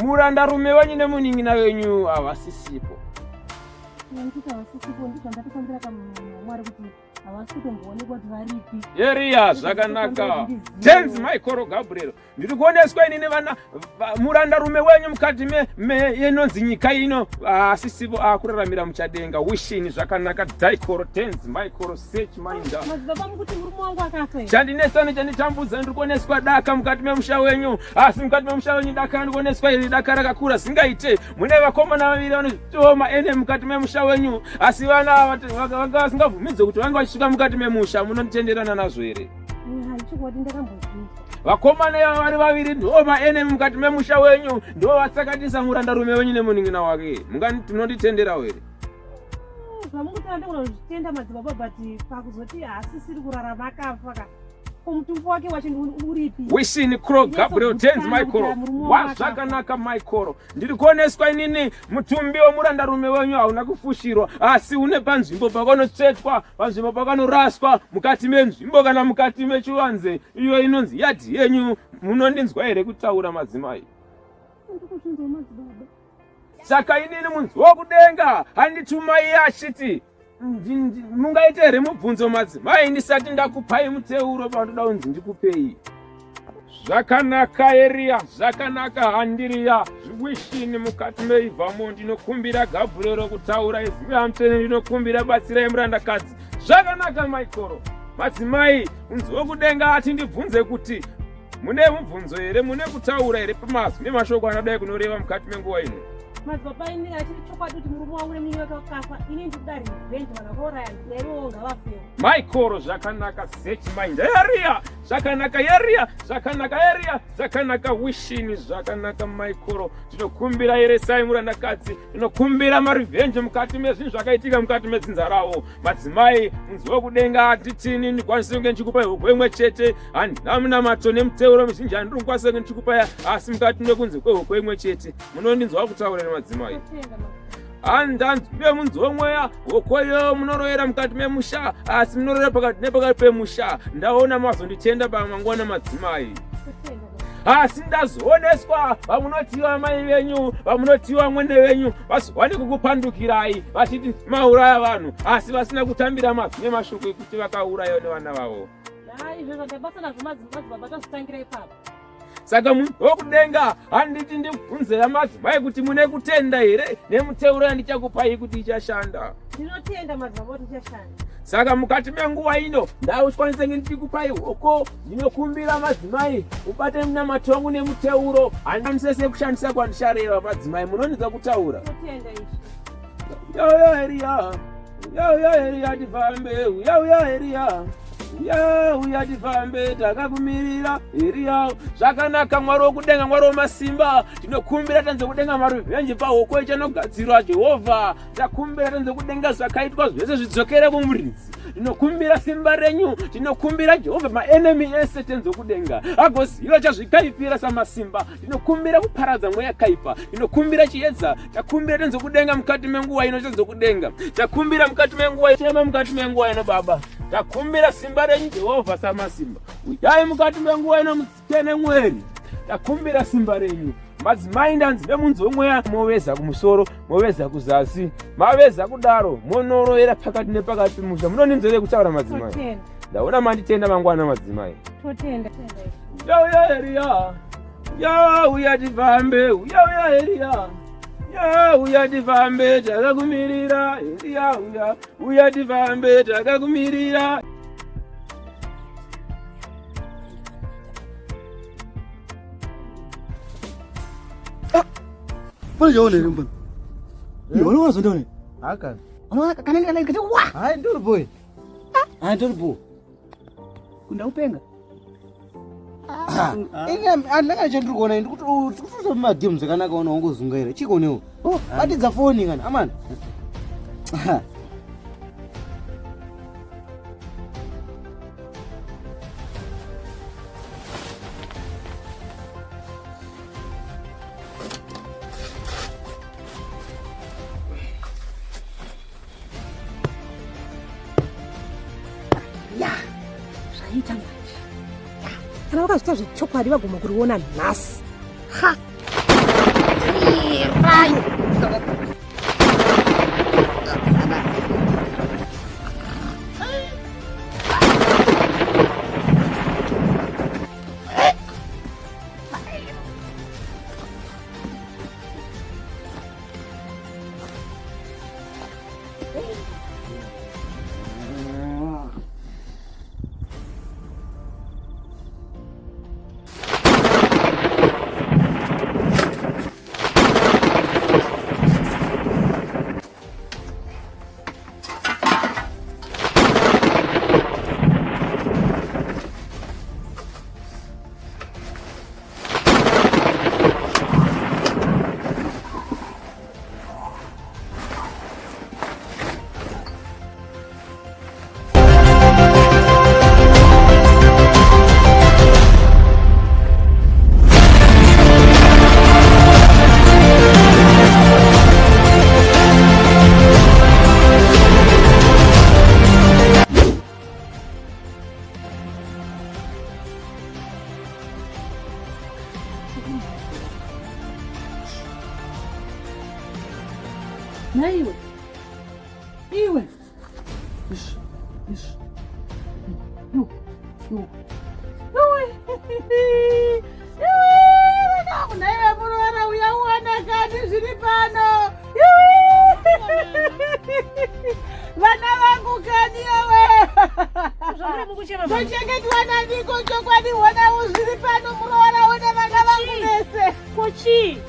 Murandarume wenyu nemunin'ina wenyu havasisipo. Eriya zvakanaka. Tenzi Michael Gabriel. Ndiri kuoneswa ini nevana murandarume wenyu mukati me inonzi nyika ino asisivo akuraramira muchadenga wishini zvakanaka daikoro tenzi maikoro search minda Madzibaba mukuti murume wangu akafa here? Chandinetsa nechanditambudza ndiri kuoneswa daka mukati memusha wenyu asi mukati memusha wenyu daka randiri kuoneswa iri daka rakakura singaite mune vakomana vaviri vanotoma ene mukati memusha wenyu asi vana ava vanga vasingabvumidzwe kuti vange vachisvika mukati memusha munonditenderana nazvo here? Chokwadi ndakambozvinzwa. Vakomana ivava vari vaviri ndivo maenemy mukati memusha wenyu ndivo vatsakatisa murandarume wenyu nemunin'ina wake munonditenderawo here? Zvamukutaura ndogona kuzvitenda madzibaba but pakuzoti haasisiri kurarama akafa ka ko mutumbi wake wacho uripi? Wishini Crow Gabriel Tenzi Michael wazvakanaka Michael ndiri kuoneswa inini mutumbi wemurandarume wenyu hauna kufushirwa asi une panzvimbo pakanotsvetwa panzvimbo pakanoraswa mukati menzvimbo kana mukati mechivanze iyo inonzi yadhi yenyu munondinzwa here kutaura madzimai? Saka inini munzwi wokudenga handituma iye achiti mungaite here mubvunzo madzimai ndisati ndakupai muteuro panotoda kunzi ndikupei zvakanaka eriya zvakanaka handiriya zviwishini mukati meivhamo ndinokumbira gabhurero kutaura izwi amutsvene ndinokumbira batsirai murandakadzi zvakanaka maikoro madzimai unzi wokudenga ati ndibvunze kuti mune mubvunzo here mune kutaura here pamazwi nemashoko anodai kunoreva mukati menguva ino Madzibaba ini achiri chokwadi kuti murume wangu nemunin'i wake wakafa ini ndikuda revenge vanhu vakauraya naivowo ngavafewo. Maikoro zvakanaka search mind area zvakanaka area zvakanaka area zvakanaka wishini zvakanaka maikoro ndinokumbira yeresai murandakadzi ndinokumbira marevenge mukati mezvinhu zvakaitika mukati medzinza ravo madzimai munzi wekudenga hatitini ndikwanise kunge ndichikupai huku imwe chete handina munamato nemuteuro mizhinji handiri kukwanisa kunge ndichikupai asi mukati mekunze kwehuku imwe chete munondinzwa kutaura nemadzimai handanzwe munzi womweya hokoyo munoroyera mukati memusha asi munoroyera pakati nepakati pemusha ndaona mazonditenda pamangwana madzimai asi ndazooneswa vamunotiwa mai venyu vamunotiwa mwene venyu vazowane kukupandukirai vachiti mauraya vanhu asi vasina kutambira mazwi nemashoko ekuti vakaurayiwa nevana vavo Saka munhu wokudenga handiti ndibvunze madzimai kuti mune kutenda here nemuteuro yandichakupai kuti ichashanda. Ndinotenda madzibaba kuti ichashanda. Saka mukati menguva ino ndaukwanise ndichikupai hoko ndinokumbira madzimai ubate munamato wangu nemuteuro handikwanise sekushandisa kwandichareva madzimai munonidza kutaura. Ndinotenda ishe. Uya Eriya, uya uya Eriya tifambe, uya uya Eriya. Uya uya tifambe takakumirira Eriya. Zvakanaka Mwari wokudenga, Mwari wemasimba, tinokumbira tanze kudenga maruvhenje pahoko ichanogadzirwa Jehovha. Takumbira tanze kudenga zvakaitwa zvese zvidzokere kumuridzi. Tinokumbira simba renyu, tinokumbira Jehovha maenemy ese tenze kudenga agoziva chazvikaipira samasimba. Tinokumbira kuparadza mweya yakaipa, tinokumbira chiedza, takumbira tenze kudenga mukati menguva ino, tenze kudenga takumbira mukati menguva chema mukati menguva ino Baba, takumbira simba renyu Jehovha samasimba, uyai mukati menguva ino mutsitene mweri, takumbira simba renyu madzimai ndanzi nemunzi wemweya moveza kumusoro moveza kuzasi maveza kudaro monoroyera pakati nepakati musha munondinzwere kutaura madzimai ndaona manditenda mangwana madzimai Totenda. Uya uya Eria. Uya uya tifambe. Uya uya Eria. Uya uya tifambe takakumirira. Eria uya uya tifambe takakumirira. Pane chaona here mfana? Iwe unoona zvondiona? Haka. Unoona kanenge kanenge kati wa. Hai ndiri boy. Hai ndiri boy. Kunda upenga. Ini andanga chandiri kuona ini ndikutoita magame zvakanaka ona wangozungaira. Chiko newo? Oh, batidza foni kana amana. Ya, zvaita manje. Ya, kana vakazvita zvechokwadi vaguma kuriona nhasi. Ha! Rayo. Naiwe iwe Ish, ish. Yo, yo. Iwe. Iwe, vanangu, naiwe muroora uya uone kani zviri pano. Iwe. Vana vangu kani iwe. Tochengetwa naniko chokwadi honawo zviri pano muroora one vana vangu vese. Ko chii?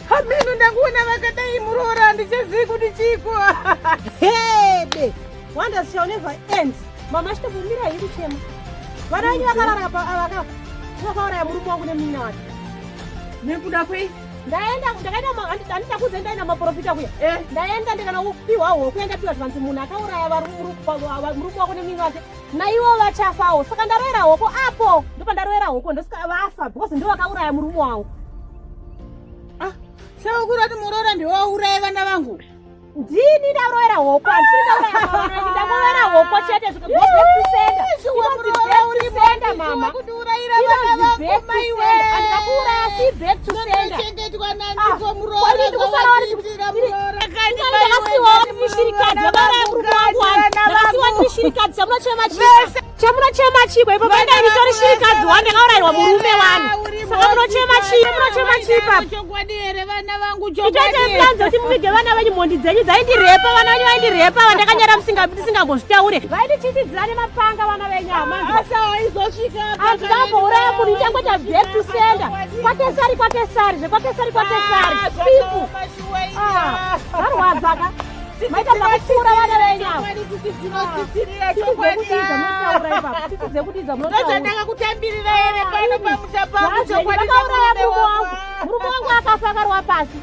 Hameno ndanguona vakadai muroora handichazivi kuti chiiko. Hede. Wonders shall never end. Mama chitombomira hii kuchema. Vana venyu vakarara pa vaka vakauraya murume wangu nemunin'ina wake. Nekuda kwei? Ndaenda ndakaenda handitakuudza ndaenda maprofita kuya. Eh. Ndaenda ndikana kupiwa hoko yandapiwa zvikanzi munhu akauraya murume wako nemunin'ina wake naivo vachafawo. Saka ndaroera hoko apo ndopandaroera hoko ndosika vafa because ndivo vakauraya murume wangu. Ah, saka kurati muroora ndiwo wauraya vana vangu? Ndini ndaroera hoko, handisiri ndauraya ndaroera hoko chete zvika go back to sender. Inonzi back to sender mama. Kundiurayira vana vangu maiwe. Andikakuuraya si back to sender. Ndochengetwa naniko muroora zvawatiitira muroora. Ndakasiwa mushirikadzi vakauraya murume wangu wani. Ndakasiwa mushirikadzi chamunochema chii? Chamunochema chii ipo paenda nditori shirikadzi wani ndakaurayirwa murume wani. Saka munochema chii? Munochema chii papa? Chokwadi here vana vangu chokwadi. Itoita plans kuti muvige vana venyu mhondi dzenyu dzaindirepa vana venyu vaindirepa vandakanyara musingambozvitaure. Vaindityisidzira nemapanga vana venyu ava manje. Asa waizosvika apa. Handingambouraya munhu ichangoita back to sender. Kwakesari kwakesari zvekwakesari kwakesari. Simple. Ah, varwadza ka. Maita pakupfuura vana venyu ava. Ndakakutambirira here pano pamusha pangu chokwadi vakauraya murume wangu. Murume wangu akafa akarwa pasi.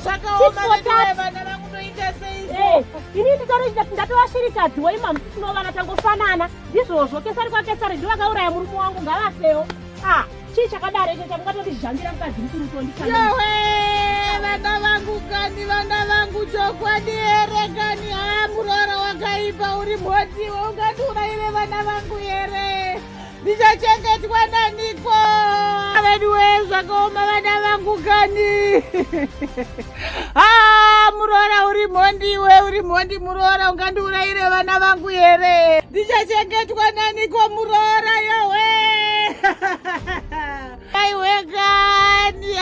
Zvakaoma veduwe vana vangu ndoita sei? Ini nditori ndatova shirikadzi woima musisino vana tangofanana. Ndizvozvo kesari kwakesari ndivo vakauraya murume wangu ngavafewo. Ah, chii chakadaro icho chamungatondizhambira mukadzi mukuru tondikana. Yowe vana vangu kani vana vangu chokwadi here kani haa muroora wakaipa uri mhotiwe ungandiurayire vana vangu here ndichachengetwa naniko veduwe zvakaoma vana vangu kani haa muroora uri mhondiwe uri mhondi muroora ungandiurayire vana vangu here ndichachengetwa naniko muroora yowe aiwe kani.